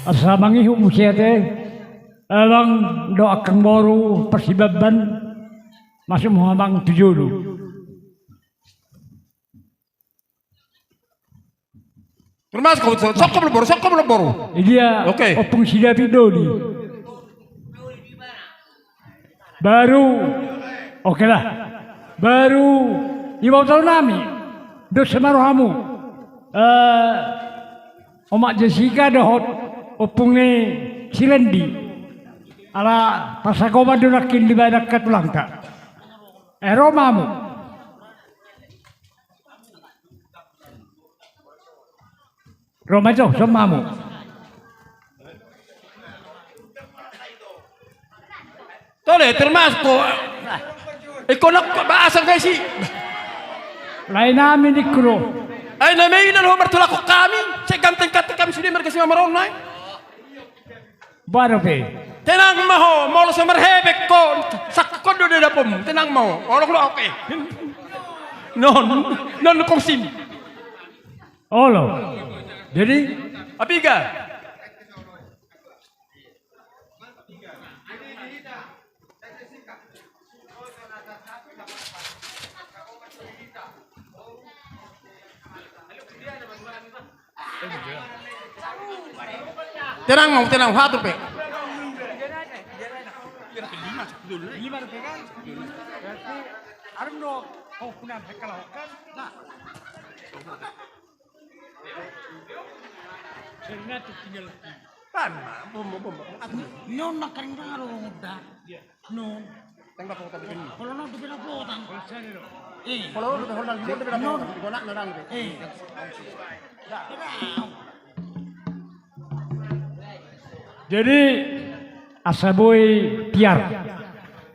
Asa mangihut muse ate, amang dohot angka boru parsibamban, masuk ma amang tu jolo. Termasuk, sokop lo boru, sokop lo boru. Iya, oke. Ompung si David Doli. Baru, oke lah. Baru, ibotonami. Dos ma rohamu. Eh, omak Jessica dohot ompung ni si Lendi. Ala pasagoman do nangkin dibaen angka tulangta. Eh, ro ma hamu. Ro ma jo, son ma hamu. Tole, termasuk. Ingkon na bahasa ngai si. Lae nami ningku do. Ai na mei na ho martulak hami, sai ganteng-ganteng hami sude marga Simamora on nai. Baru pe. Tenang ma ho, molo so marhepeng ho, sangkut do di daponmu, tenang ma ho. Olo, olo, oke. Non, non kongsin. Olo. Jadi? Apiga. Tenang, mau tenang, satu pe. Lima, sepuluh, lima. Berarti, arum do, oh, kuna, hekal, hekal. Nah. Kan, bom, bom, bom. Nyon na kering tang ado bom da. Non. Tang dapotan. Kalau non tu dapotan. Eh. Kalau non tu dapotan, non tu dapotan. Kalau non tu dapotan. Eh. Jadi, asa boi tiar.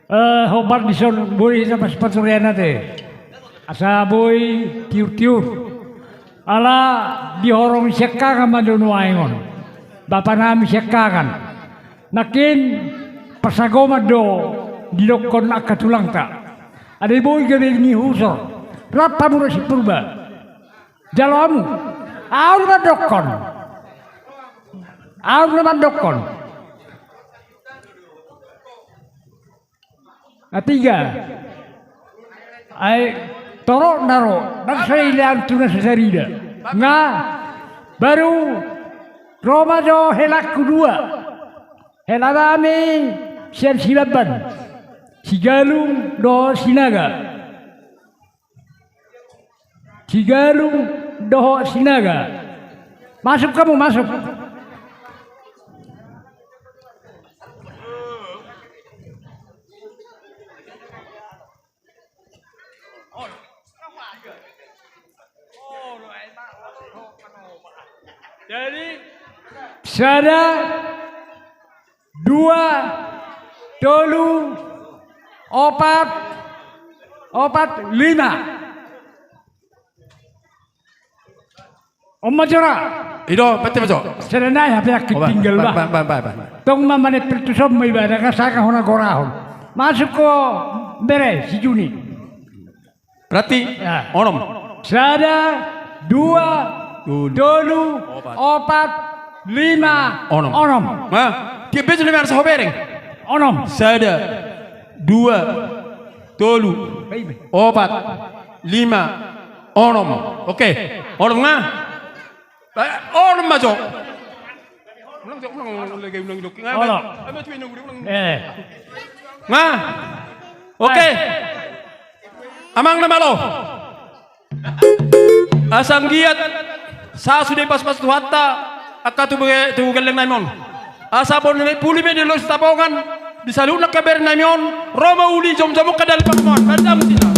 Eh, hombar dison boi hita pasipaturean ate. Asa boi tiur-tiur. Ala dihorong siangkangan ma do nuaeng on. Bapa nami siangkangan. Nangkin pasagoman do didokkon angka tulangta. Asa boi gabe ni husor. Rap hamu ro si Purba. Jalo hamu. Ahu na mandokkon. Ahu na mandokkon. Na tiga. Ai torop na ro. Nang sai lean tu na sasarina. Nga baru ro ma jo helangku dua. Hela nami sian Sibamban. Sigalung dohot Sinaga. Sigalung dohot Sinaga. Masuk hamu, masuk. Jadi, sada, dua, tolu, opat, opat, lima. On ma jora. I do, pette ma jo. Sada nai hape angka tinggal ba. Tong ma manempel tu son ma iba, dang sanga hona gorahon. Masuk ho bere, si Juni. Berarti onom. Sada, dua, tolu, opat, lima, onom. Onom. Nah, tiap bejo na merasa ho bereng. Onom. Sada, dua, tolu, opat, lima, onom. Oke. Onom nga? Eh, onom ma jo. Ulang jo, ulang, ulang, ulang, ulang, ulang. Oke. Amang na malo. Asa anggiat sahat sude pasupasu Tuhanta angka tubu, tubu gelleng nami on. Asa bona na puli ma di loas Tapongan, di saluhutna angka bere nami on, ro ma uli jomjom angka dalipangmon. Pandang sina.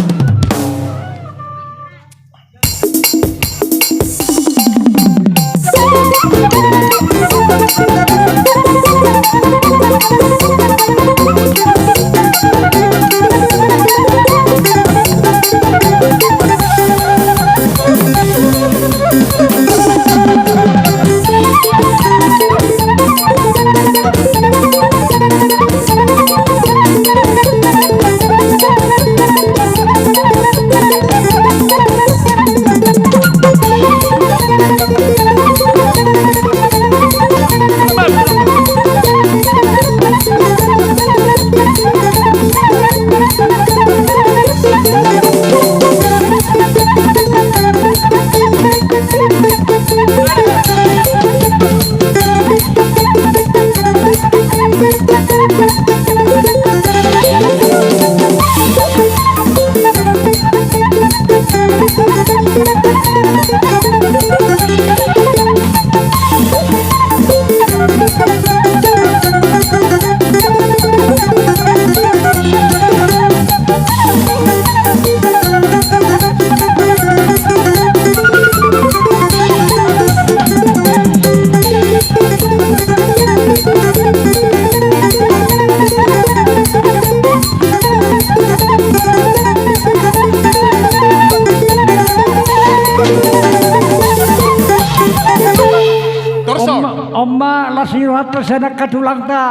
Torso. On ma, on ma las ni rohanta sian angka tulangta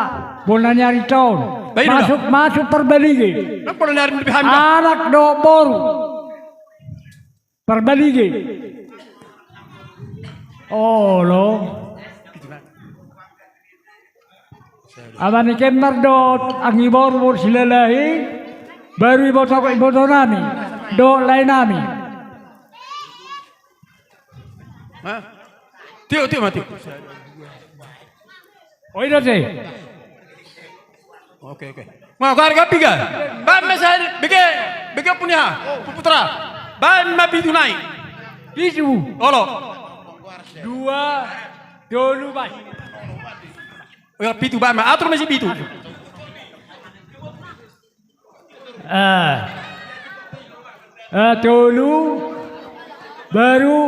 bona ni ari taon. Masuk, masuk Parbalige. Anak dohot boru. Parbalige. Olo. Ama ni Kembar dohot Angiboru, boru Silalahi, baru iboto, iboto nami dohot lae nami. Tio, tio ma tio. Oi do te. Oke, oke. Nga, keluarga piga? Baen ma sai bege, bege Punia, Puputra. Baen ma pitu nai. Pitu. Olo. Dua, tolu, baen. Oh, ya, pitu, baen ma. Atur ma si pitu. Eh. Eh, tolu. Baru.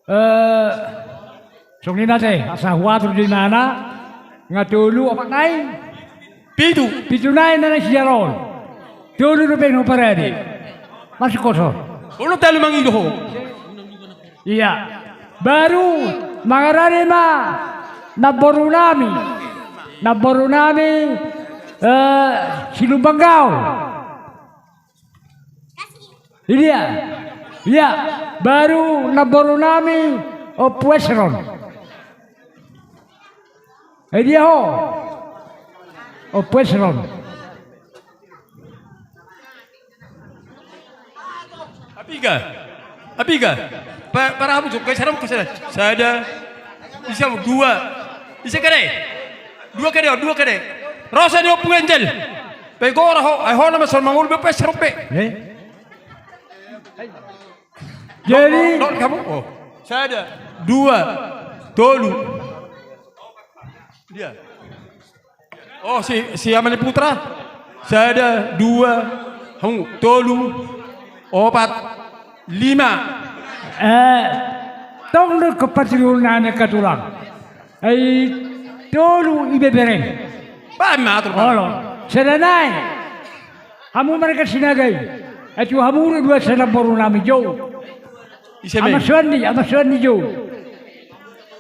Eh, songon i nai, asa huatur do imana, nga tolu, opat nai. Pitu. Pitu nai na naeng sijaroon. Tolu dope na huparade. Masuk kosor. Olo, tolu mangido ho. Iya. Baru mangarade ma namboru nami. Namboru nami, eh, Silumbang Gaol. Idia. Iya. Baru namboru nami Ompu Esron. Idia ho. Ompu Esron. Apiga. Apiga. Pa-, para hamu jok, guys, haram kesana. Sada. Ise, dua. Ise kade? Dua kade, dua kade. Ro sian i Ompu Enjel. Pe gora ho, ai ho nama son mangolu be pe serop pe. Eh? Jadi, dok, dok, kamu? Oh. Sada, dua, tolu. Dia. Oh, si, si Amani Putra. Sada, dua, hamu, tolu, opat, lima. Eh, tong do kepatiruna ne katulang. Ai tolu ibebereng. Baen ma atur, baen. Olo. Sada nai. Hamu marga Sinaga i. Ai tu hamu do dua sada boru nami jou. Ise me? Ama Suandi, Ama Suandi jou.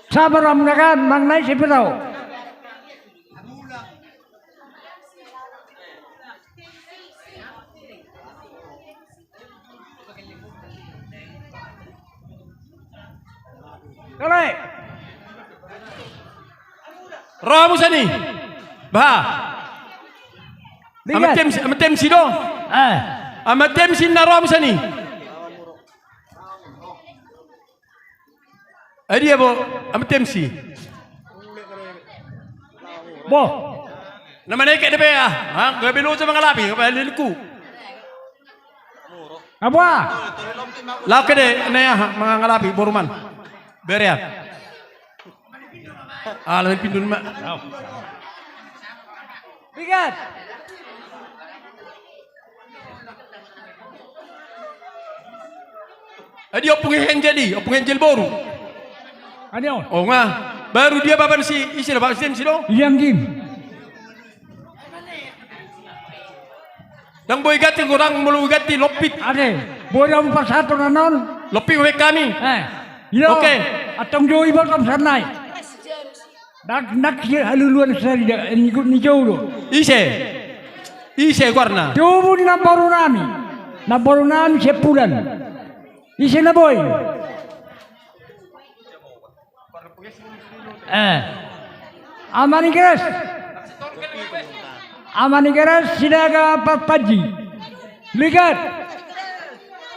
Sabar hamu na kan, manang nai sipe tau. Kale. Ro hamu sian i. Bah. Ama Temsi, Ama Temsi do. Eh. Ama Temsi na ro hamu sian i. Ai dia bo, Ama Temsi. Bo. Na maneke de be ah. Ha, gabe loja mangalapi, gabe liliku. Apa? Laho ke de, na aha, mangalapi boruman. Berean. Ala pindun ma. Bigat. Adi Ompung Henjel i, Ompung Henjel boru. Ani on. Oh nga. Baru dia baban si isi do, baban si Temsi do. Iya nggin. Ndang boi ganti, godang molo ganti lompit. Ade, boi do pasahaton anon. Lompit boi hami. Eh. Iya. Oke. Antong jou iba tom sannai. Nak nak si haluluan sari da ni jou do. Ise. Ise goarna. Tubu ni namboru nami. Namboru nami Sepulan. Ise na boi. Eh. Ama ni Geras. Ama ni Geras Sinaga Parpanji. Ligat.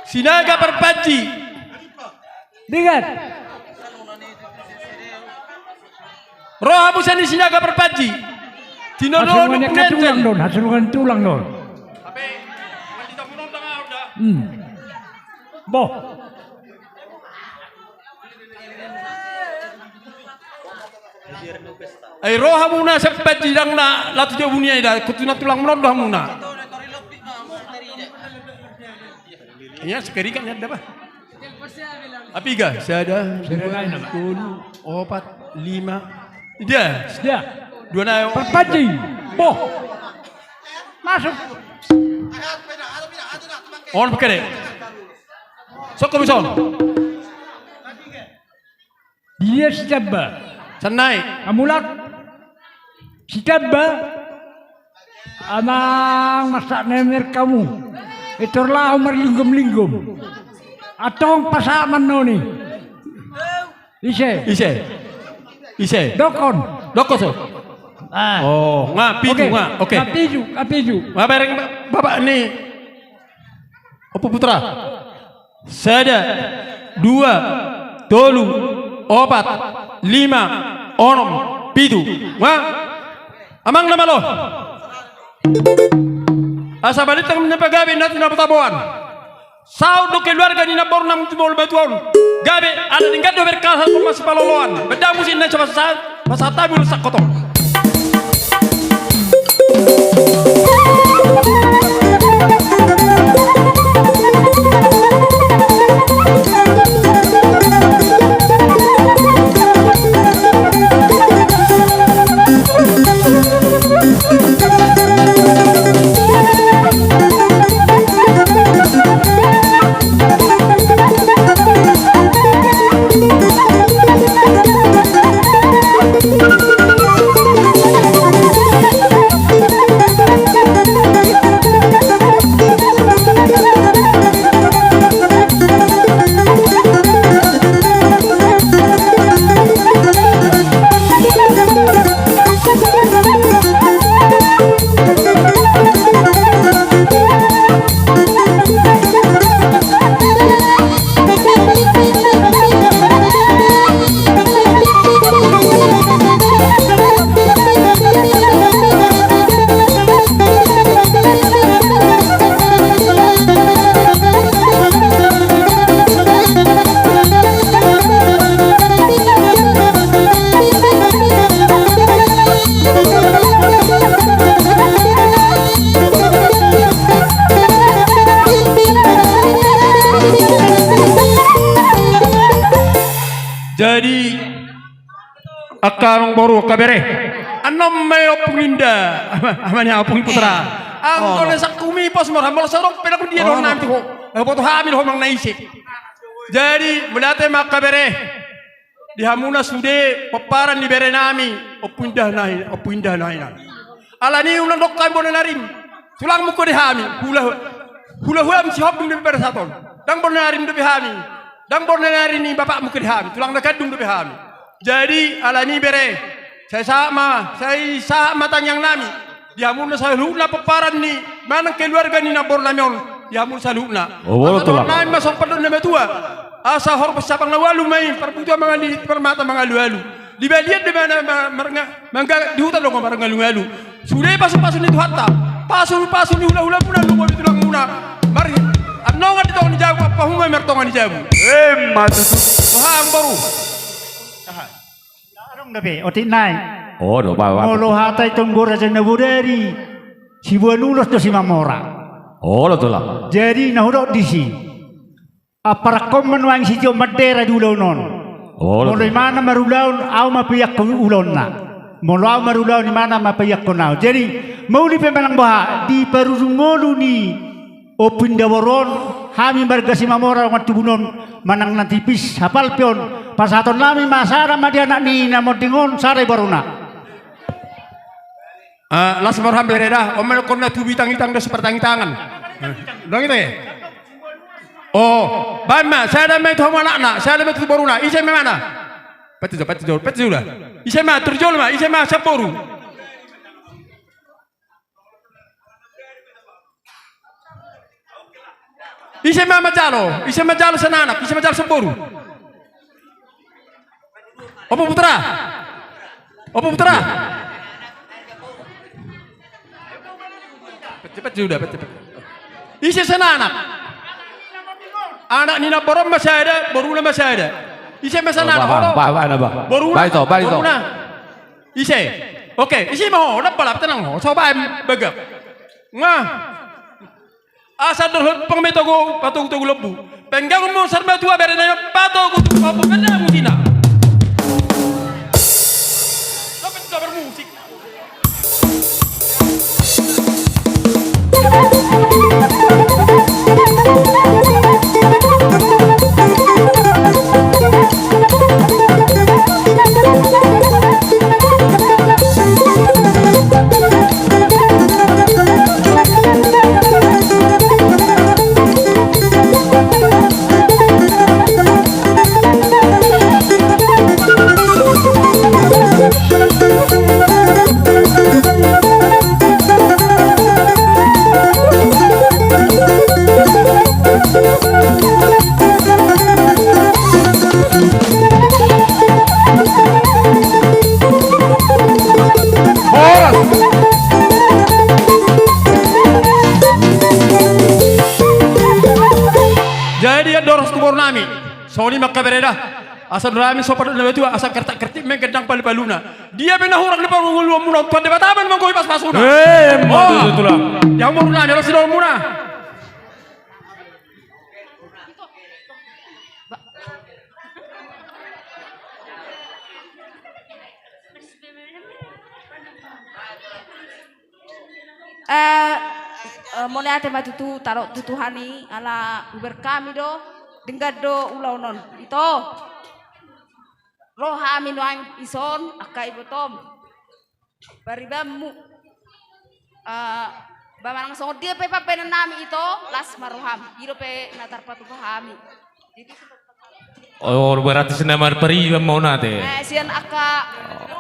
Sinaga Parpanji. Ligat. Ro hamu sian i Sinaga Parpanji. Tinodo. Hasurungan ni tulang do, hasurungan tulang do. Hmm. Boh. Ai ro hamuna sian Panji, ndang na laho tu jabu ni ai da, kutu na tulang muna do hamuna. Iya, sekerikan ya, dapat. Apiga, sada, dua, tolu, opat, lima. Ida. Ida. Dua na. Parpanji. Boh. Masuk. On pekede. Sokko mison. Dia si Jamba. Sannai. Amulak. Si Jamba. Amang masak nemer kamu. Etor laho marlinggom-linggom. Antong pasaman noni. Ise. Ise. Ise. Dokon. Dokon so. Ah. Oh, nga pitu. Oke. Nga, oke. Nga pitu, nga pitu. Nga bereng bapak ni. Ompu Putra. Sada, dua, tolu, opat, lima, onom, pitu. Nga. Amang na malo. Asa balintang na pagabe na tina pataboan. Saut do keluarga ni namborna muna tu molo matua on. Gabe ala denggan do berkasa tu masipaloloan. Benda musim na coba saat masa tabu lesak kotong. Jadi, angka amangboru, angka bere, annon ma i Ompung Inda, amana Ompung Putra. Anggo na sangkumi pos ma roham, molo so adong pe na dia dohonon nami tu ho, huboto hami do ho manang na ise. Jadi mauliate ma angka bere. Di hamuna sude pomparan ni bere nami, Ompung Inda na hina, Ompung Inda na hina. Alani i unang dok hami bona ni arim, tulang mungka di hami, hula, hula, hula misi hobung dope pada saat on. Ndang bona ni arim dope hami, ndang bona ni ari ni bapak mungka di hami, tulang na gandung dope hami. Jadi alani i bere, sai sahat ma, sai sahat ma tangiang nami. Di hamuna saluhutna pomparan ni manang keluarga ni namboru nami on, di hamuna saluhutna. Asa dohonon nami ma songon pandok ni na matua. Asa horbo sapang na ualu ma i, parbutua mangalili, parmata mangalualu. Di balian do ma na ma-, marnga-, mangga-, di huta do mangalualu. Sude pasupasu ni Tuhanta, pasupasu ni hulahula muna, lumobi tulang muna. Mari, annon di tonga ni jabu, ampahu ma i martonga ni jabu. Emma tutu. Boha amangboru? Aha. Adong dope otik nai. O, do, ba, ba. Molo hata i tonggo raja na bodari, siboan ulos do simamora. O, do, tulang. Jadi na hudok disi, amparangkon ma nuaeng sitio mandera di ulaon on. O, do, tulang. Molo imana marulaon, ahu ma paiakkon ulaonna. Molo ahu marulaon, imana ma paiakkon ahu. Jadi mauli pe manang boha, di parujung ngolu ni Ompung Inda boru on, hami marga Simamora dongan tubuna on, manang na tipis hapal pe on, pasahaton nami ma sada ma di anak ni na monding on, sada i boruna. Ah, las ma roham bere da, on ma dohonon na tubu itang-itang do sipartangitang. Ndang ito ya? O, baen ma, sada ma i tu hamu anakna, sada ma i tu boruna, ise ma imana? Pati jo, pati jo, pati jo da. Ise ma, turjol ma, ise ma sian boru? Ise ma manjalo, ise manjalo sian anak, ise manjalo sian boru? Ompung Putra. Ompung Putra. Cepat sudah, cepat. Ise sian anak? Anak ni namboru on ma sada, boruna ma sada. Ise ma sian anak? Bah, bah, bah, bah. Boruna. Bah, ito, bah, ito. Boruna. Ise? Oke, ise ma ho, ndang pola, tenang ho, so baen bagak. Nga. Asa dohot pang me togu, patogu-togu lombu. Penggangon muna saur matua bere nami, patogu-togu lombu, benda musina. Dapat kabar musik. Songon i ma angka bereda. Asa dohonon nami sopan dohot na matua, asa kertak-kertik ma gendang palu-paluna. Dia pe na hurang di parngoluanmuna, Tuhan Debata ma na manggohi pasu-pasuna. Eh, emma tutu, Tulang. Di hamu boru nami, ro sidohononmuna. Eh, eh, mauliate ma tutu, taruh tu Tuhan i, ala hubereng hami do, denggan do ulaon on. Ito. Ro hami nuaeng dison, angka ibotom. Paribanmu. Eh, ba manang songon dia pe pambahenan nami, Ito, las ma roham. I dope na tarpatupa hami. Oh, berarti sian na marpariban ma on ate. Eh, sian angka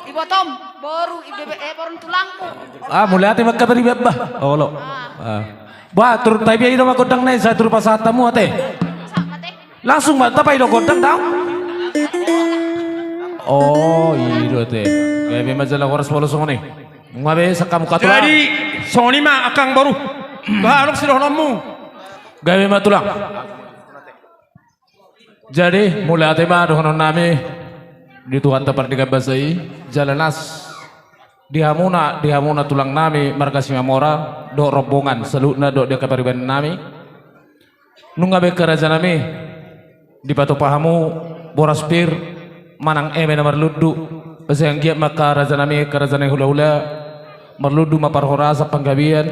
ibotom, boru, ibebe, eh, boru ni tulangmu. Ah, mauliate ma angka pariban bah. Olo. Ah. Ah. Bah, turut tabi i do ma gondang na i, sai turut pasahat hamu ate. Sa-, ate. Langsung ma tapaihon gondang dao. Oh, i do ate. Gabe ma jala horas molo songon i. Nunga be sangkap muka tulang. Jadi, songon i ma angkang boru. Bah, adong sidohononmu. Gabe ma tulang. Jadi, mauliate ma dohonon nami di Tuhanta Pardenggan Basa i, jala las di hamuna, di hamuna tulang nami marga Simamora, dohot rombongan saluhutna dohot di angka pariban nami. Nunga be angka raja nami, dipatupa hamu boras pir manang eme na marlundu. Sai anggiat ma angka raja nami, angka raja ni hulahula, marlundu ma parhorasan panggabean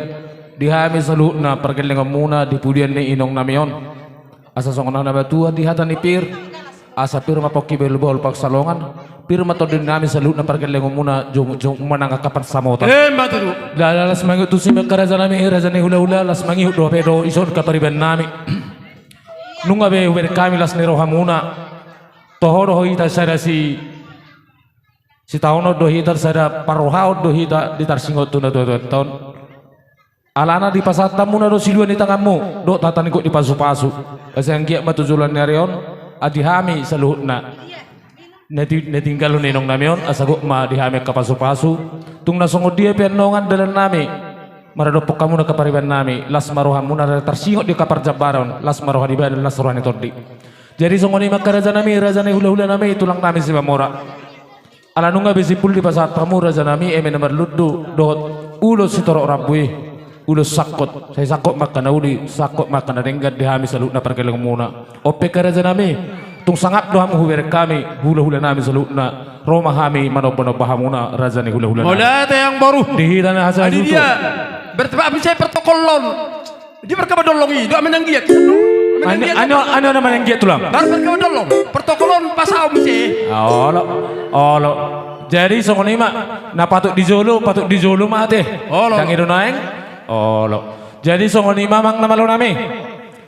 di hami saluhutna pargellengonmuna di pudian ni inong nami on. Asa songon na matua di hata ni pir, asa pir ma pongki bahulbahul pansalongan, pir ma tondi nami saluhutna pargellengonmuna, jom, jom manang angka pansamotan. Emma tutu. Jala las mangihut tusi ma angka raja nami, raja ni hulahula, las mangihut dope do dison angka pariban nami. Nunga be hubereng hami las ni rohamuna. Toho do hita sada si, sitaonon do hita, sada parrohaon do hita di tarsingot tu natuatuanta on. Alana dipasahat hamuna do silua ni tanganmu dohot hata ni gok ni pasupasu. Asa anggiat ma tu joloan ni ari on, adi hami saluhutna na ti-, na tinggal ni inong nami on, asa gok ma di hami angka pasupasu. Tung na songon dia pe annon dalan nami maradophon hamuna angka pariban nami, las ma rohamuna na tarsingot di angka parjambaran, las ma roha ni badan, las roha ni tondi. Jadi songon i ma angka raja nami, raja ni hulahula nami, tulang nami Simamora. Ala nunga be simpul dipasahat hamu raja nami eme na marlundu dohot ulos sitorop rambu i, ulos sangkot, sai sangkot ma angka na uli, sangkot ma angka na denggan di hami saluhutna pargellengonmuna. On pe angka raja nami, tung sangap do hamu hubereng hami, hulahula nami saluhutna, ro ma hami manombanomba hamuna raja ni hulahula nami. Mauliate amang boru. Di hita na hasahasutu. Adi dia, bertepatan saya protokol on. Dia berkabar dolong i, doa mananggiat. Ani, ani, ani, ani mananggiat tulang. Bar berkabar dolong. Protokol on pasaum se. Ah, olo, olo. Jadi songon i ma, na patut di jolo, patut di jolo ma ate. Olo. Dang i do naeng. Olo. Jadi songon i ma amang na malo nami.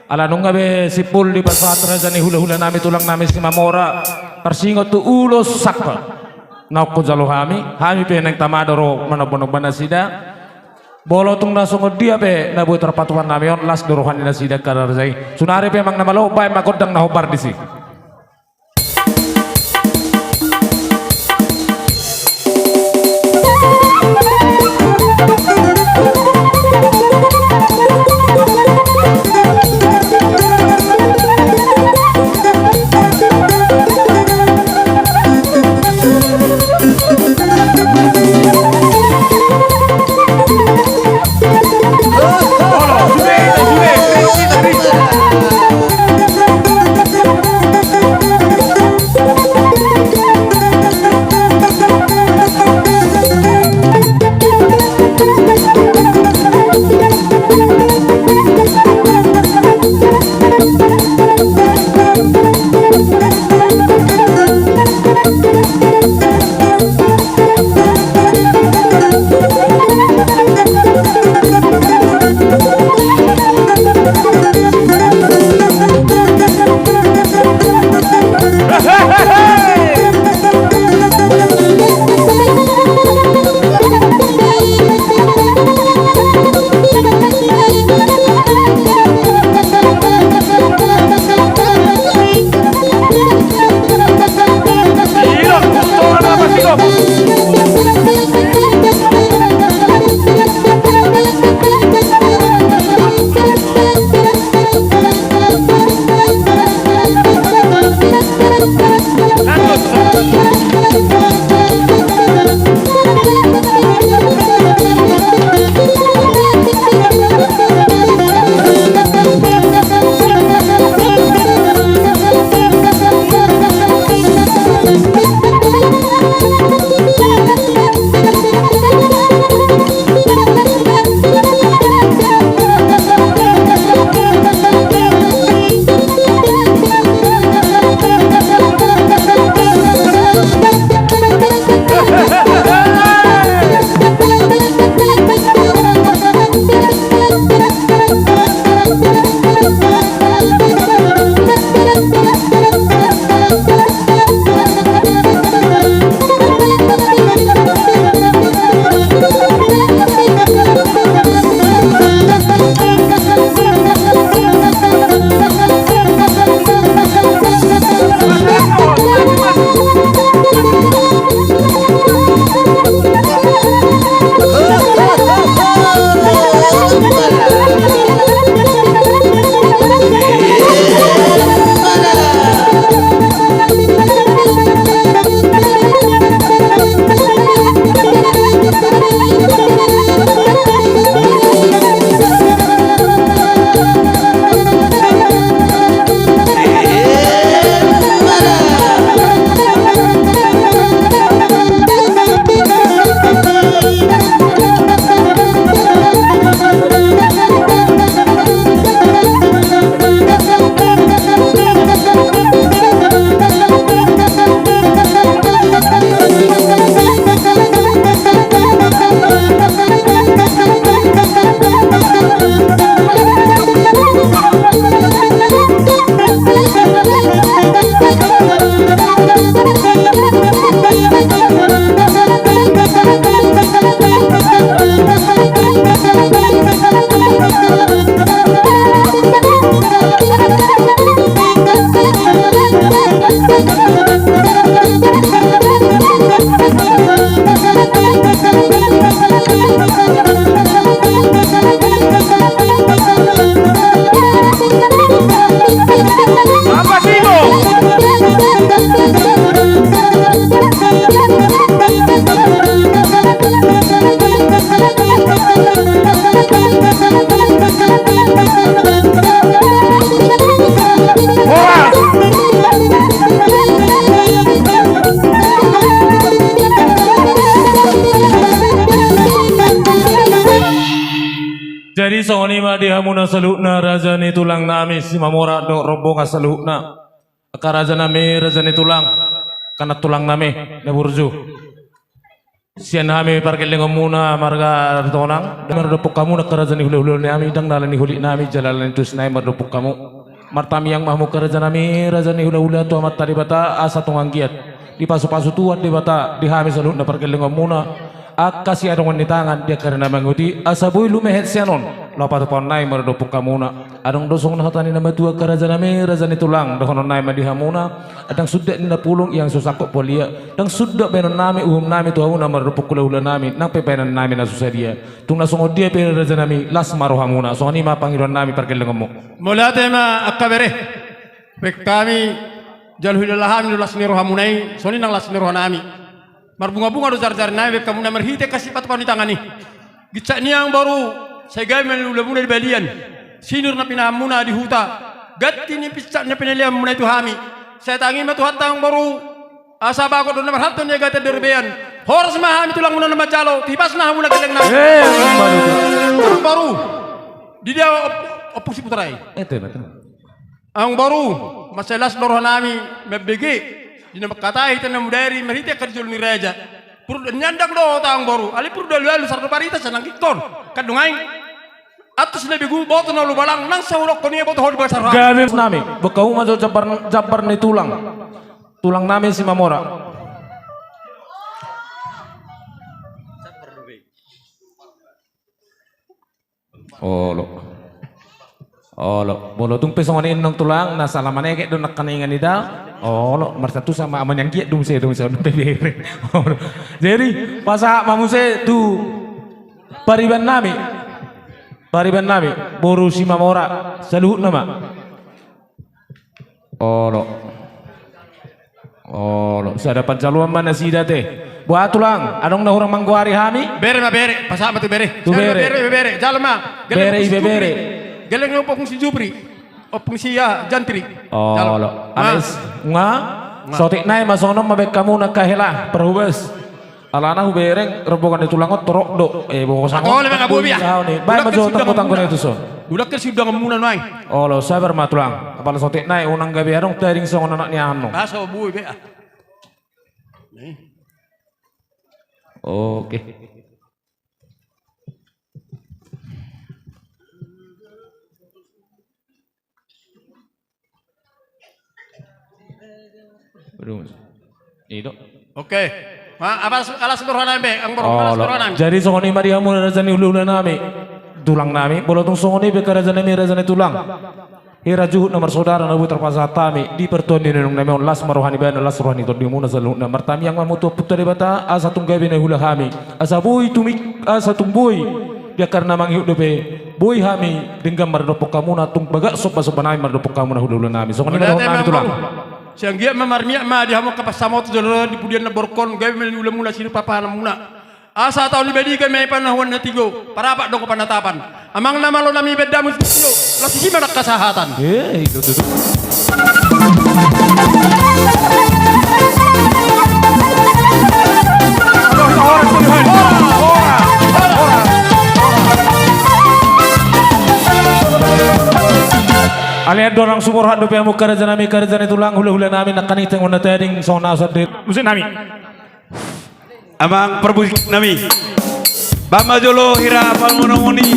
Ala nunga be simpul dipasahat raja ni hulahula nami, tulang nami Simamora. Tarsingot tu ulos sangkot. Naung hujalo hami, hami pe naeng tama do ro manombanomba nasida. Molo tung na songon dia pe na boi tarpatupa nami on, las do roha ni nasida angka raja i. Saonari pe amang na malo, baen ma gondang na hombar disi. Jadi songon i ma di hamuna saluhutna raja ni tulang nami Simamora dohot rombongan saluhutna. Angka raja nami, raja ni tulang, angka nantulang nami na burju. Sian hami pargellengonmuna marga Aritonang, mardophon hamu angka raja ni hulahula nami, ndang na ala ni holit nami jala ala ni tusi nami mardophon hamu. Martamiang ma hamu angka raja nami, raja ni hulahula, tu Amanta Debata asa tung anggiat dipasupasu Tuhan Debata di hami saluhutna pargellengonmuna angka siadongan ni tangan di angka ari na mangihut i, asa boi lumehet sian on laho patupaon nami mardophon hamuna. Adong do songon hata ni na matua angka raja nami, raja ni tulang, dohonon nami ma di hamuna: Ndang sundat ninna pulung ia so sangkot polia, ndang sundat baenon nami uhum nami tu hamuna mardophon hulahula nami, nang pe baenon nami na so sadia. Tung na songon dia pe raja nami, las ma rohamuna. Songon i ma pangidoan nami pargellengonmu. Mauliate ma angka bere. Baen hami, jalo hilala hami do las ni rohamuna i, songon i nang las ni roha nami. Marbungabunga do jarjar nami baen hamuna marhite angka sipatupaon ni tangan i. Ginjang ni amang boru, sai gabe ma ulamuna di balian, sinur na pinahanmuna di huta, ganti ni pinsang na pinaleanmuna i tu hami. Sai tangi ma Tuhanta amang boru, asa bagot do na marhalto ni agatan di robean. Horas ma hami tulangmuna na manjalo, tu hipasna hamuna gelleng nami. Eh, amang boru. Amang boru. Di dia op-, Ompung Siputra i. Eh, tu, tu. Amang boru, mansai las do roha nami mambege di na mangkatai hita na mudari marhite angka di jolo ni raja. Pur-, nyandang do hita amang boru, alai pur do alualu sardopari hita sai nangkingkon. Kan dung aeng antus na begu, boto na olo balang, nang sahudokkon i boto ho di bagasan roha. Gabe nami, boan hamu ma jo jambar, jambar ni tulang. Tulang nami Simamora. Olo. Olo. Molo tung pe songon i inong tulang, na sala maneget do nangkaningan i da. Olo, marsantusan ma, amang, anggiat do muse, do muse, on pe bere. Olo. Jadi, pasahat ma muse tu pariban nami. Pariban nami, boru Simamora, saluhutna ma. Olo. Olo, sada panjaloan ma nasida ate. Boha tulang, adong na hurang manggoari hami? Bere ma bere, pasahat ma tu bere. Tu bere. Bere, bere, bere. Jalo ma. Bere, ibe bere. Gelleng Ompung si Jupri. Ompung si, ah, Jantri. Olo. Jalo. Ales, nga? Nga. Saotik nai ma songon on ma baen hamuna angka hela parhobas. Alana hubereng rombongan ni tulang on torop do. Eh, boha songon on. Atau lebih kabur, ya. Baen ma jo tanggo-tanggo na i tuson. Udah ke sidangan muna nuaeng. Olo, sabar ma tulang. Apala saotik nai unang gabe adong tading songon anak ni anong. Baso bue be, ah. Oke. Aduh, Mas. Ido. Oke. Ma, apa las, las ni roha nami be, amang boru, las ni roha nami. Jadi songon i ma di hamu raja ni hulahula nami, tulang nami, molo tung songon i be angka raja nami, raja ni tulang. Hira juhut na marsaudara na boi tarpasahat hami di partuaon ni inong nami on, las ma roha ni badan, las roha ni tondimuna saluhutna. Martamiang ma hamu tu Ompunta Debata asa tung gabe na hula hami, asa boi tumik, asa tung boi di angka ari na mangihut dope boi hami denggan mardophon hamuna, tung bagak somba-somba nami mardophon hamuna hulahula nami. Songon i ma dohonon nami tulang. Sai anggiat ma marmiak ma di hamu angka pansamotan jolo di pudian na borngin on, gabe ma di ulamuna sinur papahanmuna. Asa taon ni badiga ma i panahuan na tigo, parapat do panatapan. Amang na malo nami baen damang tu tio, las i ma nang hasahatan. Eh, itu, itu, itu. Alai andorang sumurhat dope hamu angka raja nami, angka raja ni tulang, hulahula nami, nangkaning tenggon na tading songon na sandiri. Musik nami. Amang parmusik nami. Baen ma jolo hira pangonon-onon i.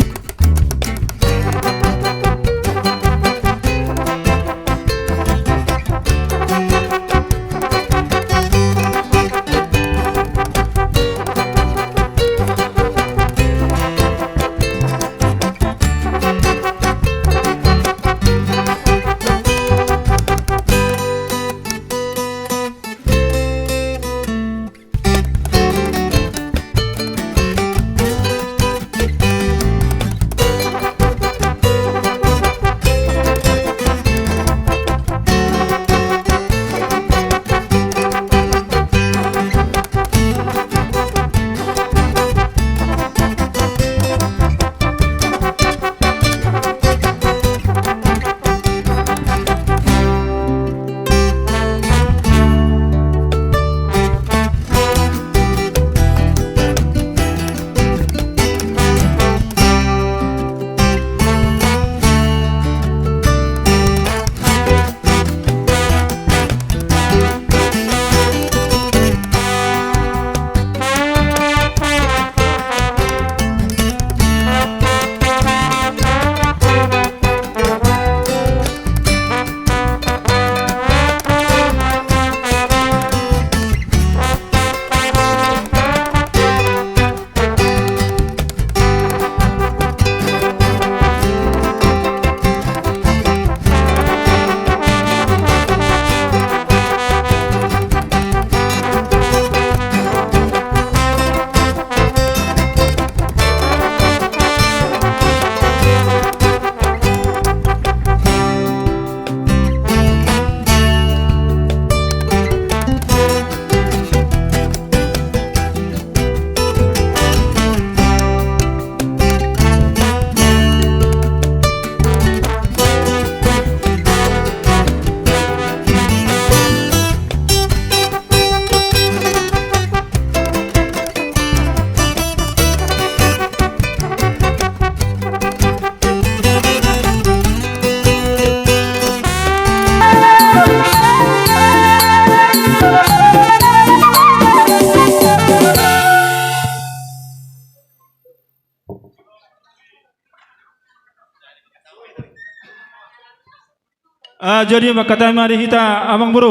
Ah, jadi mangkatai ma di hita, amangboru.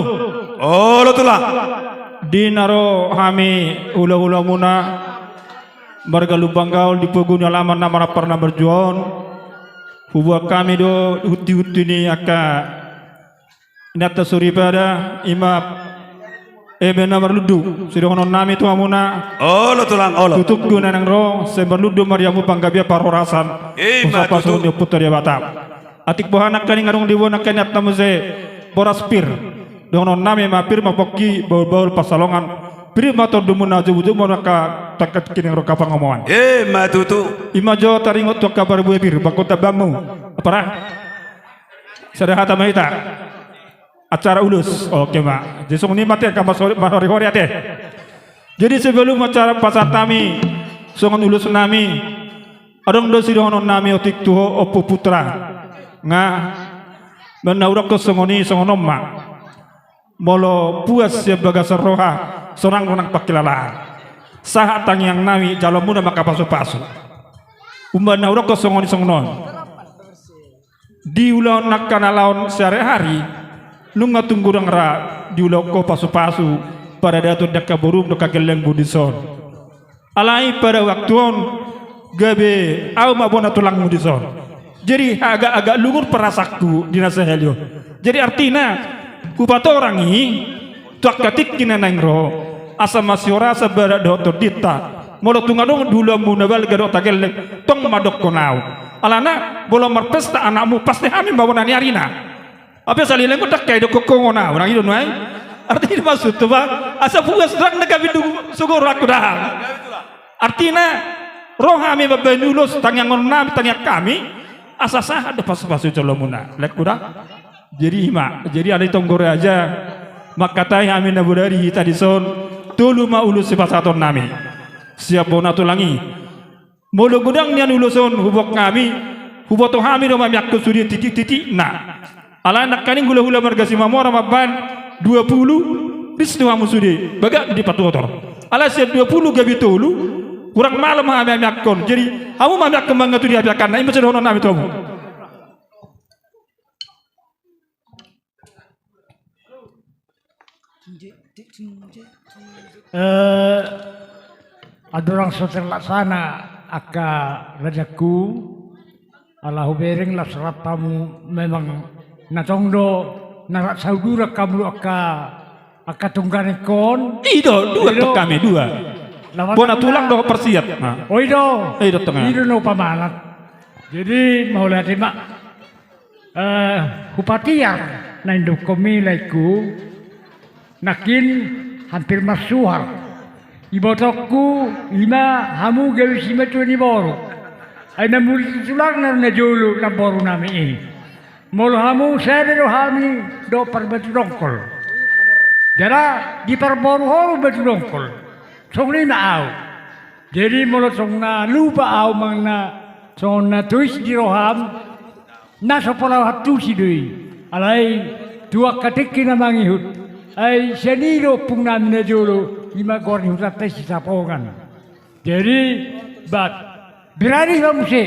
Olo, Tulang. Di na ro hami hulahulamuna, marga Lumban Gaol, di pogu ni alaman na marampar na marjuaon, huboan hami do hunti-hunti ni angka inanta soripada, i ma eme na marlundu, sidohonon nami tu hamuna. Olo, Tulang, olo. Tutu do na naeng ro, sai marlundu ma di hamu panggabean parhorasan. I ma tutu. Pasupasu ni Ompunta Debata. Atik boha nangkaning adong diboan nangkaning inanta muse boras pir. Dohonon nami ma pir ma pongki, bahul-bahul pansalongan. Pir ma tondimuna, jomu-jomu angka tangka tingki naeng ro angka pangomoan. I ma tutu. I ma jo taringot tu angka parbue pir, bangkon tambamu. Apa ra? Sada hata ma hita. Acara ulos. Oke ma. Jadi songon i ma ate angka mas-, marhori-hori ate. Jadi sebelum acara pasahat nami songon ulos nami, adong do sidohonon nami otik tu ho Ompu Putra. Nga, baen na hudokkon songon i, songon on ma. Molo puas sian bagasan roha, sonang do nang pangkilalaan. Sahat tangiang nami, jaloonmuna ma angka pasupasu. Umbaen na hudokkon songon i, songon on. Di ulaon angka na laon sehari-hari, nunga tung godang ra diulahon ho pasupasu, paradaton di angka borum dohot angka gellengmu dison. Alai pada waktu on, gabe ahu ma bona tulangmu dison. Jadi agak-agak lungun perasaanku di na sahali on. Jadi artina, hupatorang i, tu angka tingki na naeng ro, asa masihorasan badan dohot tondinta. Molo tung adong di ulaonmu na balga dohot na gelleng, tong ma dokkon ahu. Alana, molo marpesta anakmu, pasti hami ma bona ni arina. Ape saleleng ma dang kai dokkon ho ngon ahu, nang i do nuaeng. Artina maksudhu ba, asa puas ndang na gabe dung so goar angka dahahang. Artina, ro hami mambahen ulos, tangiangon nami, tangiang hami, asa sahat do pasupasu jaloonmuna. Lelengku da. Jadi i ma, jadi alai tonggor aja, mangkatai hami na bodari hita dison, tolu ma ulos sipasahaton nami. Sian bona tulang i. Molo godang nian ulos on huboan hami, huboto hami do mamiangkon sude titik-titikna. Alai nangkaning hulahula marga Simamora mambahen dua pulu, ris do hamu sude, bagak do dipatuhothon. Alai sian dua pulu gabe tolu, hurang malo ma hami mamiangkon. Jadi, hamu mamiangkon mangaturi hape angka na, i ma sidohonon nami tu hamu. Eh, andorang so terlaksana angka rajanku, ala hubereng las rap hamu memang na tong do na rap sauduran hamu angka, angka tungganengkon. I do, dua. I do. Tong hami dua. Bona tulang dohot parsiat. Nah. Oh, i do. I do tong. I do na hupamanat. Jadi, mauliate ma. Eh, hupatiar na nidokkonmi, laengku, nangkin hampir marsuhar. Ibotongku, i ma hamu gabe simatua ni boru. Ai na muli tu tulangna najolo namboru nami i. Molo hamu sada do hami dohot Parbatu Dongkol. Jala diparboru ho Batu Dongkol. Songon i ma ahu. Jadi molo songon na lupa ahu manang na songon na tois di roham, na so pola huantusi do i. Alai tu angka tingki na mangihut, ai sian i do ompung nami najolo, i ma goar ni hutanta i Sitapongan. Jadi, bat, berani ma muse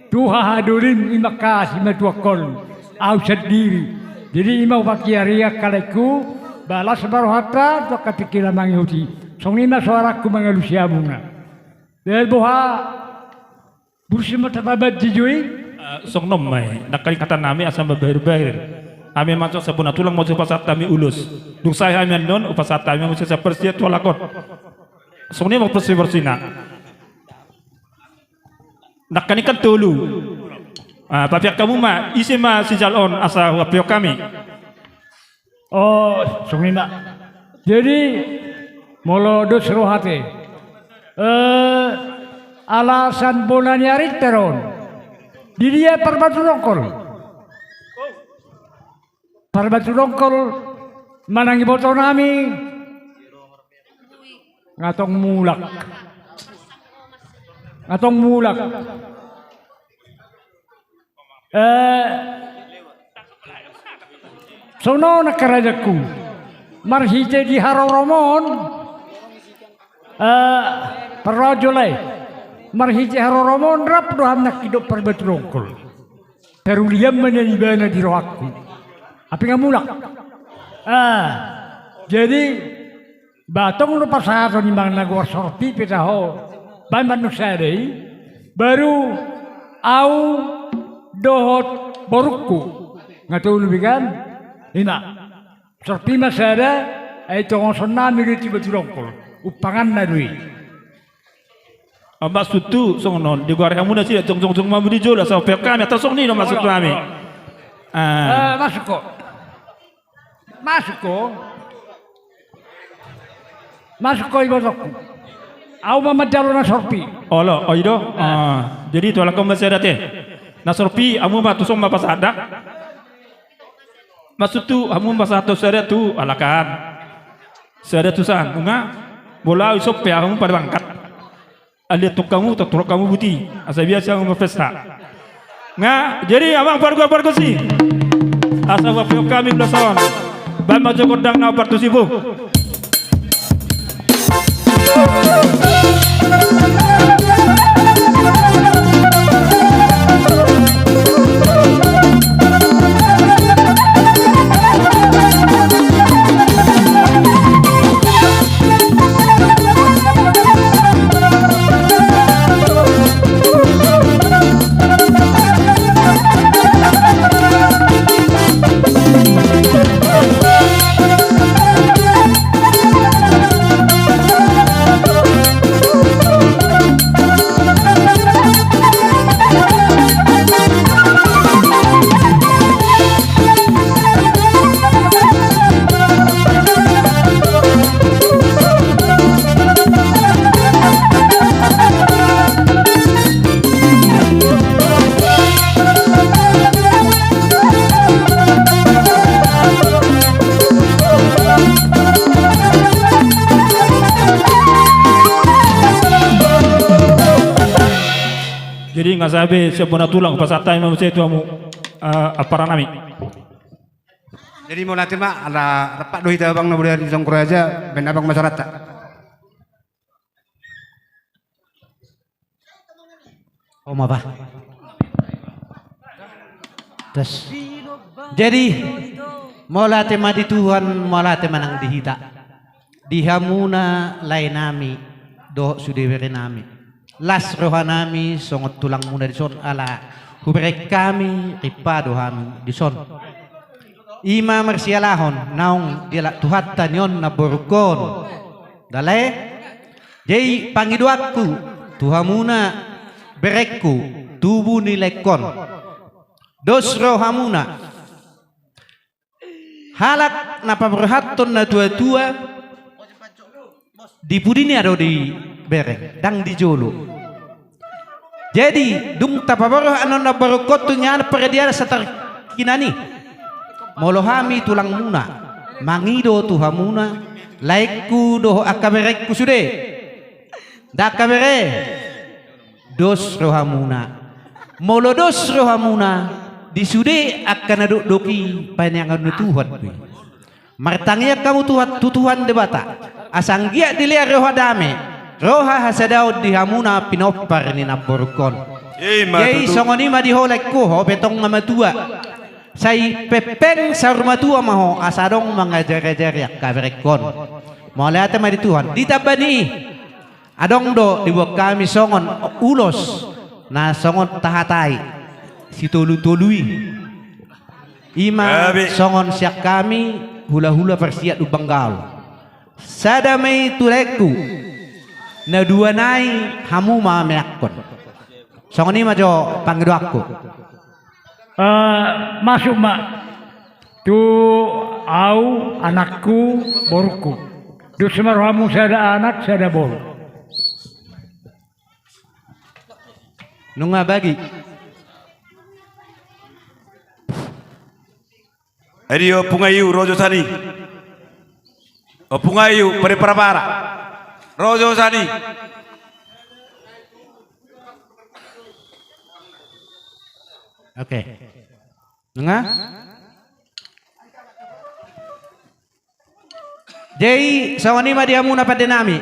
tu hahadolim, i ma angka simatuangkon, ahu sandiri. Jadi i ma hupatiari angka laengku, ba las ma rohanta tu angka tingki na mangihut i. Songon i ma soarangku mangalusi hamuna. Jadi boha, bursi ma tapabanci jo i. Eh, songon on ma i, nangkaning hata nami asa mambahirbahir. Hami ma sian bona tulang ma hupasahat hami ulos. Dung sae hami annon, hupasahat hami muse sian parsiat tu halak on. Songon i ma porsi-porsina. Nangkaning kan tolu. Ah, papeak hamu ma, ise ma sijalo on asa huampeon hami. Oh, songon i ma. Jadi, molo dos roha ate. Eh, alasan bona ni arinta do on. Di dia Parbatu Dongkol? Parbatu Dongkol manang iboto nami. Nga tong mulak. Nga tong mulak. Eh, songon on angka rajanku, marhite di harorom on, eh, parrohajol ai, marhite harorom on rap do hami nangkin dohot Parbatu Dongkol. Tarulian ma nian ibana di rohangku. Api nga mulak. Ah, jadi, ba tong do pasahaton i manang na goar sorpi pe taho. Baen ma annon sada i. Baru au dohot borungku. Nga tolu be kan? Ima. Sorpi ma sada, ai tongoson nami do i tu Batudongkol. Umpanganna do i. Maksudhu songon on, di goar hamu nasida jongjong ma hamu di jolo asa peok hami, atau songon i do maksud hami. Eh, masuk ho. Masuk ho. Masuk ho ibotongku. Au ma manjalo na sorpi. Olo, oi do. Jadi tu halak on ma sada te. Na sorpi, hamu ma tuson ma pasahat da. Maksudhu hamu ma pasahat tu sada tu halak an. Sada tusan, nunga, molo au ison pe hamu pada bangkat. Alliathon hamu, tortorhon hamu buti, asa biasa hamu marpesta. Nga, jadi amang pargual pargonsi. Asa huapeon hami ulos on. Baen ma jo gondang na partusi bo. Jadi nga sabe siap bona tulang pasahat hami ma muse tu hamu, eh, ampara nami. Jadi mauliate ma, ala rap do hita abang na bodari di Songkoro aja, baen abang ma sahatta. Oma bah. Terus. Jadi mauliate ma di Tuhan, mauliate ma nang di hita. Di hamuna lae nami dohot sude bere nami. Las roha nami songon tulang muna dison ala hubereng hami rimpa do hami dison. Ima marsialahon naung dialap Tuhanta ni on namborungkon. Dalae, jadi pangidoanku tu hamuna berengku tubu ni laengkon. Dos rohamuna. Halak na paborhathon na tua-tua di pudi ni ado di bereng, ndang di jolo. Jadi, dung tapaborhat annon namborungkon tu inganan paradiana satarkinan i. Molo hami tulang muna, mangido tu hamuna, laengku dohot angka berengku sude. Ndang angka bere. Dos rohamuna. Molo dos rohamuna, di sude angka na dokdok i paneangan ni Tuhan do i. Martangiang hamu Tuhan, tu Tuhan Debata. Asa anggiat dilehon roha dame, roha hasadaon di hamuna pinompar ni namborungkon. Jadi songon i ma di ho laengku, ho pe tong na matua. Sai pengpeng saur matua ma ho asa adong mangajari-ajari angka berengkon. Mauliate ma di Tuhan. Ditamba ni i. Adong do diboan hami songon ulos na songon tahatai sitolu-tolu i. Ima songon sian hami hula-hula parsiat Lumban Gaol. Sada ma i tu laengku, na dua nai hamu ma meakkon. Songon i ma jo pangidoanku. Eh, masuk ma tu au, anakku, borungku. Dos ma rohamu sada anak, sada boru. Nunga bagi. Adi Ompung Ayu, ro jo sani. Ompung Ayu, pade parapara. Ro jo sani. Oke. Nunga? Jadi songon i ma di hamuna pande nami.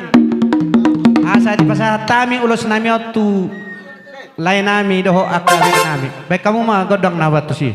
Asa dipasahat hami ulos nami on tu lae nami dohot angka bere nami. Baen hamu ma gondang na batus i.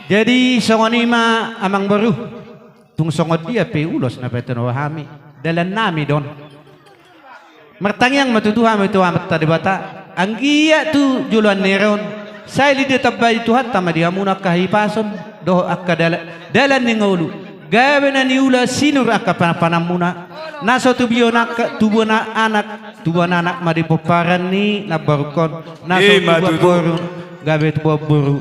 Jadi songon i ma amangboru. Tung songon dia pe ulos na paeton hami, dalannami do on. Martangiang ma tutu hami tu Amanta Debata, anggiat tu joloan ni ari on, sai ditambai Tuhanta ma di hamuna angka hahipason dohot angka dala-, dalan ni ngolu, gabe na niula sinur angka panampanamuna. Na so tubuan angka, tubuan anak, tubuan anak ma di pomparan ni namborungkon. Na so tubuan boru, gabe tubuan boru.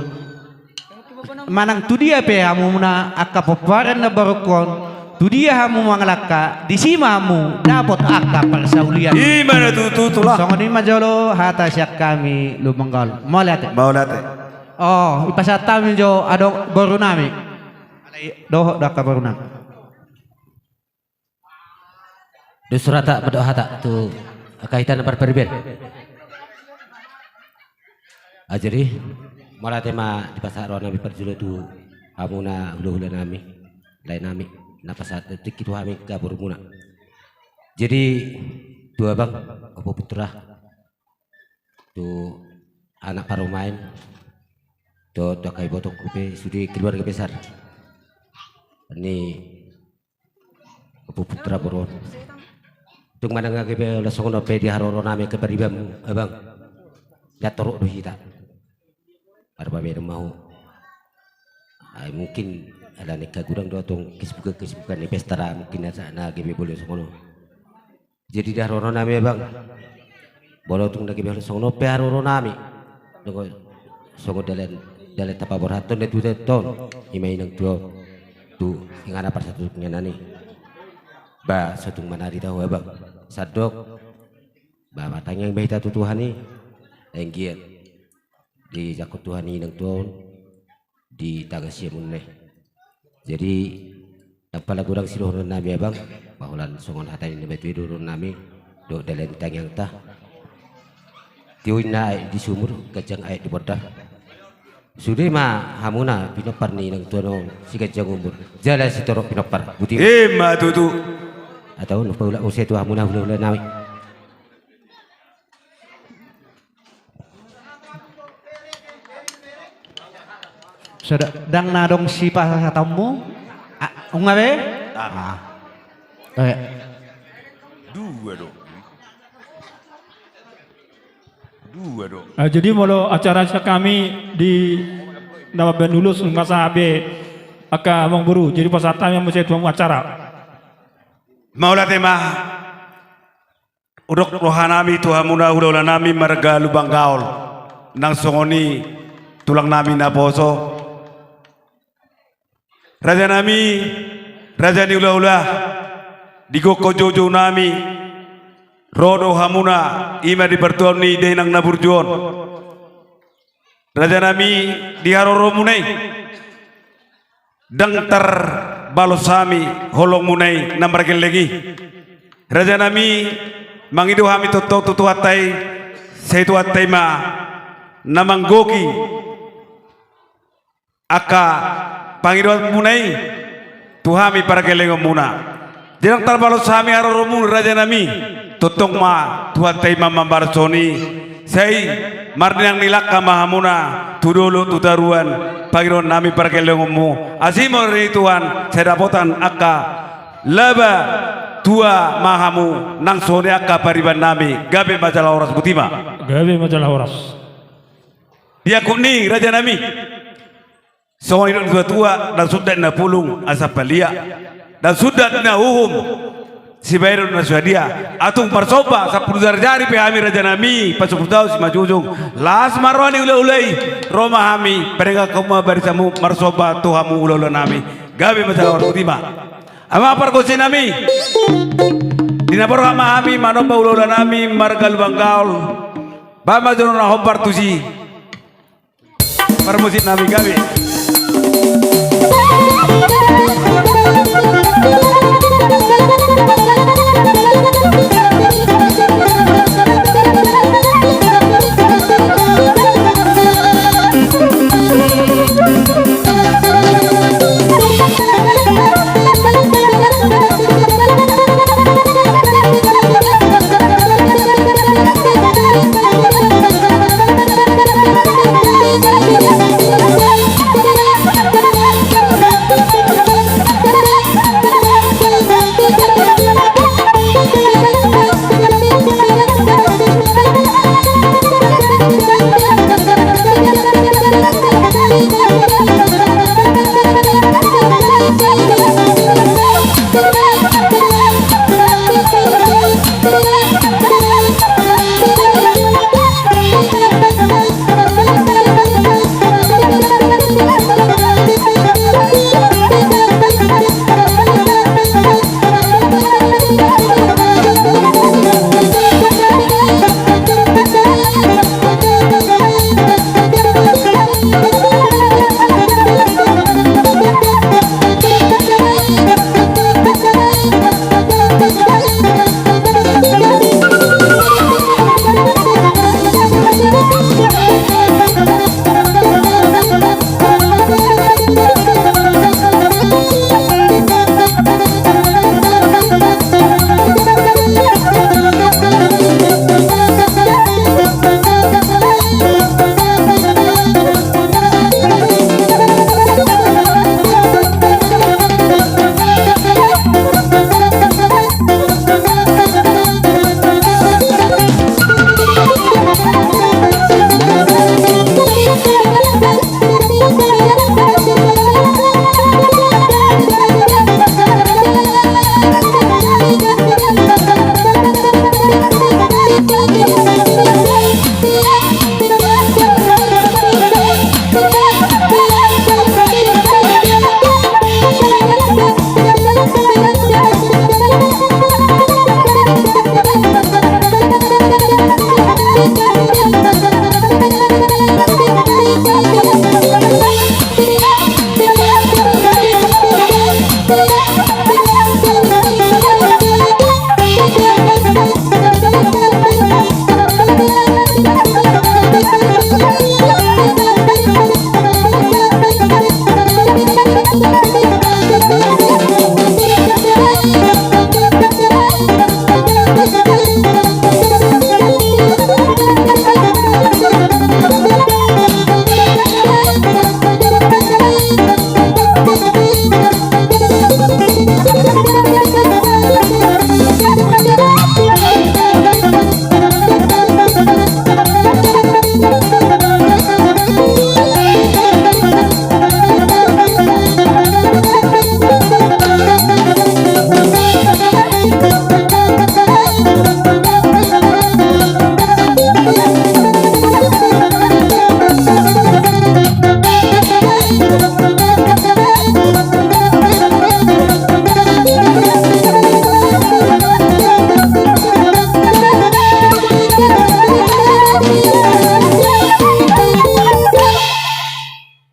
Manang tu dia pe hamuna angka pomparan namborungkon, tu dia hamu mangalangka, disi ma hamu dapot angka parsaulian. I ma na tutu, tulang. Songon i ma jolo hata sian hami Lumban Gaol. Mauliate. Mauliate. O, dipasahat hami jo adong borunami. Dohot do angka borunami. Dos roha ta mandok hata tu angka hita na marpariban. Jadi mauliate ma dipasahat rohanami parjolo tu hamuna hulahulanami, laenami, na pasahat tingki tu hami angka borumuna. Jadi tu abang, ompu putra, tu anak parumaen, tu angka ibotongku pe sude keluarga besar ni ompu putra boru on. Tung manang gabe olo songon on pe di haroronami angka paribanmu abang, ndang torop do hita. Marpamedon ma ho. Ai mungkin ala ni angka godang do tong kesibukan-kesibukan ni pesta ra mungkin na gabe bolo songon on. Jadi di haroronami abang, molo tung na gabe songon on pe haroronami, songon dalan, dalan tapaborhathon na tu tonton i ma inang tuaon tu ingana parsatongkinan i. Ba so tung manari tahu abang, sandok ba martangiang ba hita tu Tuhan i, anggiat dijangkon Tuhan i inang tuaon di taga siamunna i. Jadi ndang pala godang sidohononnami abang, ba holan songon hata ni na matua i dohononnami dohot dalan ni tangiangta. Tio inna aek di sumur, ganjang aek di bondar. Sude ma hamuna pinompar ni inang tuaon on, siganjang umur jala sitorop pinompar. Boti ma. I ma tutu. Atau nunga paulak muse tu hamuna hulahulanami. Sada, ndang na adong sipasahatonmu? A, nunga be? Ah. Ah. Eh. Dua do. Dua do. Ah, jadi molo acara sian hami di na mambaen ulos nunga sahat be angka amangboru. Jadi pasahat hami muse tu hamu acara. Mauliate ma. Hudok rohanami tu hamuna hulahulanami marga Lumban Gaol, nang songon i tulangnami naposo. Rajanami, raja ni hulahula, di gokhon joujounami, ro do hamuna, i ma di partuaon ni dainang na burju on. Rajanami, di haroromuna i ndang tarbalos hami holongmuna i na margelleng i. Rajanami, mangido hami tongtong tu Tuhanta i, sai Tuhanta i ma na manggohi angka pangidoanmuna i tu hami pargellengonmuna. Ndang tarbalos hami haroromuna rajanami, tongtong ma Tuhanta i ma mambalos songon i. Sai marninang ni langka ma hamuna tu dolok tu toruan, pangidoannami pargellengonmu. Asi ma roha ni Tuhan, sai dapotan angka laba tua ma hamu nang songon i angka paribannami. Gabe ma jala horas, boti ma. Gabe ma jala horas. Di angkup ni rajanami. Songon i do didok tuatua, ndang sundat na pulung asa palia, ndang sundat na uhum sibahenon na so sadia. Atung marsomba sampulu jarijari pe hami rajanami, pasampulu taon simanjujung. Las ma roha ni hulahula i, ro ma hami, padenggan hamu ma barisamu, marsomba tu hamu hulahulanami. Gabe ma jala horas, boti ma. Amang pargonsinami, di na borhat ma hami manomba hulahulanami marga Lumban Gaol. Baen ma jolo na hombar tusi. Parmusiknami, gabe.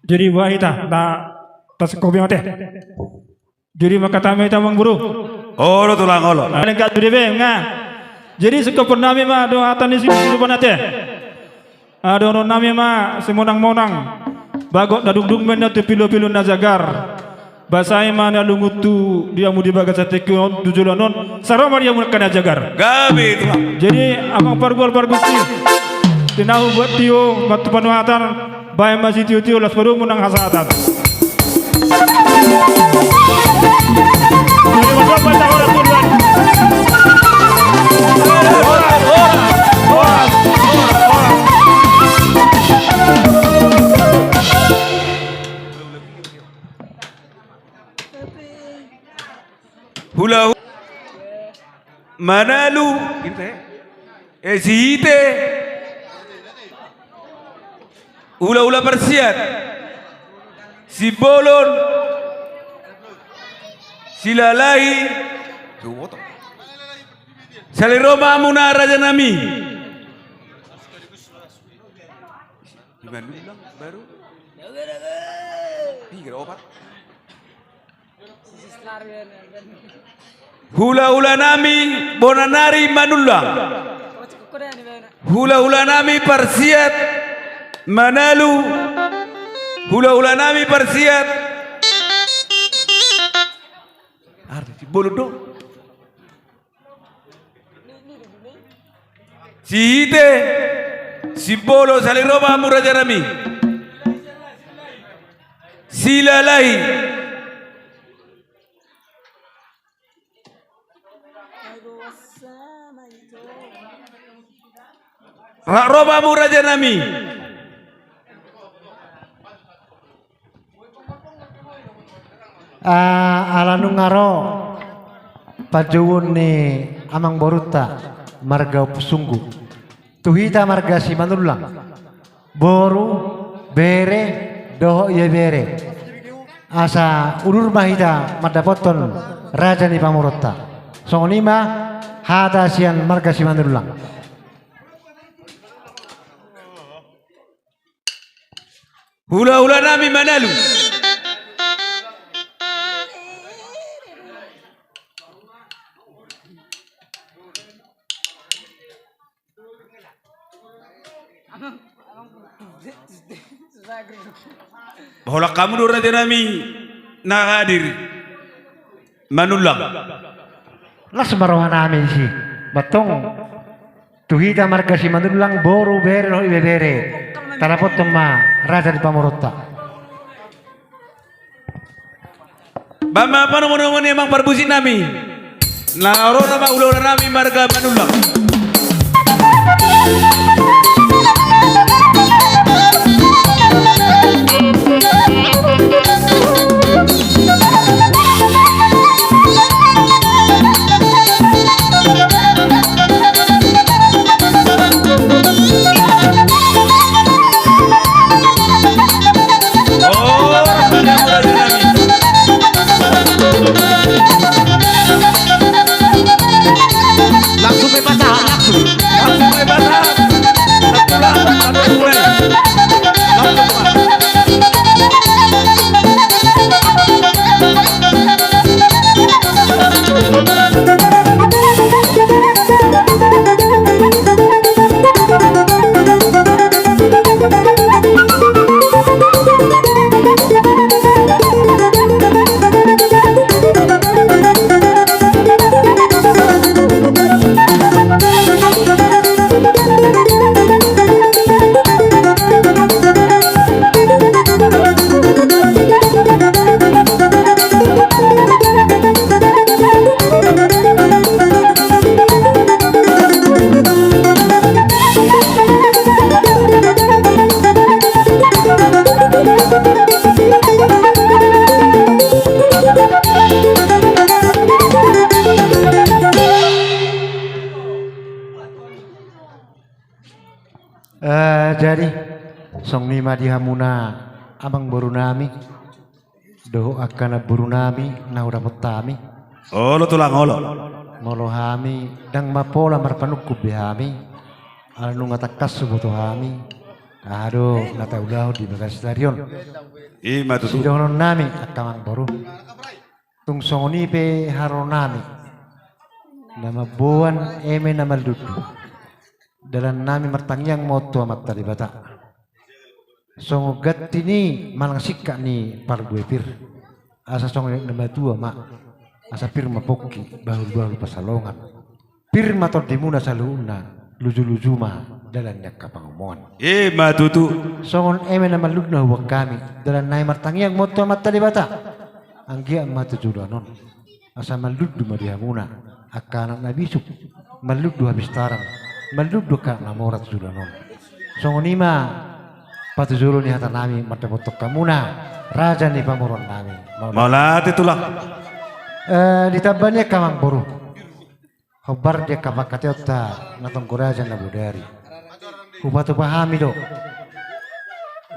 Jadi boha hita na tasingkop i ma ate. Jadi mangkatai ma hita amangboru. Olo tulang olo. Lengkap sude be nga. Jadi singkophon nami ma do hata ni silupan ate. Dohonon nami ma simonang-monang. Bagot na dungdung ma inna tu pilu-pilu na jagar. Basa i ma na lungun tu dia mu di bagasan tingki on tu joloan on. Sai ro ma dia mu angka na jagar. Gabe tulang. Jadi amang pargual pargonsi, tinahu buat tio matu panuhatan. Baen ma sitio-tio las padomu nang hasahatan. Hula Manalu. Eh, Sihite. Hulahula Parsiat. Simbolon. Silalahi. Salelengon ma hamuna rajanami. Di mana ulang baru? Tiga opat. Hulahulanami Bonanari Manullang. Hulahulanami Parsiat Manalu. Hulahulanami Parsiat. Arti bolon do. Sihite, Simbolon, salelengon ma hamu rajanami. Silalahi. Rap ro ma hamu rajanami. Ah, ala nunga ro panjouon ni amangborunta marga Ompu Sunggu. Tu hita marga Simanullang, boru, bere, dohot ibebere. Asa udur ma hita mandapothon raja ni pamoruonta. Songon i ma hata sian marga Simanullang. Hulahulanami Manalu. Holan hamu do rajanami na hadir Manullang. Las ma rohanami disi. Antong tu hita marga Simanullang, boru, bere dohot ibebere, tandapothon ma raja ni pamoruonta. Baen ma panomunomu ni amang parmusiknami. Na ro nama hulahulanami marga Manullang. Langsung main patah, langsung. Langsung main patah. Langsung, langsung, langsung mulai. Langsung, Pak. Eh, jadi, songon i ma di hamuna amangborunami dohot angka namborunami na hudapot hami. Olo tulang, olo. Molo hami ndang ma pola marpanungkun be hami, ala nunga tangkas huboto hami Aha do na taulahon di bagasan sadari on? I ma tutu. Sidohonon nami angka amangboru. Tung songon i pe haroro nami na mamboan eme na manlundu. Dalan nami martangiang ma on tu Amanta Debata. Songon ganti ni manang singkat ni parbue pir. Asa songon na matua ma. Asa pir ma pongki, bahul-bahul pansalongan. Pir ma tondimuna saluhutna, luju-luju ma dalan ni angka pangomoan. I ma tutu. Songon eme na manlundu na huboan hami, dalan nami martangiang ma on tu Amanta Debata. Anggiat ma tu joloan on. Asa manlundu ma di hamuna angka anak na bisuk, manlundu hapistaran, manlundu angka anak na mora tu joloan on. Songon i ma patujolo ni hata nami mandapothon hamuna raja ni pamoruon nami. Mauliate tulang. Eh, ditamba ni angka amangboru. Hombar di angka pangkataionta na tonggo raja na bodari. Hupatupa hami do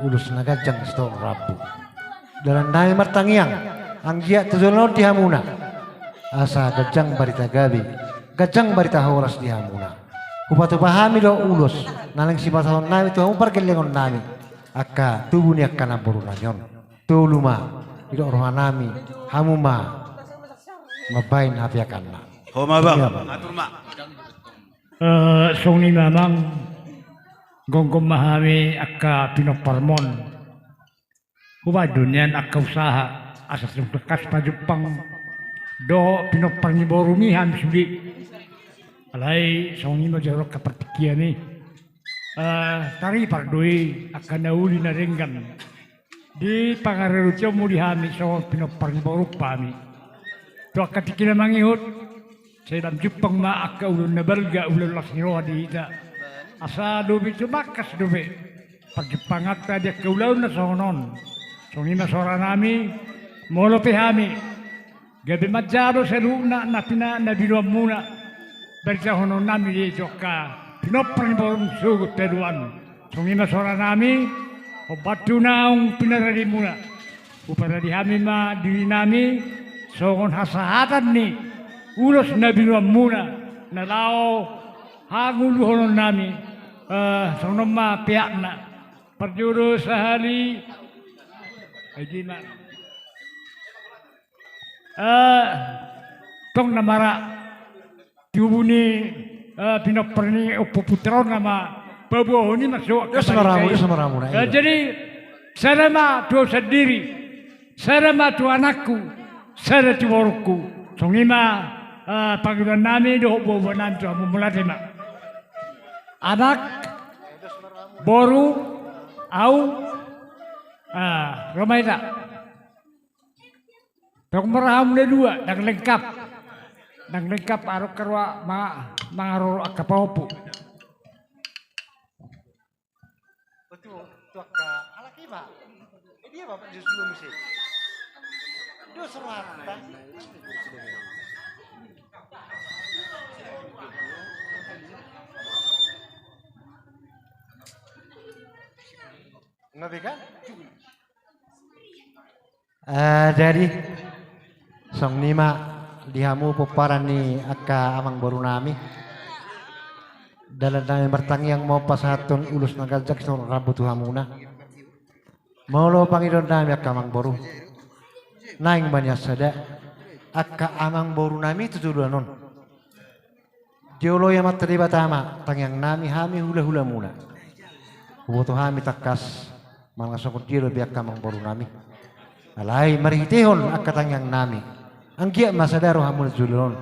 ulos na ganjang sitorop rambu. Dalan nami martangiang anggiat tu joloan on di hamuna. Asa ganjang barita gabe, ganjang barita horas di hamuna. Hupatupa hami do ulos na naeng sipasahaton nami tu hamu pargellengon nami. Angka tubu ni angka namboru nami on. Tolu ma, didok roha nami, hamu ma mambahen hapeakanna. Ho ma bang, atur ma. Eh, songon i ma amang, gomgom ma hami angka pinomparmon. Hubaen do nian angka usaha, asa tung tangkas pajumpang dohot pinompar ni borumi hami sude. Alai songon i ma jolo angka partingkian i. Eh, taripar do i angka na uli na denggan. Di pangarerotionmu di hami songon pinompar ni borumpa hami. Tu angka tingki na mangihut, sai lam jumpang ma angka ulaon na balga, ulaon las ni roha di hita. Asa dope tumangkas dope parjumpanganta di angka ulaon na songon on. Songon i ma sora nami, molo pe hami gabe manjalo saluhutna na pina na binoanmuna. Baritahonon nami do i tu angka pinompar ni borum sogot paduan. Songon i ma sora nami, hombar tu naung pinaradimuna. Huparadi hami ma diri nami songon hasahatan ni ulos na binoanmuna na laho hangoluhonon nami. Eh, songon on ma peakna. Parjolo sahali. Ai di ma. Eh, tong na mara tubu ni, eh, pinompar ni Ompu Putra on nama paboahon i ma so. Dos maramu, dos maramu na. Eh, jadi sada ma tu au sandiri, sada ma tu anakku, sada tu borungku. Songon i ma, eh, pangidoan nami dohot boaboa nami tu hamu, mauliate ma. Anak, boru, au, ah, ro ma hita. Tong maramu na dua, ndang lengkap. Ndang lengkap, adong karua ma-, mangaroro angka pahompu. Betul, tu angka halak i ma. Eh, dia Bapak Joshua muse. Dia suruh hantar. Nggak bega? Eh, jadi, songon i ma di hamu pomparan ni angka amangboru nami. Dalan nami martangiang ma on pasahathon ulos na ganjang sitorop rambu tu hamuna. Molo pangidoan nami angka amangboru, naeng ma nian sada angka amangboru nami tu joloan on. Dioloi Amanta Debata ma tangiang nami hami hulahulamuna. Huboto hami tangkas manang songon dia dope angka amangboru nami. Alai marhitehon angka tangiang nami, anggiat ma sada rohamuna tu joloan on,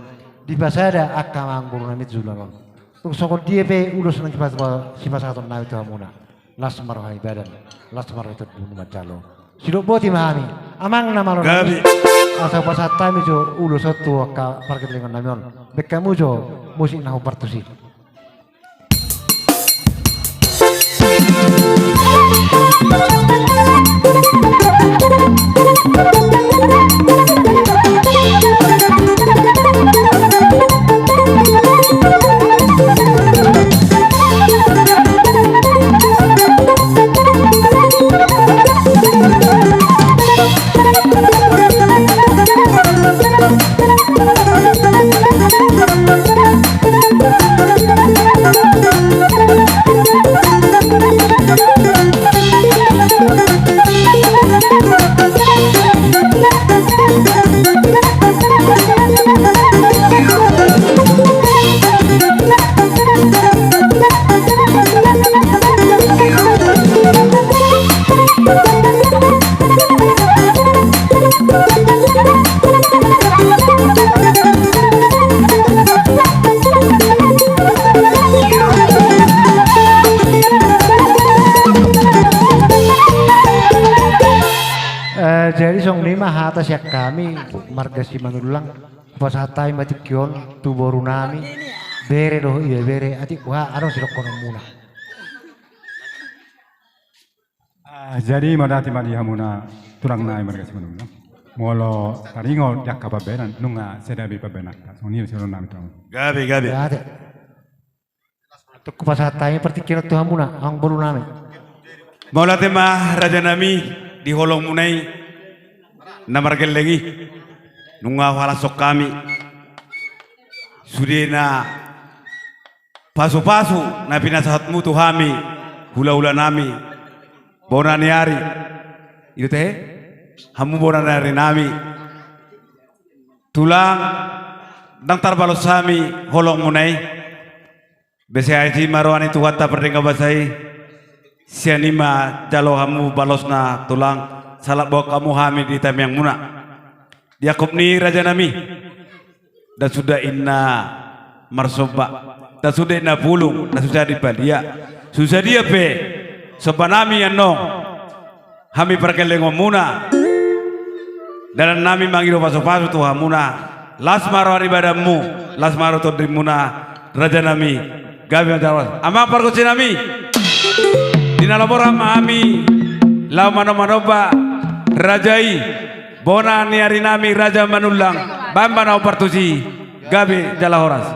dipasada angka amangboru nami tu joloan on. Tung songon dia pe ulos na sipa-, sipasahaton nami tu hamuna. Las ma roha ni badan, las ma roha ni tubu manjalo. Sidok boti ma hami, amang na malo nami. Gabe. Asa pasahat hami jo ulos on tu angka pargellengon nami on. Baen hamu jo musik na hombar tusi. Jadi songon i ma hata sian hami marga Simanullang, hupasahat hami ma tingki on tu boru nami, bere dohot ibebere, atik boha adong sidohonon muna. Ah, jadi mauliate ma di hamuna tulang nami marga Simanullang. Molo taringot di angka pambahenan, nunga sada be pambahenanta. Songon i sidohonon nami tulang. Gabe, gabe. Gabe. Tung hupasahat hami partingkian on tu hamuna, amang boru nami. Mauliate ma raja nami di holong muna i na margelleng i. Nunga huhalashon hami sude na pasupasu na pinasahatmu tu hami hulahula nami bona ni ari. I do tahe? Hamu bona ni ari nami. Tulang, ndang tarbalos hami holong muna i. Bese asi ma roha ni Tuhanta pardenggan basa i. Sian i ma jalo hamu balosna tulang, salap boan hamu hami di tangiang muna. Di angkup ni raja nami, ndang suda inna marsomba, ndang suda inna pulung, ndang suda di palia. Susa dia pe somba nami annon hami pargellengon muna. Dalan nami mangido pasupasu tu hamuna. Las ma roha ni badanmu, las ma roha tondimuna, raja nami. Gabe ma jala horas. Amang pargonsi nami, di na lomo roham ma hami laho manomba-nomba raja i, bona ni ari nami raja Manullang. Baen ma na hombar tusi. Gabe jala horas.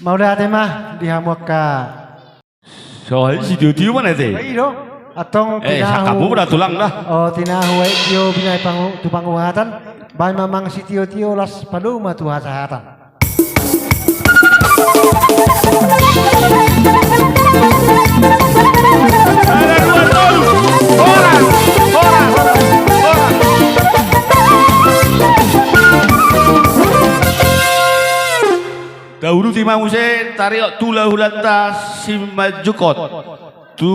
Mauliate ma di hamu angka. So, sitio-tio ma na ate. I do. Antong eh, tinahu. Sakapu da tulang da. Oh, tinahu aek tio binahen pangu-, tu panguhatan. Baen ma amang sitio-tio las padomu ma tu hasahatan. Tauduti ma muse tariot tu hulahulanta simanjungkot. Tu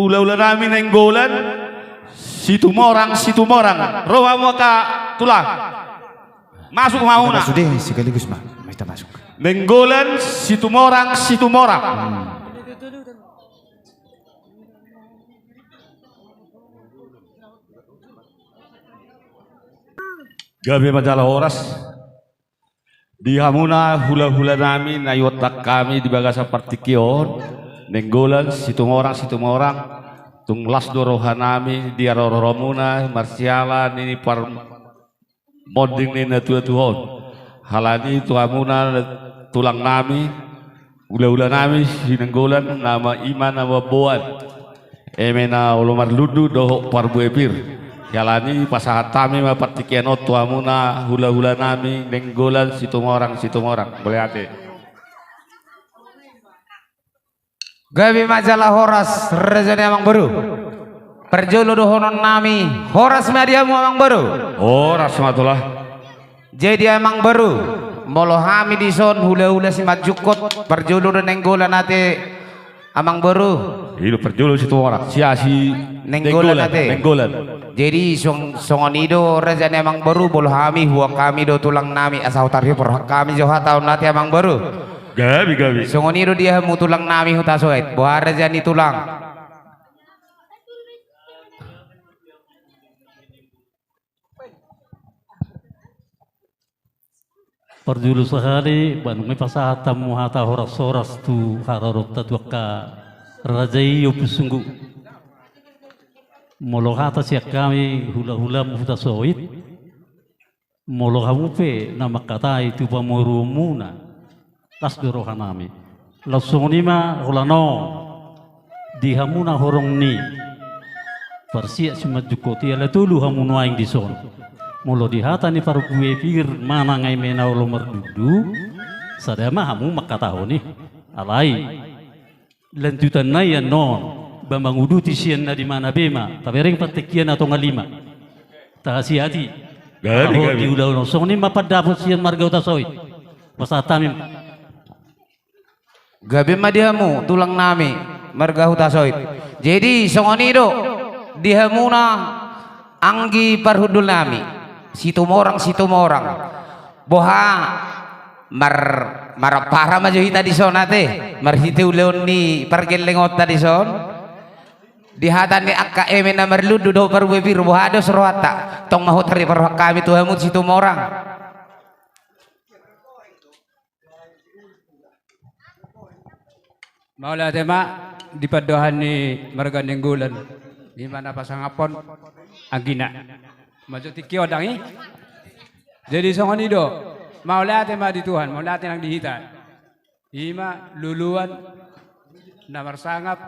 hulahula nami Nainggolan Situmorang, Situmorang. Ro ma hamu angka tulang. Masuk ma hamuna. Masuk deh, sekaligus ma. Mari kita masuk. Nainggolan Situmorang, Situmorang. Hmm. Gabe ma jala horas. Di hamuna hula-hula nami na iontang hami di bagasan partingkian on, Nainggolan, Situmorang, Situmorang, tung las do roha nami di haroromuna marsiala ni parmonding ni natua-tua on. Alani tu hamuna tulang nami, hula-hula nami si Nainggolan, nama ima na mamboan eme na olo marlundu dohot parbue pir. Alani pasahat hami ma partingkian on tu hamuna hula-hula nami Nainggolan, Situmorang, Situmorang. Mauliate. Gabe ma jala horas raja ni amangboru. Parjolo dohonon nami, horas ma di hamu amangboru. Horas ma tulang. Jadi amangboru, molo hami dison hula-hula Simanjungkot, parjolo do Nainggolan ate amangboru. I do parjolo Situmorang, sian si Nainggolan ate. Nainggolan. Jadi song-, songon i do raja ni amangboru, molo hami huhut hami do tulang nami asa hutarhon hami jo hata on ate amangboru. Gabe, gabe. Songon i do di hamu tulang nami Hutasoit, boha raja ni tulang. Parjolo sahali, ba nunga pasahat hamu hata horas-horas tu hararonta tu angka raja i Ompu Sunggu. Molo hata sian hami hula-hula Hutasoit, molo hamu pe na mangkatai tu pamoruonmuna, las do roha nami. Laos songon i ma holan on di hamu na horong ni parsiat Simanjungkot i, ala tolu hamu nuaeng dison. Molo di hata ni parbue pir manang eme na olo marlundu, sada ma hamu mangkatahon i. Alai lanjutanna i annon, ba manguduti sian na di mana be ma, tabereng partingkian na tonga lima. Tahasiati. Gabe, gabe. Di ulaon on songon i ma pandapot sian marga Hutasoit. Pasahat hami. Gabe ma di hamu tulang nami marga Hutasoit. Jadi songon i do di hamuna anggi parhundul nami, Situmorang, Situmorang. Boha mar-, marampara ma jo hita dison ate marhite ulaon ni pargellengonta dison. Di hata ni angka eme na marlundu dohot parbue pir, boha dos rohanta? Tong ma hutarhon hami tu hamu Situmorang. Mauliate ma di pandohan ni marga Nainggolan, i ma na pasangaphon anggina. Majo tingki on dang i. Jadi songon i do. Mauliate ma di Tuhan, mauliate nang di hita. I ma luluan na marsangap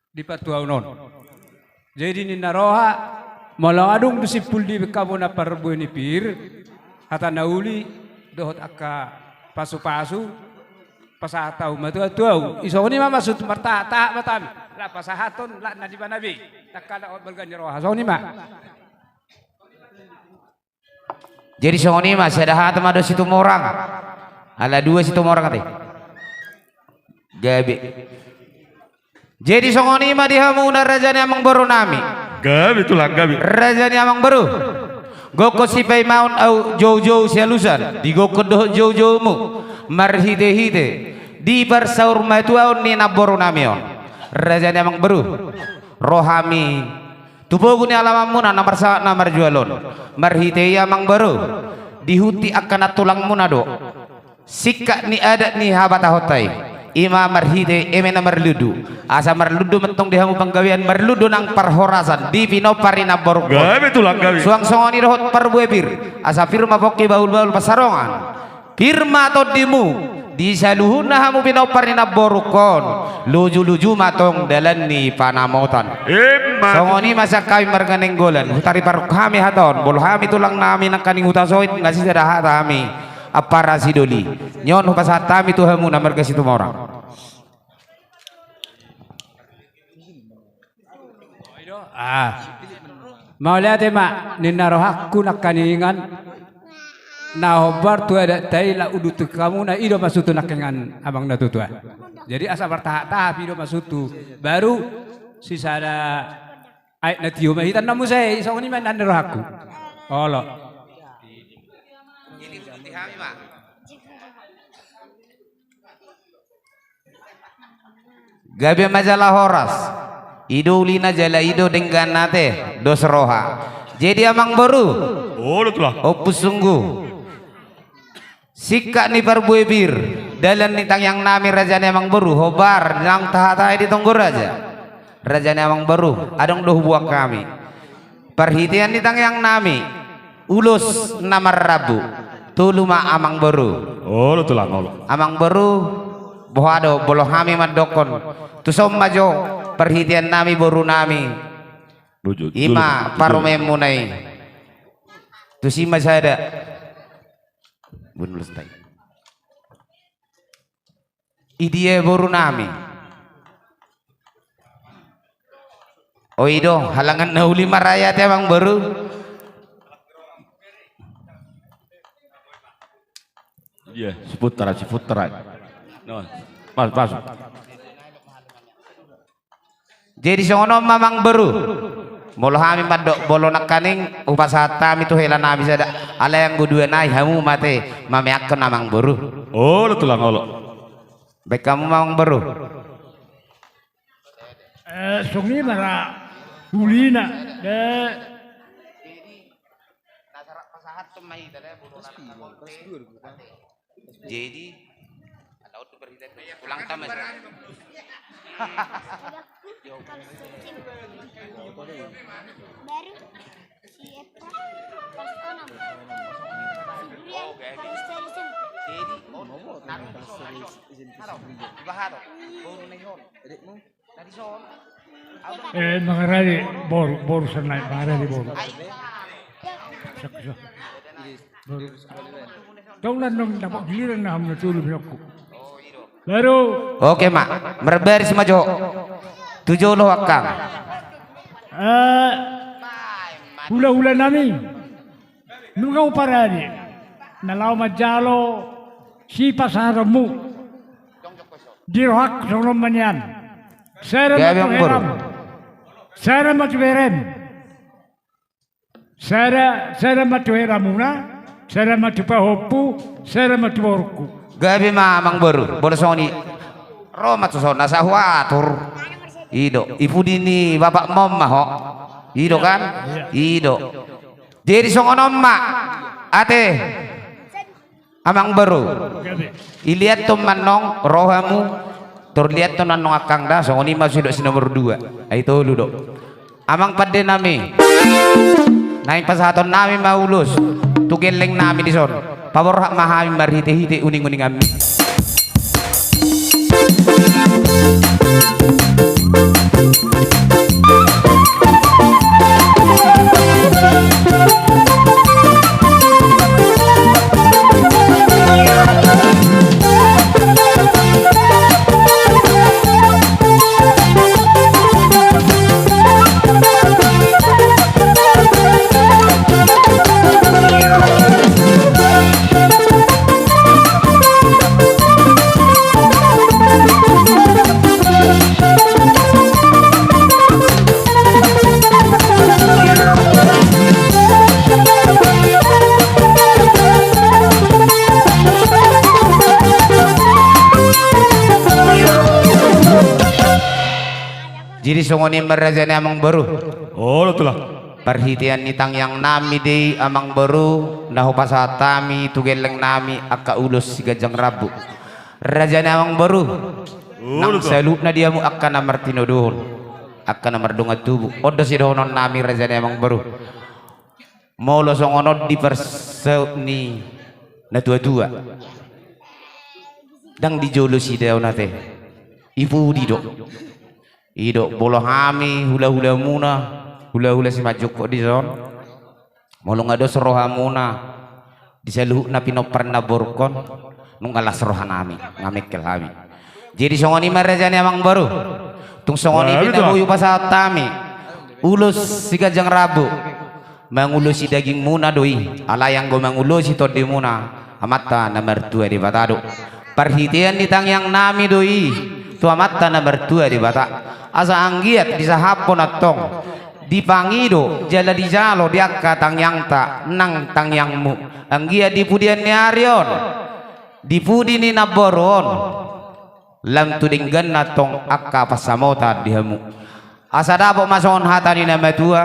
di patuaon on. Jadi ninna roha, molo adong do simpul di bengkabona parbue ni pir, hata na uli dohot angka pasu-pasu, pasahat hamu ma tu ahu. I songon i ma maksud martahat-tahat ma hami. Laho pasahathon, laho na di mana be. Tangkas laho marga ni roha. Songon i ma. Jadi songon i ma, sada hata ma do Situmorang. Ala dua Situmorang ate. Gabe. Jadi songon i ma di hamuna raja ni amangboru nami. Gabe tulang, gabe. Raja ni amangboru. Gokhon sipaimaon ahu joujou sialusan, digokhon dohot joujoumu marhite-hite di parsaurmatuaon ni namboru nami on. Raja ni amangboru. Ro hami tu pogu ni alamanmuna na marsangap na marjual on. Marhite i amangboru, dihunti angka nantulangmuna do singkat ni adat ni habatahonta i. I ma marhite eme na marlundu. Asa marlundu ma antong di hamu panggabean, marlundu nang parhorasan di pinompar ni namboru. Gabe tulang, gabe. Suang songon i dohot parbue pir. Asa pir ma pongki bahul-bahul pansarongan. Pir ma tondimu di saluhutna hamu pinompar ni namborungkon, luju-luju ma antong dalan ni panamotan. Emma. Songon i ma sian hami marga Nainggolan, hutarhon hami hata on, molo hami tulang nami nangkaning Hutasoit, nga sisada hata hami ampara sidoli. Nion hupasahat hami tu hamuna marga Situmorang. Ah. Mauliate ma, ninna rohangku nangkaningan na hombar tu adatta i laho uduti hamuna, i do maksudhu nangkaningan amang na tuatua. Jadi asa martahat-tahat i do maksudhu. Baru sisada aek na tio ma hita na muse, songon i ma ninna rohangku. Olo. Gabe ma jala horas. I do ulina jala i do dengganna ate, dos roha. Jadi amangboru. Olo tulang. Ompu Sunggu. Singkat ni parbue pir, dalan ni tangiang nami raja ni amang boru, hombar naung tahatai di tonggo raja. Raja ni amang boru, adong do hubuat hami. Parhitean ni tangiang nami, ulos na marrambu, tolu ma amang boru. Olo tulang, olo. Amang boru, boha do, molo hami mandokkon, tuson ma jo, parhitean nami boru nami. Ima parumaenmuna i. Tusi ma sada. Bunul stai. Idia boru nami. O i do, halangan na uli marayat amang boru. Iya, siputaran, siputaran. No, pas, pas. Jadi songon on ma amang boru. Molo hami mandok, molo nangkaning hupasahat hami tu hela nami sada, alai anggo dua nai hamu ma ate mameakkon amang boru. Olo tulang, olo. Baen hamu ma amang boru. Eh, songon i ma ra ulina. Jadi, ulang tama. Baru si Epra, Pastonam, si Brian, Pastorisin. Jadi, oh, nanti soal. Halo, dibahas. Baru nih, Hon. Eh, mangaradi boru, boru sonai, mangaradi boru. Boru. Tong lan dong dapot giliran na hamu na tolu binokku. Baru. Oke ma, marbaris ma jo. Tu jolo angkang. Eh, hula-hula nami. Nunga huparade na laho manjalo sipasahatonmu di rohangku songon on ma nian. Sada ma tu helam. Sada ma tu berem. Sada, sada ma tu helamuna, sada ma tu pahompu, sada ma tu borungku. Gabe ma amang boru, molo songon i. Ro ma tu son, asa huatur. I do, i pudi ni bapakmon ma ho. I do kan? I do. Jadi songon on ma. Ate. Amang boru. Iliathon ma annon rohamu. Tor liathon annon angkang da, songon i ma sude si nomor dua. Ai tolu do. Amang pande nami. Naeng pasahaton nami ma ulos tu gelleng nami dison. Paborhat ma hami marhite-hite uning-uninganmi. Jadi songon i ma raja ni amang boru. Olo tulang. Parhitean ni tangiang nami do i amang boru, na hupasahat hami tu gelleng nami angka ulos siganjang rambu. Raja ni amang boru. Nang saluhutna di hamu angka na martinodohon, angka na mardongan tubu. On do sidohonon nami raja ni amang boru. Molo songon on di parsaut ni na tua-tua. Ndang di jolo sidaon ate. I pudi do. I do, molo hami hula-hulamuna, hula-hula simanjongkok dison. Molo nga dos rohamuna di saluhut na pinompar na borungkon, nunga las rohanami, nga mengkel hami. Jadi songon i ma raja ni amang boru. Tung songon i ma na boi hupasahat hami. Ulos siganjang rambu. Mangulosi dagingmuna do i, alai anggo mangulosi tondimuna, Amanta na martua Debata do. Parhitean ni tangiang nami do i, tu Amanta na martua Debata. Asa anggiat disahaphon antong, dipangido, jala dijalo di angka tangiangta, nang tangiangmu. Anggiat di pudian ni ari on, di pudi ni namboru on, lam tu dengganna antong angka pansamotan di hamu. Asa dapot ma songon hata ni na matua,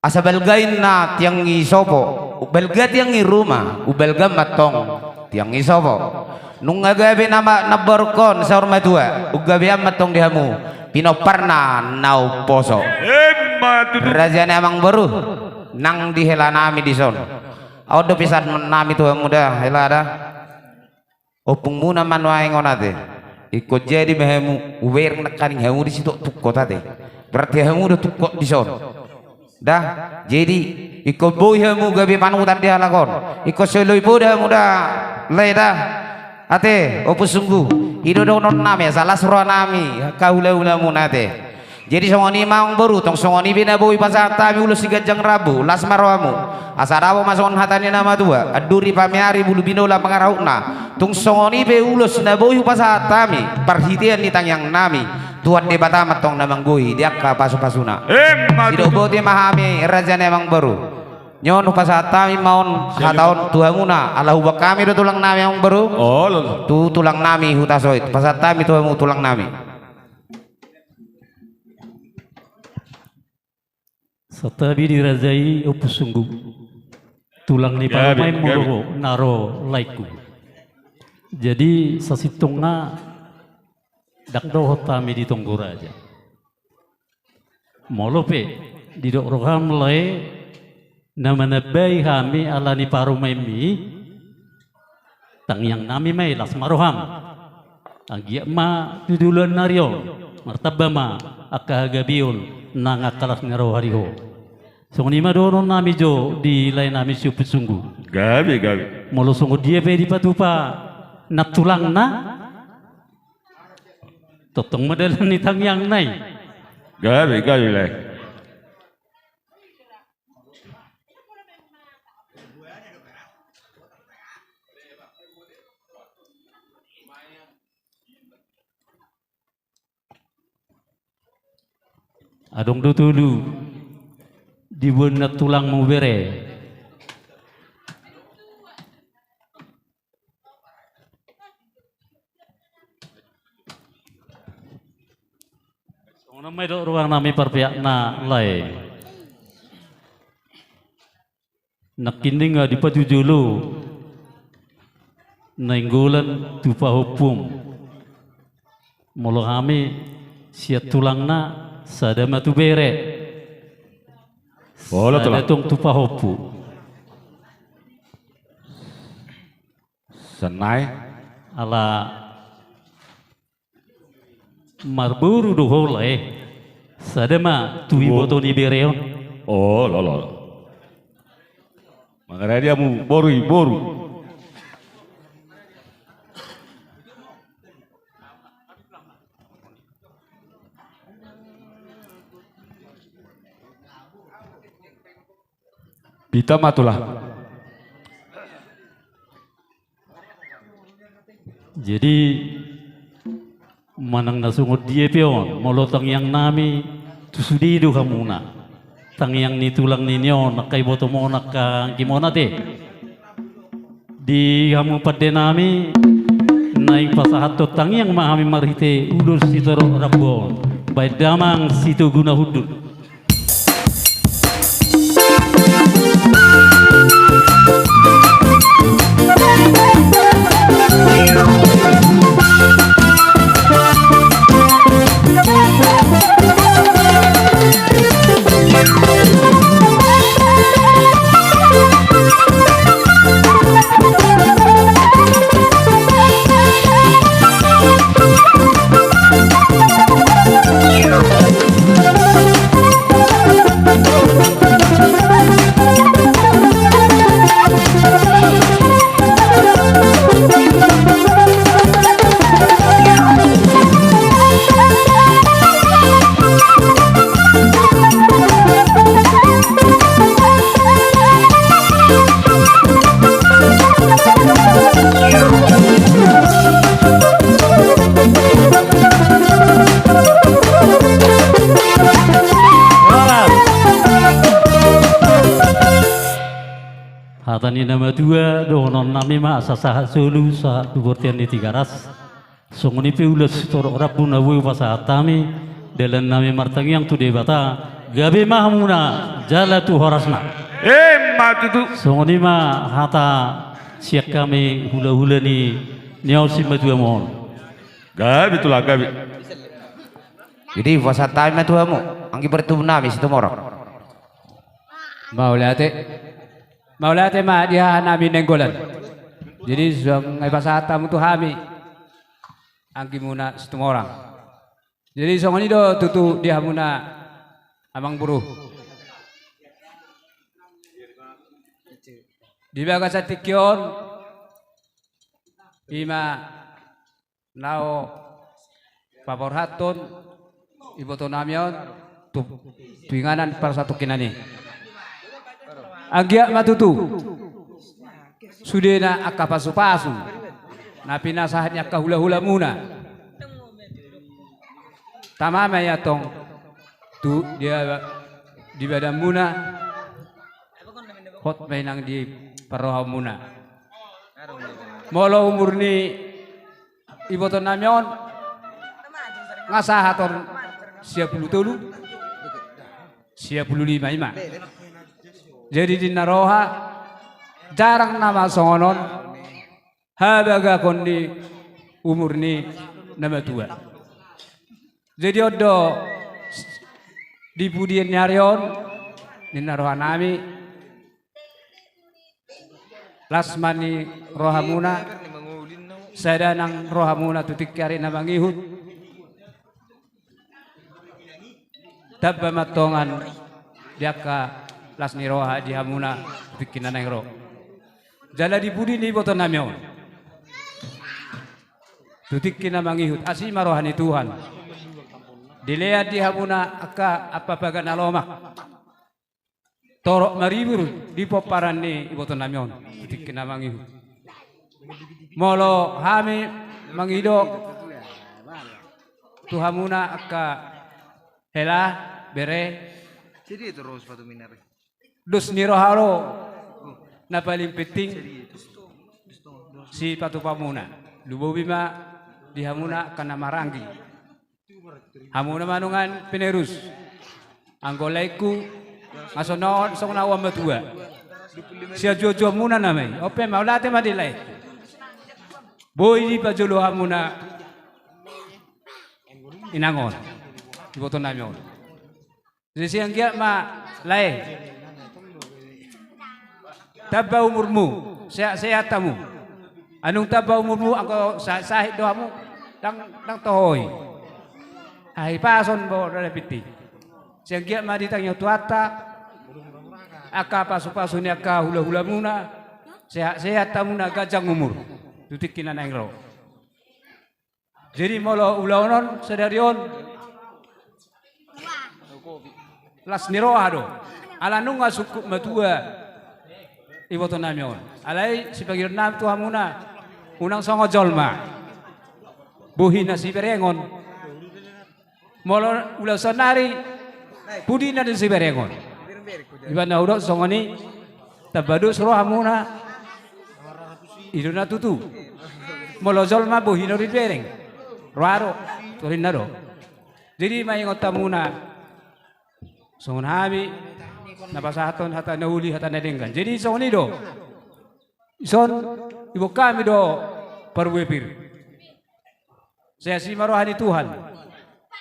asa balga inna tiang ni sopo, Umbalga tiang ni ruma, umbalga ma antong tiang ni sopo. Nunga gabe nama namborungkon saur matua, umgabean ma antong di hamu pinomparna na umposo. Emma tutu. Raja ni amangboru, nang di hela nami dison. On do pesan nami tu hamu da, hela da. Ompungmuna ma nuaeng on ate. Ingkon jadi ma hamu, ubereng nangkaning hamu di sitok tungkot ate. Berarti hamu do tungkot dison. Da, jadi ingkon boi hamu gabe panutan di halak on. Ingkon so loi poda hamu da, lae da. Ate, Ompu Sunggu. I do dohonon nami, asa las roha nami, angka hulahulamuna ate. Jadi songon i ma amangboru, tong songon i pe na boi pasahat hami ulos siganjang rambu, las ma rohamu. Asa dapot ma songon hata ni na matua, anduri pamiari bulu binola pangarahutna. Tung songon i pe ulos na boi hupasahat hami, parhitean ni tangiang nami, Tuhan Debata ma antong na manggohi di angka pasupasuna. Emma tutu. Didok botima hami raja ni amangboru. Nion hupasahat hami ma on hata on tu hamuna, ala huboan hami do tulang nami amangboru. Olo. Tu tulang nami hutasoit, pasahat hami tu hamu tulang nami. Santabi di raja i Ompu Sunggu. Tulang ni parumaenmu do ho na ro laengku. Jadi sasintongna ndang dohot hami di tonggo raja. Molo pe didok roham lae na manambai hami ala ni parumaenmi i, tangiang nami ma i, las ma roham. Anggiat ma tu joloan ni ari on martamba ma angka hagabeon nang angka las ni roha di ho. Songon i ma dohonon nami jo di lae nami si Ompu Sunggu. Gabe, gabe. Molo songon dia pe dipatupa nantulangna, tongtong ma dalan ni tangiangna i. Gabe, gabe lae. Adong do tolu diboan nantulangmu bere. Songon on ma didok roha nami parpeakna lae. Nangkin ninna dipatujolo Nainggolan tu pahompum. Molo hami sian tulangna sada ma tu bere. Sada tong tu pahompu. Sanai. Ala marboru do ho lae. Sada ma tu iboto ni bere on. O, lo, lo. Mangaradi hamu boru i, boru. Pita ma tulang. Jadi manang na songon dia pe on, molo tangiang nami tu sude do hamuna. Tangiang ni tulang nini on, angka ibotom on, angka anggimon ate. Di hamu pande nami, naeng pasahathon tangiang ma hami marhite ulos sitorop rambu on. Baen damang Sitogu na hundul. Hata ni na matua, dohonon nami ma asa sahat solu, sahat tu bontean ni Tigaras. Songon i pe ulos sitorop rambu na boi hupasahat hami, dalan nami martangiang tu Debata, gabe ma hamuna jala tu horasna. Emma tutu. Songon i ma hata sian hami hulahula ni, ni on simatuam on. Gabe tulang, gabe. Jadi pasahat hami ma tu hamu, anggi partubu nami Situmorang. Mauliate. Mauliate ma di haha nami Nainggolan. Jadi suang ai pasahat hamu tu hami, anggimuna Situmorang. Jadi songon i do tutu di hamuna amangboru. Di bagasan tingki on, i ma laho paborhathon iboto nami on tu, tu inganan parsatongkinan i. Anggiat ma tutu sudena angka pasupasu na pinasahat ni angka hulahulamuna, tama ma i antong tu dia, di badanmuna, hot ma i nang di parrohaonmuna. Molo umur ni iboto nami on nga sahat on sia pulu tolu, sia pulu lima i ma. Jadi di na roha jarang nama songon on habagakon ni umur ni na matua. Jadi on do di pudian ni ari on, ninna roha nami, las ma ni rohamuna, sada nang rohamuna tu tingki ari na mangihut. Tamba ma tongan di angka las ni roha di hamuna tu tingki na naeng ro. Jala di pudi ni iboto nami on tu tingki na mangihut, asi ma roha ni Tuhan. Dilean di hamuna angka ampapaga na lomak. Torop maribur di pomparan ni iboto nami on tu tingki na mangihut. Molo hami mangido tu hamuna angka hela, bere, dos ni roha do na paling penting sipatupamuna. Lumobi ma di hamuna angka na maranggi. Hamuna ma nunga penerus. Anggo laengku nga songon, songon au ma tua. Sian juajuamuna nama i. Ope ma, mauliate ma di lae. Boi dipajolo hamuna inang on, iboto nami on. Jadi sai anggiat ma lae tamba umurmu, sehat-sehat hamu. Anung tamba umurmu, anggo sa-, sahit do hamu, ndang, ndang toho i. Hahipason do na pinti. Sai anggiat ma ditangihon Tuhanta angka pasupasu ni angka hulahulamuna, sehat-sehat hamuna, ganjang umur tu tingki na naeng ro. Jadi molo ulaon on sadari on las ni roha do. Ala nunga sungkun matua iboto nami on. Alai sipangidoan nami tu hamuna, unang songon jolma bohina siberengon. Molo ulaon saonari, pudina do siberengon. Ibana hudok songon i, tamba dos rohamuna. I do na tutu. Molo jolma bohina do dibereng. Roha do, torinna do. Jadi maingot hamuna songon hami na pasahathon hata na uli, hata na denggan. Jadi songon i do. Ison, iboan hami do parbue pir. Sai asi ma roha ni Tuhan.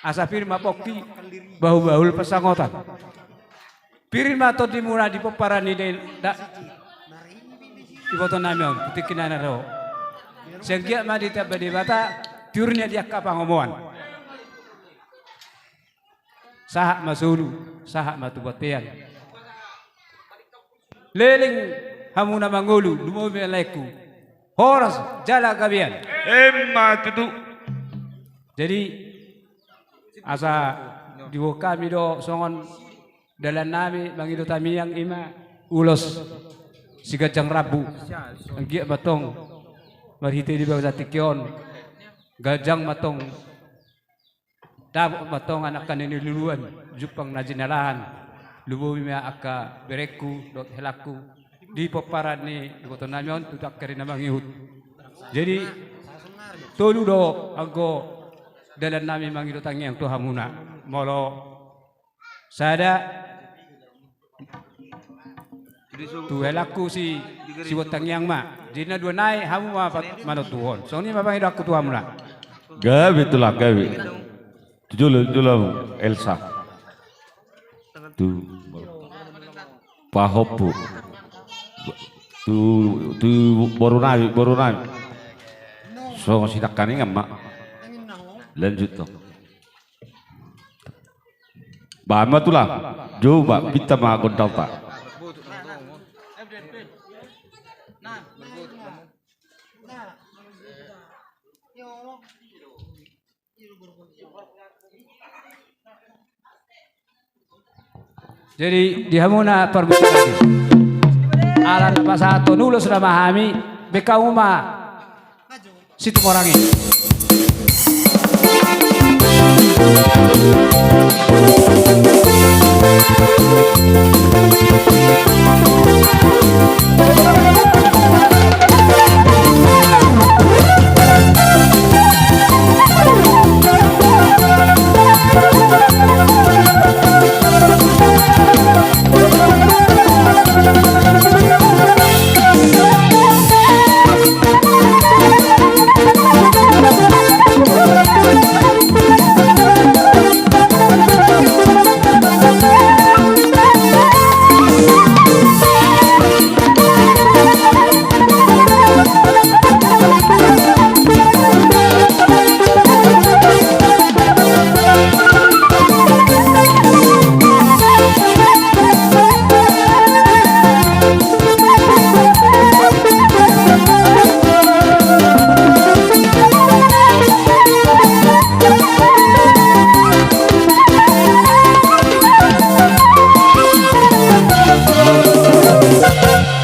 Asa pir ma pongki, bahulbahul pansamotan. Pir ma tondimuna di pomparan ni da-, iboto nami on tu tingki na naeng ro. Sai anggiat ma ditamba Debata tiurna di angka pangomoan. Sahat ma solu, sahat ma tu bontean. Leleng hamu na mangolu, lumobi ma laengku. Horas jala gabean. Emma tutu. Jadi asa diboan hami do songon dalan nami mangido tangiang, i ma ulos siganjang rambu. Anggiat ma tong marhite di bagasan tingki on ganjang ma tong, dapot ma tong angka na niluluan, jumpang na jinalahan. Lumobi ma angka berengku dohot helangku di pomparan ni iboto nami on tu tingki ari na mangihut. Jadi tolu do anggo dalan nami mangido tangiang tu hamuna. Molo sada, Tu helangku si, si Bontangiang ma. Jadi na dua nai hamu ma pat-, manontuhon. Songon i ma pangidoanku tu hamuna. Gabe tulang, gabe. Tu jolo, jolo hamu, Elsa. Tu pahompu. Tu, tu boru nami, boru nami. Songon sinangkaningan ma. Lanjut to. Bahen ma tulang, jou ma, pinta ma gondangta. Jadi di hamuna parmusik, ala pasahathon ulos nama hami, bahen hamu ma Situmorang i.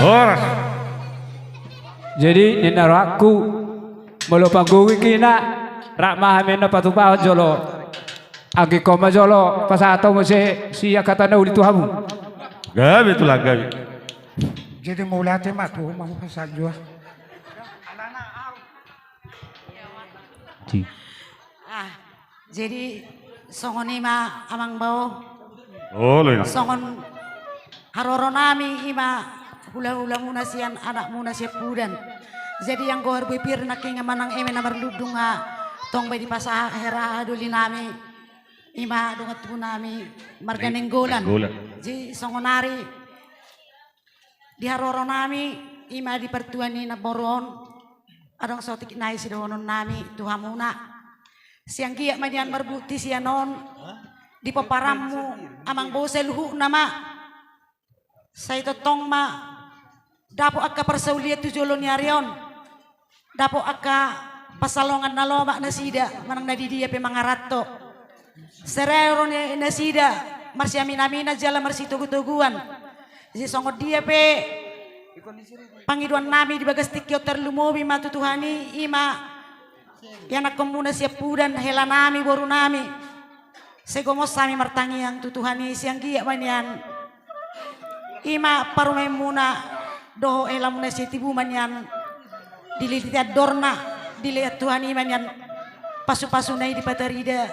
Horas. Jadi ninna rohangku, molo panggohi hita, rap ma hami na patupahon jolo. Anggiat ma jolo pasahat hamu muse sian hata na uli tu hamu. Gabe tulang, gabe. Jadi mauliate ma tu hamu, pasahat jua. Ah, jadi songon i ma amang bao. Olo, ina. Songon haroro nami i ma hula-hula muna sian anak muna sian pudan. Jadi anggo harbue pir nangkin manang eme na marlundung nga tong be dipasahat hera doli nami. I ma dongan tubu nami marga Nainggolan. Nainggolan. Jadi songon ari di haroro nami i ma di partua ni namboru on. Adong saotik nai sidohonon nami tu hamuna. Sai anggiat ma nian marbukti sian on di pomparanmu amang bao saluhutna ma. Sai tongtong ma dapot angka parsaulian tu jolo ni ari on. Dapot angka pansalongan na lomak nasida manang na di dia pe mangaranto. Sai ro ni nasida marsiamin-aminan jala marsitogu-toguan. Jadi songon dia pe pangidoan nami di bagas tingki on, tarlumobi ma tu Tuhan i, i ma ianakhon muna sian pudan, hela nami, boru nami. Sai gomos hami martangiang tu Tuhan i, sai anggiat ma nian i ma parumaen muna dohot hela muna sian tibu ma nian dililiti andorna, dilehon Tuhan i ma nian pasu-pasuna i dipatarida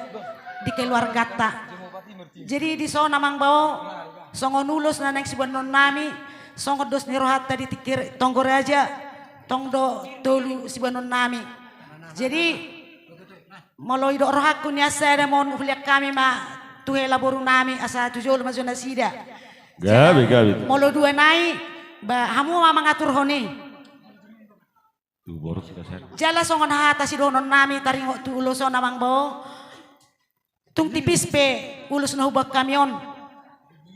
di keluarganta. Jadi dison amang bao, songon ulos na naeng siboanon nami, songon dos ni rohanta di tingki tonggo raja, tong do tolu siboanon nami. Jadi molo didok rohangku nian sada ma on, hulean hami ma tu hela boru nami asa tu jolo ma jo nasida. Gabe, gabe. Molo dua nai, ba hamu ma mangaturhon i. Tu boru sida sada. Jala songon hata sidohonon nami taringot tu ulos on amang bao. Tung tipis pe ulos na huboan hami on.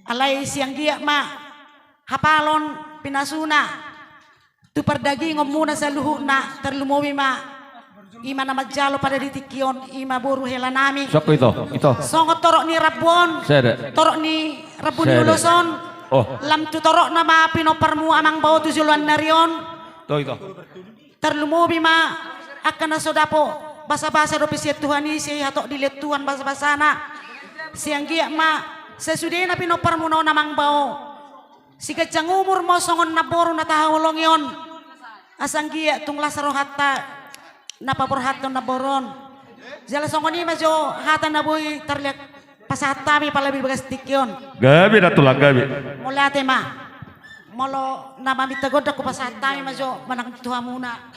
Alai sai anggiat ma hapalon pinasuna tu pardagingon muna saluhutna, tarlumobi ma i ma na manjalo pada di tingki on, i ma boru hela nami. Sokko ito, ito. Songon torop ni rambu on. Sada. Torop ni rambu ni ulos on. Oh. Lam tu torop nama pinomparmu amang bao tu joloan ni ari on. To ito. Tarlumobi ma angka na so dapot basa-basa dope sian Tuhan i, sai hatop dilehon Tuhan basa-basana. Sai anggiat ma sasudena pinomparmuna on amang bao, siganjang umur ma songon namboru na tahaholongi on. Asa anggiat tung las rohanta na paborhathon namboru on. Jala songon i ma jo hata na boi tarlean pasahat hami pala di bagas tingki on. Gabe da tulang, gabe. Mauliate ma. Molo na maminta gondang hupasahat hami ma jo manang tu hamuna.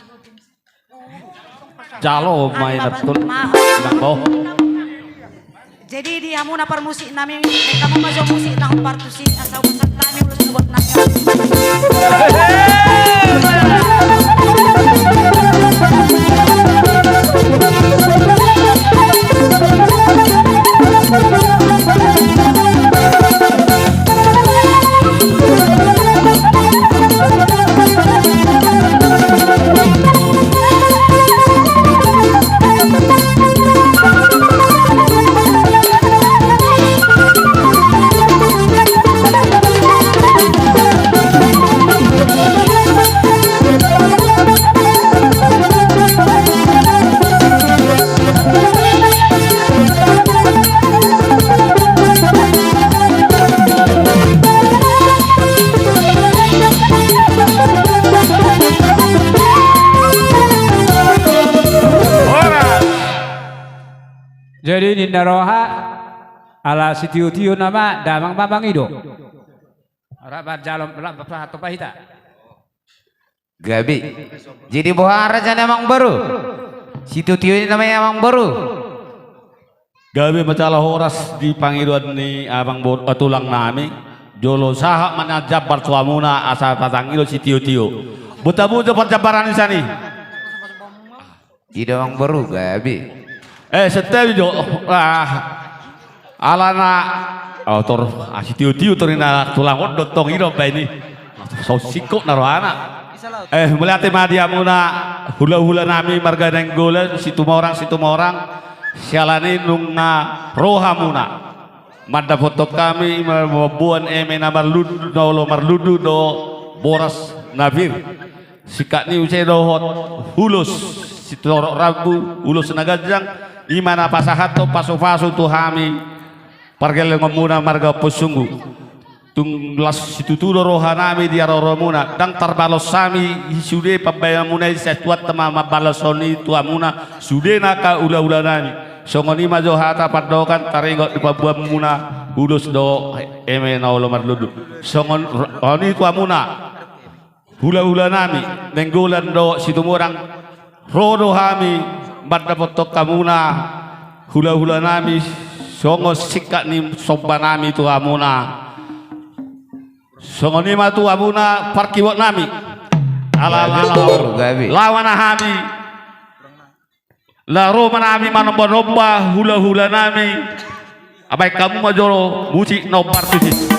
Jalo ma i na betul. Maaf. Nang bo. Jadi di hamuna parmusik nami, eh, hamu ma jo musik na hombar tusi asa hupasahat hami ulos na buat nami. Jadi ninna roha ala sitiotio nama damang ma mangido. Rap jalo rap pasahat tu hita. Gabe. Jadi boha raja ni amangboru? Sitiotio ni nama i amangboru. Gabe ma jala horas di pangidoan ni amangboru, eh, tulang nami. Jolo sahat ma na jambar tu hamuna asa tatangido sitiotio. Boan hamu jo parjambaran i sian i. Jadi amangboru gabe. Eh, santabi jo. Ah. Alana, oh, tor, ah, sitiotio tor ninna tulang on do tong i do baen i. So singkop na rohana. Eh, mauliate ma di hamuna hulahula nami marga Nainggolan, Situmorang, Situmorang. Siala ni nunga ro hamuna mandapothon hami mamboan eme na marlundu, na olo marlundu do boras na pir. Singkat ni use dohot ulos sitorop rambu, ulos na ganjang, i ma na pasahathon pasupasu tu hami pargellengonmuna marga Ompu Sunggu. Tung las situtu do rohanami di haroromuna, ndang tarbalos hami sude pambahenanmuna i, sai Tuhanta ma mambalashon i tu hamuna sude nangkin hulahulanami. Songon i ma jo hata pandohan taringot di pamboanmuna ulos dohot eme na olo marlundu. Songon i tu hamuna hulahulanami Nainggolan dohot Situmorang, ro do hami mandapothon hamuna hulahulanami, songon singkat ni sombanami tu hamuna. Songon i ma tu hamuna parkibotnami. Ala, ala, ala. Gabe. Laho ma hami. Laho ma hami manombanomba hulahulanami. Baen hamu ma jolo musik na hombar tusi.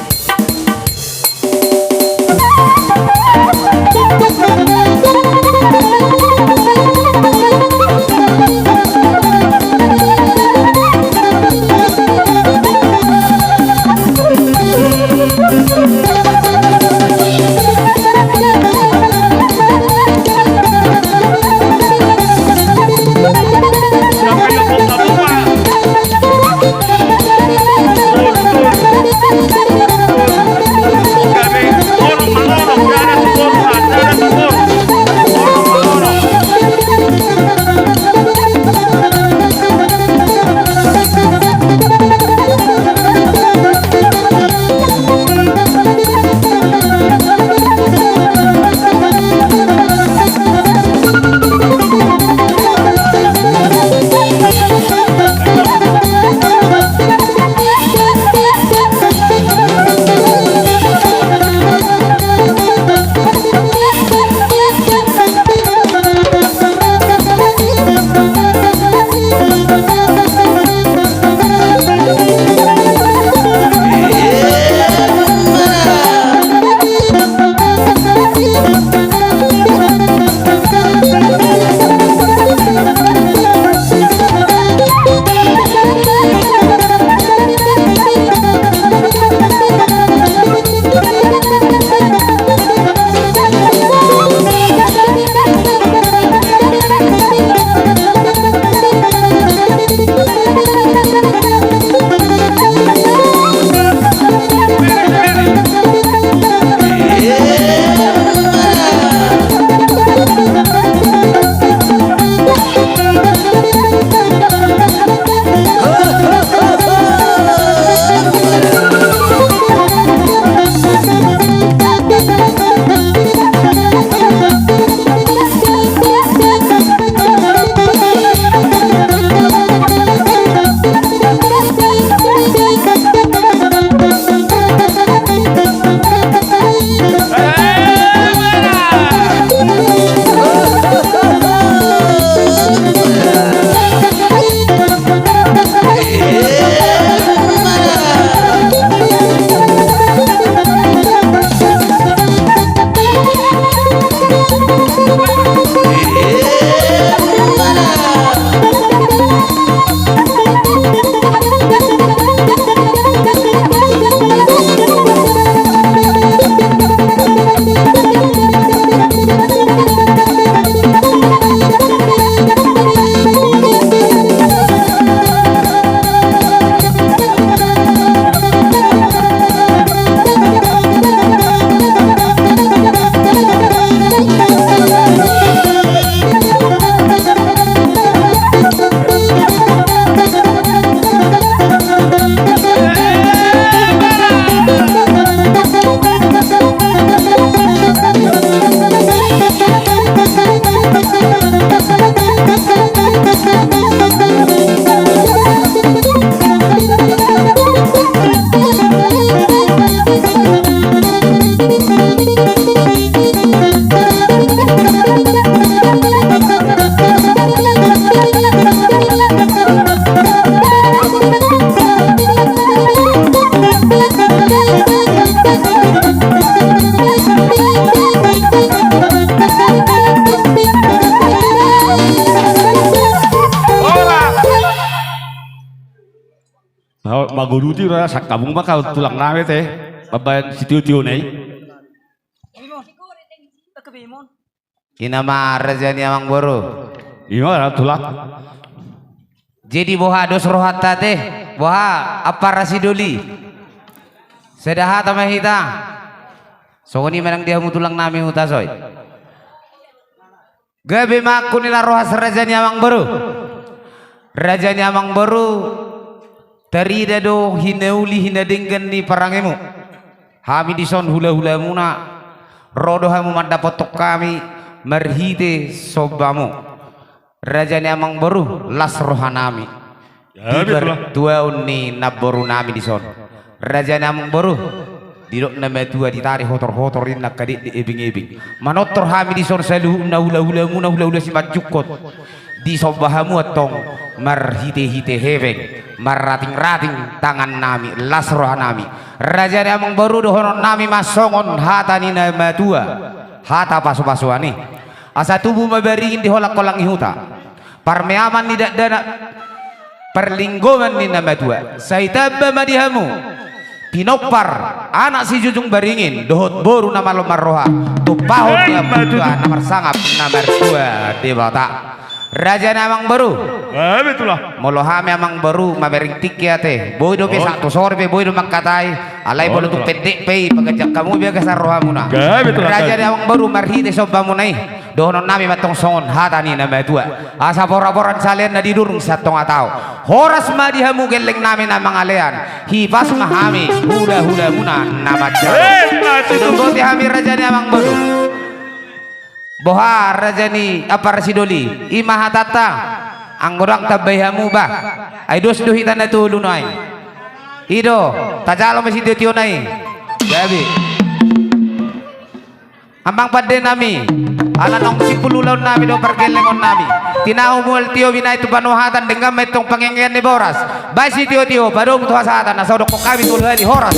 Boru ti ra sangkabung maka tulang nami te. Babaen sitio-tio na i. Ina ma raja ni amang boru. Ima ra tulang. Jadi boha dos rohanta te, boha ampara sidoli. Sada hata ma hita. Songon i ma nang di hamu tulang nami huta soi. Gabe ma angkun ina rohas raja ni amang boru. Raja ni amang boru. Tarida do hinauli hinadenggan ni parangimu. Hami dison hula-hulamuna. Ro do hamu mandapothon hami marhite sombamu. Raja ni amang boru las rohanami. Di martuaon ni namboru nami dison. Raja ni amang boru. Didok na matua ditari hotor-hotor inna kadekdek ebeng-ebeng. Manortor hami dison saluhutna hula-hulamuna hula-hula simanjungkot. Disomba hamu antong marhite-hite hepeng marrating-rating tangannami las rohanami. Raja ni amang boru dohononnami ma songon hata ni na matua. Hata pasu-pasuan i. Asa tubu ma baringin di holang-holang ni huta. Parmeaman ni dakdanak parlinggoman ni na matua. Sai tamba ma di hamu. Pinompar anak sijujung baringin dohot boru na malo marroha. Tumpahon ni amang tua na marsangap na martua Debata. Raja ni amang boru. Molo hami amang boru mamereng tingki ate. Boi dope sahat tu sore pe boi do mangkatai. Alai molo tung pendek pe i paganjang hamu i bagasan rohamuna. Raja ni amang boru marhite sombamuna i. Dohononnami ma antong songon hata ni na matua. Asa pora-pora ni salean na di durung sian tonga tao. Horas ma di hamu gellengnami na mangalean. Hipas ma hami hula-hulamuna na manjalo. Sidohonon hami raja ni amang boru. Boha raja ni ampara sidoli. Ima hatanta. Anggo ndang tambai hamu ba. Ai dos do hita na tolu nai. I do. Tajalo ma sitio-tio nai. Gabe. Amang pande nami, ala naung simpul ulaon nami dohot pargellengon nami. Tinahu mual tio binahen tu banua hata, denggan ma antong pangengean ni boras. Baen sitio-tio padomu tu hasahatan na so dokkon hami tolu hali horas.